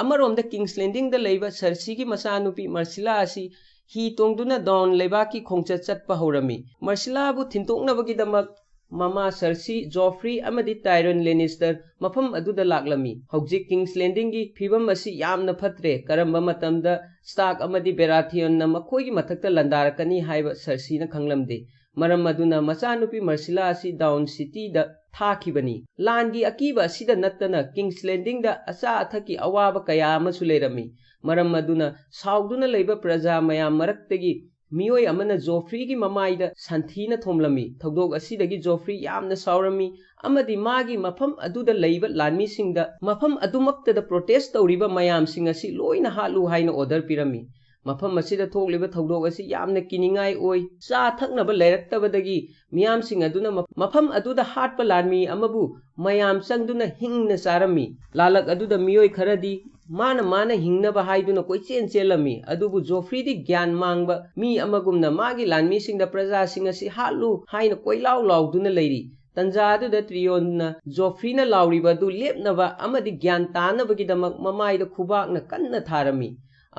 ꯑꯃꯔꯣꯝꯗ ꯀꯤꯡꯁ ꯂꯦꯟꯗꯤꯡꯗ ꯂꯩꯕ ꯁꯔꯁꯤꯒꯤ ꯃꯆꯥꯅꯨꯄꯤ ꯃꯔꯁꯤꯂꯥ ꯑꯁꯤ ꯍꯤ ꯇꯣꯡꯗꯨꯅ ꯗꯥꯎꯟ ꯂꯩꯕꯥꯛꯀꯤ ꯈꯣꯡꯆꯠ ꯆꯠꯄ ꯍꯧꯔꯝꯃꯤ꯫ ꯃꯔꯁꯤꯂꯥꯕꯨ ꯊꯤꯟꯇꯣꯛꯅꯕꯒꯤꯗꯃꯛ ꯃꯃꯥ ꯁꯔꯁꯤ, ꯖꯣꯐ꯭ꯔꯤ ꯑꯃꯗꯤ ꯇꯥꯏꯔꯣꯟ ꯂꯦꯅꯤꯁꯇꯔ ꯃꯐꯝ ꯑꯗꯨꯗ ꯂꯥꯛꯂꯝꯃꯤ꯫ ꯍꯧꯖꯤꯛ ꯀꯤꯡꯁ ꯂꯦꯟꯗꯤꯡꯒꯤ ꯐꯤꯕꯝ ꯑꯁꯤ ꯌꯥꯝꯅ ꯐꯠꯇ꯭ꯔꯦ꯫ ꯀꯔꯝꯕ ꯃꯇꯝꯗ ꯁ꯭ꯇꯥꯔꯛ ꯑꯃꯗꯤ ꯕꯦꯔꯥꯊꯤꯌꯟꯅ ꯃꯈꯣꯏꯒꯤ ꯃꯊꯛꯇ ꯂꯥꯟꯗꯥꯔꯛꯀꯅꯤ ꯍꯥꯏꯕ ꯁꯔꯁꯤꯅ ꯈꯪꯂꯝꯗꯦ꯫ ꯃꯔꯝ ꯑꯗꯨꯅ ꯃꯆꯥꯅꯨꯄꯤ ꯃꯔꯁꯤꯂꯥ ꯑꯁꯤ ꯗꯥꯎꯟ ꯁꯤꯇꯤꯗ ꯊꯥꯈꯤꯕꯅꯤ꯫ ꯂꯥꯟꯒꯤ ꯑꯀꯤꯕ ꯑꯁꯤꯗ ꯅꯠꯇꯅ ꯀꯤꯡꯁ ꯂꯦꯟꯗꯤꯡꯗ ꯑꯆꯥ ꯑꯊꯛꯀꯤ ꯑꯋꯥꯕ ꯀꯌꯥ ꯑꯃꯁꯨ ꯂꯩꯔꯝꯃꯤ꯫ ꯃꯔꯝ ꯑꯗꯨꯅ ꯁꯥꯎꯗꯨꯅ ꯂꯩꯕ ꯄ꯭ꯔꯖꯥ ꯃꯌꯥꯝ ꯃꯔꯛꯇꯒꯤ ꯃꯤꯑꯣꯏ ꯑꯃꯅ ꯖꯣꯐ꯭ꯔꯤꯒꯤ ꯃꯃꯥꯏꯗ ꯁꯟꯊꯤꯅ ꯊꯣꯝꯂꯝꯃꯤ꯫ ꯊꯧꯗꯣꯛ ꯑꯁꯤꯗꯒꯤ ꯖꯣꯐ꯭ꯔꯤ ꯌꯥꯝꯅ ꯁꯥꯎꯔꯝꯃꯤ ꯑꯃꯗꯤ ꯃꯥꯒꯤ ꯃꯐꯝ ꯑꯗꯨꯗ ꯂꯩꯕ ꯂꯥꯟꯃꯤꯁꯤꯡꯗ ꯃꯐꯝ ꯑꯗꯨꯃꯛꯇꯗ ꯄ꯭ꯔꯣꯇꯦꯁ ꯇꯧꯔꯤꯕ ꯃꯌꯥꯝꯁꯤꯡ ꯑꯁꯤ ꯂꯣꯏꯅ ꯍꯥꯠꯂꯨ ꯍꯥꯏꯅ ꯑꯣꯔꯗꯔ ꯄꯤꯔꯝꯃꯤ꯫ ꯃꯐꯝ ꯑꯁꯤꯗ ꯊꯣꯛꯂꯤꯕ ꯊꯧꯗꯣꯛ ꯑꯁꯤ ꯌꯥꯝꯅ ꯀꯤꯅꯤꯡꯉꯥꯏ ꯑꯣꯏ꯫ ꯆꯥ ꯊꯛꯅꯕ ꯂꯩꯔꯛꯇꯕꯗꯒꯤ ꯃꯤꯌꯥꯝꯁꯤꯡ ꯑꯗꯨꯅ ꯃ-, ꯃꯐꯝ ꯑꯗꯨꯗ ꯍꯥꯠꯄ ꯂꯥꯟꯃꯤ ꯑꯃꯕꯨ ꯃꯌꯥꯝ ꯆꯪꯗꯨꯅ ꯍꯤꯡꯅ ꯆꯥꯔꯝꯃꯤ꯫ ꯂꯥꯜꯂꯛ ꯑꯗꯨꯗ ꯃꯤꯑꯣꯏ ꯈꯔꯗꯤ ꯃꯥꯅ ꯃꯥꯅ ꯍꯤꯡꯅꯕ ꯍꯥꯏꯗꯨꯅ ꯀꯣꯏꯆꯦꯟ ꯆꯦꯜꯂꯝꯃꯤ꯫ ꯑꯗꯨꯕꯨ ꯖꯣꯐ꯭ꯔꯤꯗꯤ ꯒ꯭ꯌꯥꯟ ꯃꯥꯡꯕ ꯃꯤ ꯑꯃꯒꯨꯝꯅ ꯃꯥꯒꯤ ꯂꯥꯟꯃꯤꯁꯤꯡꯗ ꯄ꯭ꯔꯖꯥꯁꯤꯡ ꯑꯁꯤ ꯍꯥꯠꯂꯨ ꯍꯥꯏꯅ ꯀꯣꯏꯂꯥꯎ ꯂꯥꯎꯗꯨꯅ ꯂꯩꯔꯤ꯫ ꯇꯟꯖꯥ ꯑꯗꯨꯗ ꯇ꯭ꯔꯤꯌꯣꯟꯅ ꯖꯣꯐ꯭ꯔꯤꯅ ꯂꯥꯎꯔꯤꯕ ꯑꯗꯨ ꯂꯦꯞꯅꯕ ꯑꯃꯗꯤ ꯒ꯭ꯌꯥꯟ ꯇꯥꯅꯕꯒꯤꯗꯃꯛ ꯃꯃꯥꯏꯗ ꯈꯨꯕꯥꯛꯅ ꯀꯟꯅ ꯊꯥꯔꯝꯃꯤ꯫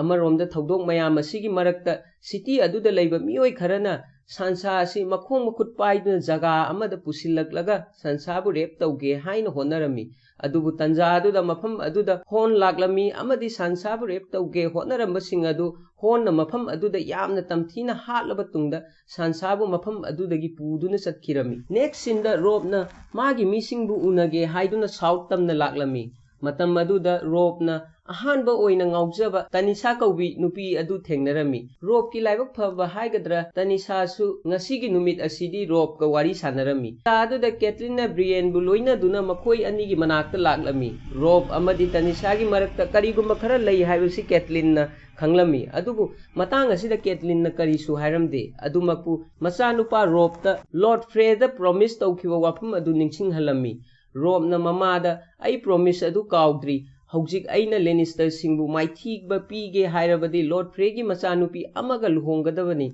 ꯑꯃꯔꯣꯝꯗ ꯊꯧꯗꯣꯛ ꯃꯌꯥꯝ ꯑꯁꯤꯒꯤ ꯃꯔꯛꯇ ꯁꯤꯇꯤ ꯑꯗꯨꯗ ꯂꯩꯕ ꯃꯤꯑꯣꯏ ꯈꯔꯅ ꯁꯥꯟꯁꯥ ꯑꯁꯤ ꯃꯈꯣꯡ ꯃꯈꯨꯠ ꯄꯥꯏꯗꯨꯅ ꯖꯒꯥ ꯑꯃꯗ ꯄꯨꯁꯤꯜꯂꯛꯂꯒ ꯁꯥꯟꯁꯥꯕꯨ ꯔꯦꯞ ꯇꯧꯒꯦ ꯍꯥꯏꯅ ꯍꯣꯠꯅꯔꯝꯃꯤ꯫ ꯑꯗꯨꯕꯨ ꯇꯟꯖꯥ ꯑꯗꯨꯗ ꯃꯐꯝ ꯑꯗꯨꯗ ꯍꯣꯔꯟ ꯂꯥꯛꯂꯝꯃꯤ ꯑꯃꯗꯤ ꯁꯥꯟꯁꯥꯕꯨ ꯔꯦꯞ ꯇꯧꯒꯦ ꯍꯣꯠꯅꯔꯝꯕꯁꯤꯡ ꯑꯗꯨ ꯍꯣꯔꯟꯅ ꯃꯐꯝ ꯑꯗꯨꯗ ꯌꯥꯝꯅ ꯇꯝꯊꯤꯅ ꯍꯥꯠꯂꯕ ꯇꯨꯡꯗ ꯁꯥꯟꯁꯥꯕꯨ ꯃꯐꯝ ꯑꯗꯨꯗꯒꯤ ꯄꯨꯗꯨꯅ ꯆꯠꯈꯤꯔꯝꯃꯤ꯫ ꯅꯦꯛꯁ ꯁꯤꯟꯗ ꯔꯣꯕꯅ ꯃꯥꯒꯤ ꯃꯤꯁꯤꯡꯕꯨ ꯎꯅꯒꯦ ꯍꯥꯏꯗꯨꯅ ꯁꯥꯎꯠ ꯇꯝꯅ ꯂꯥꯛꯂꯝꯃꯤ꯫ ꯃꯇꯝ ꯑꯗꯨꯗ ꯔꯣꯕꯅ ꯑꯍꯥꯟꯕ ꯑꯣꯏꯅ ꯉꯥꯎꯖꯕ ꯇꯅꯤꯁꯥ ꯀꯧꯕꯤ ꯅꯨꯄꯤ ꯑꯗꯨ ꯊꯦꯡꯅꯔꯝꯃꯤ꯫ ꯔꯣꯕꯀꯤ ꯂꯥꯏꯕꯛ ꯐꯕ ꯍꯥꯏꯒꯗ꯭ꯔꯥ, ꯇꯅꯤꯁꯥꯁꯨ ꯉꯁꯤꯒꯤ ꯅꯨꯃꯤꯠ ꯑꯁꯤꯗꯤ ꯔꯣꯕꯀ ꯋꯥꯔꯤ ꯁꯥꯟꯅꯔꯝꯃꯤ꯫ ꯇꯥꯟꯖꯥ ꯑꯗꯨꯗ ꯀꯦꯊꯂꯤꯟꯅ ꯕ꯭ꯔꯤꯌꯦꯟꯕꯨ ꯂꯣꯏꯅꯗꯨꯅ ꯃꯈꯣꯏ ꯑꯅꯤꯒꯤ ꯃꯅꯥꯛꯇ ꯂꯥꯛꯂꯝꯃꯤ꯫ ꯔꯣꯕ ꯑꯃꯗꯤ ꯇꯅꯤꯁꯥꯒꯤ ꯃꯔꯛꯇ ꯀꯔꯤꯒꯨꯝꯕ ꯈꯔ ꯂꯩ ꯍꯥꯏꯕꯁꯤ ꯀꯦꯊꯂꯤꯟꯅ ꯈꯪꯂꯝꯃꯤ꯫ ꯑꯗꯨꯕꯨ ꯃꯇꯥꯡ ꯑꯁꯤꯗ ꯀꯦꯊꯂꯤꯟꯅ ꯀꯔꯤꯁꯨ ꯍꯥꯏꯔꯝꯗꯦ꯫ ꯑꯗꯨꯃꯛꯄꯨ ꯃꯆꯥꯅꯨꯄꯥ ꯔꯣꯕꯇ ꯂꯣꯔꯗ ꯐ꯭ꯔꯦꯗ ꯄ꯭ꯔꯣꯃꯤꯁ ꯇꯧꯈꯤꯕ ꯋꯥꯐꯝ ꯑꯗꯨ ꯅꯤꯡꯁꯤꯡꯍꯜꯂꯝꯃꯤ꯫ ꯔꯣꯕꯅ ꯃꯃꯥꯗ, "ꯑꯩ ꯄ꯭ꯔꯣꯃꯤꯁ ꯑꯗꯨ ꯀꯥꯎꯗ꯭ꯔꯤ꯫ ꯍꯧꯖꯤꯛ ꯑꯩꯅ ꯂꯦꯅꯤꯁꯇꯔꯁꯤꯡꯕꯨ ꯃꯥꯏꯊꯤꯕ ꯄꯤꯒꯦ ꯍꯥꯏꯔꯕꯗꯤ ꯂꯣꯔꯗ ꯐ꯭ꯔꯦꯒꯤ ꯃꯆꯥꯅꯨꯄꯤ ꯑꯃꯒ ꯂꯨꯍꯣꯡꯒꯗꯕꯅꯤ꯫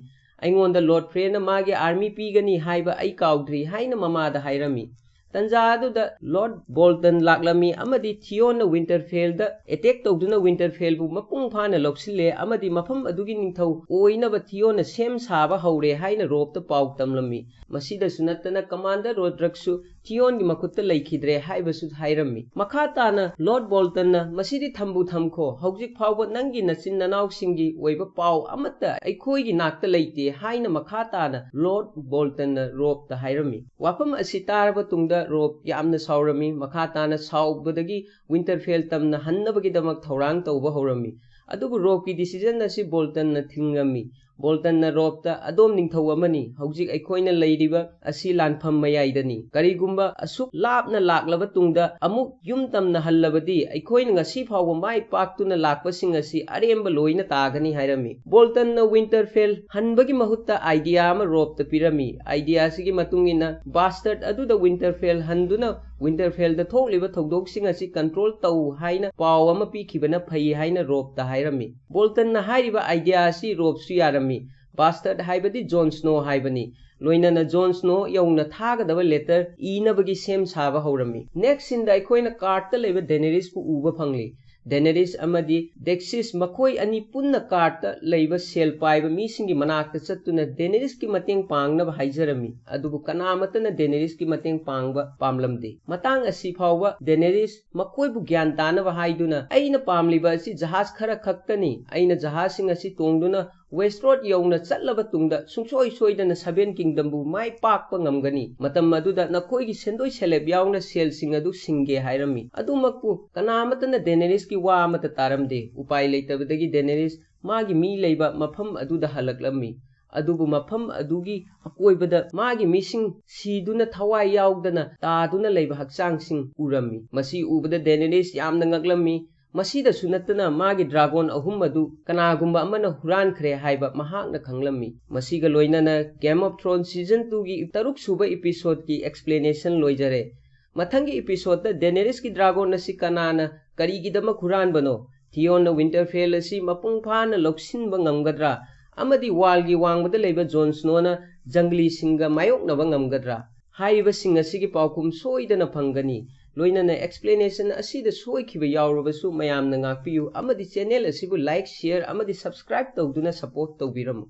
ꯑꯩꯉꯣꯟꯗ ꯂꯣꯔꯗ ꯐ꯭ꯔꯦꯅ ꯃꯥꯒꯤ ꯑꯥꯔꯃꯤ ꯄꯤꯒꯅꯤ ꯍꯥꯏꯕ ꯑꯩ ꯀꯥꯎꯗ꯭ꯔꯤ" ꯍꯥꯏꯅ ꯃꯃꯥꯗ ꯍꯥꯏꯔꯝꯃꯤ꯫ ꯇꯟꯖꯥ ꯑꯗꯨꯗ ꯂꯣꯔꯗ ꯕꯣꯜꯇꯟ ꯂꯥꯛꯂꯝꯃꯤ ꯑꯃꯗꯤ ꯊꯤꯌꯣꯟꯅ ꯋꯤꯟꯇꯔꯐꯦꯜꯗ ꯑꯦꯇꯦꯛ ꯇꯧꯗꯨꯅ ꯋꯤꯟꯇꯔꯐꯦꯜꯕꯨ ꯃꯄꯨꯡ ꯐꯥꯅ ꯂꯧꯁꯤꯜꯂꯦ ꯑꯃꯗꯤ ꯃꯐꯝ ꯑꯗꯨꯒꯤ ꯅꯤꯡꯊꯧ ꯑꯣꯏꯅꯕ ꯊꯤꯌꯣꯟꯅ ꯁꯦꯝ ꯁꯥꯕ ꯍꯧꯔꯦ ꯍꯥꯏꯅ ꯔꯣꯕꯇ ꯄꯥꯎ ꯇꯝꯂꯝꯃꯤ꯫ ꯃꯁꯤꯗꯁꯨ ꯅꯠꯇꯅ ꯀꯃꯥꯟꯗꯔ ꯔꯣꯗ꯭ꯔꯛꯁꯨ ꯊꯤꯌꯣꯟꯒꯤ ꯃꯈꯨꯠꯇ ꯂꯩꯈꯤꯗ꯭ꯔꯦ ꯍꯥꯏꯕꯁꯨ ꯍꯥꯏꯔꯝꯃꯤ꯫ ꯃꯈꯥ ꯇꯥꯅ ꯂꯣꯔꯗ ꯕꯣꯜꯇꯟꯅ, "ꯃꯁꯤꯗꯤ ꯊꯝꯕꯨ ꯊꯝꯈꯣ, ꯍꯧꯖꯤꯛ ꯐꯥꯎꯕ ꯅꯪꯒꯤ ꯅꯆꯤꯟ ꯅꯅꯥꯎꯁꯤꯡꯒꯤ ꯑꯣꯏꯕ ꯄꯥꯎ ꯑꯃꯠꯇ ꯑꯩꯈꯣꯏꯒꯤ ꯅꯥꯛꯇ ꯂꯩꯇꯦ" ꯍꯥꯏꯅ ꯃꯈꯥ ꯇꯥꯅ ꯂꯣꯔꯗ ꯕꯣꯜꯇꯟꯅ ꯔꯣꯕꯇ ꯍꯥꯏꯔꯝꯃꯤ꯫ ꯋꯥꯐꯝ ꯑꯁꯤ ꯇꯥꯔꯕ ꯇꯨꯡꯗ ꯔꯣꯕ ꯌꯥꯝꯅ ꯁꯥꯎꯔꯝꯃꯤ꯫ ꯃꯈꯥ ꯇꯥꯅ ꯁꯥꯎꯕꯗꯒꯤ ꯋꯤꯟꯇꯔꯐꯦꯜ ꯇꯝꯅ ꯍꯟꯅꯕꯒꯤꯗꯃꯛ ꯊꯧꯔꯥꯡ ꯇꯧꯕ ꯍꯧꯔꯝꯃꯤ꯫ ꯑꯗꯨꯕꯨ ꯔꯣꯕꯀꯤ ꯗꯤꯁꯤꯖꯟ ꯑꯁꯤ ꯕꯣꯜꯇꯟꯅ ꯊꯤꯡꯉꯝꯃꯤ꯫ ꯕꯣꯜꯇꯟꯅ ꯔꯣꯕꯇ, "ꯑꯗꯣꯝ ꯅꯤꯡꯊꯧ ꯑꯃꯅꯤ꯫ ꯍꯧꯖꯤꯛ ꯑꯩꯈꯣꯏꯅ ꯂꯩꯔꯤꯕ ꯑꯁꯤ ꯂꯥꯟꯐꯝ ꯃꯌꯥꯏꯗꯅꯤ꯫ ꯀꯔꯤꯒꯨꯝꯕ ꯑꯁꯨꯛ ꯂꯥꯞꯅ ꯂꯥꯛꯂꯕ ꯇꯨꯡꯗ ꯑꯃꯨꯛ ꯌꯨꯝ ꯇꯝꯅ ꯍꯜꯂꯕꯗꯤ, ꯑꯩꯈꯣꯏꯅ ꯉꯁꯤ ꯐꯥꯎꯕ ꯃꯥꯏ ꯄꯥꯛꯇꯨꯅ ꯂꯥꯛꯄꯁꯤꯡ ꯑꯁꯤ ꯑꯔꯦꯝꯕ ꯂꯣꯏꯅ ꯇꯥꯒꯅꯤ" ꯍꯥꯏꯔꯝꯃꯤ꯫ ꯕꯣꯜꯇꯟꯅ ꯋꯤꯟꯇꯔꯐꯦꯜ ꯍꯟꯕꯒꯤ ꯃꯍꯨꯠꯇ ꯑꯥꯏꯗꯤꯌꯥ ꯑꯃ ꯔꯣꯕꯇ ꯄꯤꯔꯝꯃꯤ꯫ ꯑꯥꯏꯗꯤꯌꯥ ꯑꯁꯤꯒꯤ ꯃꯇꯨꯡ ꯏꯟꯅ, ꯕꯥꯁꯇꯔꯗ ꯑꯗꯨꯗ ꯋꯤꯟꯇꯔꯐꯦꯜ ꯍꯟꯗꯨꯅ ꯋꯤꯟꯇꯔꯐꯦꯜꯗ ꯊꯣꯛꯂꯤꯕ ꯊꯧꯗꯣꯛꯁꯤꯡ ꯑꯁꯤ ꯀꯟꯇ꯭ꯔꯣꯜ ꯇꯧ ꯍꯥꯏꯅ ꯄꯥꯎ ꯑꯃ ꯄꯤꯈꯤꯕꯅ ꯐꯩ ꯍꯥꯏꯅ ꯔꯣꯕꯇ ꯍꯥꯏꯔꯝꯃꯤ꯫ ꯕꯣꯜꯇꯟꯅ ꯍꯥꯏꯔꯤꯕ ꯑꯥꯏꯗꯤꯌꯥ ꯑꯁꯤ ꯔꯣꯕꯁꯨ ꯌꯥꯔꯝꯃꯤ꯫ ꯕꯥꯁꯇꯔꯗ ꯍꯥꯏꯕꯗꯤ ꯖꯣꯟ ꯁ꯭ꯅꯣ ꯍꯥꯏꯕꯅꯤ꯫ ꯂꯣꯏꯅꯅ ꯖꯣꯟ ꯁ꯭ꯅꯣ ꯌꯧꯅ ꯊꯥꯒꯗꯕ ꯂꯦꯇꯔ ꯏꯅꯕꯒꯤ ꯁꯦꯝ ꯁꯥꯕ ꯍꯧꯔꯝꯃꯤ꯫ ꯅꯦꯛꯁ ꯁꯤꯟꯗ ꯑꯩꯈꯣꯏꯅ ꯀꯥꯔꯠꯇ ꯂꯩꯕ ꯗꯦꯅꯦꯔꯤꯁꯄꯨ ꯎꯕ ꯐꯪꯂꯤ꯫ ꯗꯦꯅꯦꯔꯤꯁ ꯑꯃꯗꯤ ꯗꯦꯛꯁꯤꯁ ꯃꯈꯣꯏ ꯑꯅꯤ ꯄꯨꯟꯅ ꯀꯥꯔꯠꯇ ꯂꯩꯕ ꯁꯦꯜ ꯄꯥꯏꯕ ꯃꯤꯁꯤꯡꯒꯤ ꯃꯅꯥꯛꯇ ꯆꯠꯇꯨꯅ ꯗꯦꯅꯦꯔꯤꯁꯀꯤ ꯃꯇꯦꯡ ꯄꯥꯡꯅꯕ ꯍꯥꯏꯖꯔꯝꯃꯤ꯫ ꯑꯗꯨꯕꯨ ꯀꯅꯥꯃꯠꯇꯅ ꯗꯦꯅꯦꯔꯤꯁꯀꯤ ꯃꯇꯦꯡ ꯄꯥꯡꯕ ꯄꯥꯝꯂꯝꯗꯦ꯫ ꯃꯇꯥꯡ ꯑꯁꯤ ꯐꯥꯎꯕ ꯗꯦꯅꯦꯔꯤꯁ ꯃꯈꯣꯏꯕꯨ ꯒ꯭ꯌꯥꯟ ꯇꯥꯅꯕ ꯍꯥꯏꯗꯨꯅ, "ꯑꯩꯅ ꯄꯥꯝꯂꯤꯕ ꯑꯁꯤ ꯖꯍꯥꯖ ꯈꯔ ꯈꯛꯇꯅꯤ꯫ ꯑꯩꯅ ꯖꯍꯥꯖꯁꯤꯡ ꯑꯁꯤ ꯇꯣꯡꯗꯨꯅ ꯋꯦꯁ꯭ꯠꯔꯣꯗ ꯌꯧꯅ ꯆꯠꯂꯕ ꯇꯨꯡꯗ ꯁꯨꯡꯁꯣꯏ ꯁꯣꯏꯗꯅ ꯁꯚꯦꯟ ꯀꯤꯡꯗꯝꯕꯨ ꯃꯥꯏ ꯄꯥꯛꯄ ꯉꯝꯒꯅꯤ꯫ ꯃꯇꯝ ꯑꯗꯨꯗ ꯅꯈꯣꯏꯒꯤ ꯁꯦꯟꯗꯣꯏ ꯁꯦꯂꯦꯞ ꯌꯥꯎꯅ ꯁꯦꯜꯁꯤꯡ ꯑꯗꯨ ꯁꯤꯡꯒꯦ" ꯍꯥꯏꯔꯝꯃꯤ꯫ ꯑꯗꯨꯃꯛꯄꯨ ꯀꯅꯥꯃꯠꯇꯅ ꯗꯦꯅꯦꯔꯤꯁꯀꯤ ꯋꯥ ꯑꯃꯠꯇ ꯇꯥꯔꯝꯗꯦ꯫ ꯎꯄꯥꯏ ꯂꯩꯇꯕꯗꯒꯤ ꯗꯦꯅꯦꯔꯤꯁ ꯃꯥꯒꯤ ꯃꯤ ꯂꯩꯕ ꯃꯐꯝ ꯑꯗꯨꯗ ꯍꯜꯂꯛꯂꯝꯃꯤ꯫ ꯑꯗꯨꯕꯨ ꯃꯐꯝ ꯑꯗꯨꯒꯤ ꯑꯀꯣꯏꯕꯗ ꯃꯥꯒꯤ ꯃꯤꯁꯤꯡ ꯁꯤꯗꯨꯅ ꯊꯋꯥꯏ ꯌꯥꯎꯗꯅ ꯇꯥꯗꯨꯅ ꯂꯩꯕ ꯍꯛꯆꯥꯡꯁꯤꯡ ꯎꯔꯝꯃꯤ꯫ ꯃꯁꯤ ꯎꯕꯗ ꯗꯦꯅꯦꯔꯤꯁ ꯌꯥꯝꯅ ꯉꯛꯂꯝꯃꯤ꯫ ꯃꯁꯤꯗꯁꯨ ꯅꯠꯇꯅ ꯃꯥꯒꯤ ꯗ꯭ꯔꯥꯒꯣꯟ ꯑꯍꯨꯝ ꯑꯗꯨ ꯀꯅꯥꯒꯨꯝꯕ ꯑꯃꯅ ꯍꯨꯔꯥꯟꯈ꯭ꯔꯦ ꯍꯥꯏꯕ ꯃꯍꯥꯛꯅ ꯈꯪꯂꯝꯃꯤ꯫ ꯃꯁꯤꯒ ꯂꯣꯏꯅꯅ Game of Thrones season two ꯒꯤ ꯇꯔꯨꯛ ꯁꯨꯕ episode ꯀꯤ explanation ꯂꯣꯏꯖꯔꯦ꯫ ꯃꯊꯪꯒꯤ episode ꯇ ꯗꯦꯅꯦꯔꯤꯁꯀꯤ ꯗ꯭ꯔꯥꯒꯣꯟ ꯑꯁꯤ ꯀꯅꯥꯅ ꯀꯔꯤꯒꯤꯗꯃꯛ ꯍꯨꯔꯥꯟꯕꯅꯣ? ꯊꯤꯌꯣꯟꯅ ꯋꯤꯟꯇꯔꯐꯦꯜ ꯑꯁꯤ ꯃꯄꯨꯡ ꯐꯥꯅ ꯂꯧꯁꯤꯟꯕ ꯉꯝꯒꯗ꯭ꯔꯥ? ꯑꯃꯗꯤ ꯋꯥꯜꯒꯤ ꯋꯥꯡꯃꯗ ꯂꯩꯕ ꯖꯣꯟ ꯁ꯭ꯅꯣꯅ ꯖꯪꯒꯂꯤꯁꯤꯡꯒ ꯃꯥꯌꯣꯛꯅꯕ ꯉꯝꯒꯗ꯭ꯔꯥ? ꯍꯥꯏꯔꯤꯕꯁꯤꯡ ꯑꯁꯤꯒꯤ ꯄꯥꯎꯈꯨꯝ ꯁꯣꯏꯗꯅ ꯐꯪꯒꯅꯤ꯫ ꯂꯣꯏꯅꯅ explanation ꯑꯁꯤꯗ ꯁꯣꯏꯈꯤꯕ ꯌꯥꯎꯔꯕꯁꯨ ꯃꯌꯥꯝꯅ ꯉꯥꯛꯄꯤꯌꯨ ꯑꯃꯗꯤ channel ꯑꯁꯤꯕꯨ like, share ꯑꯃꯗꯤ subscribe ꯇꯧꯗꯨꯅ support ꯇꯧꯕꯤꯔꯝꯃꯨ꯫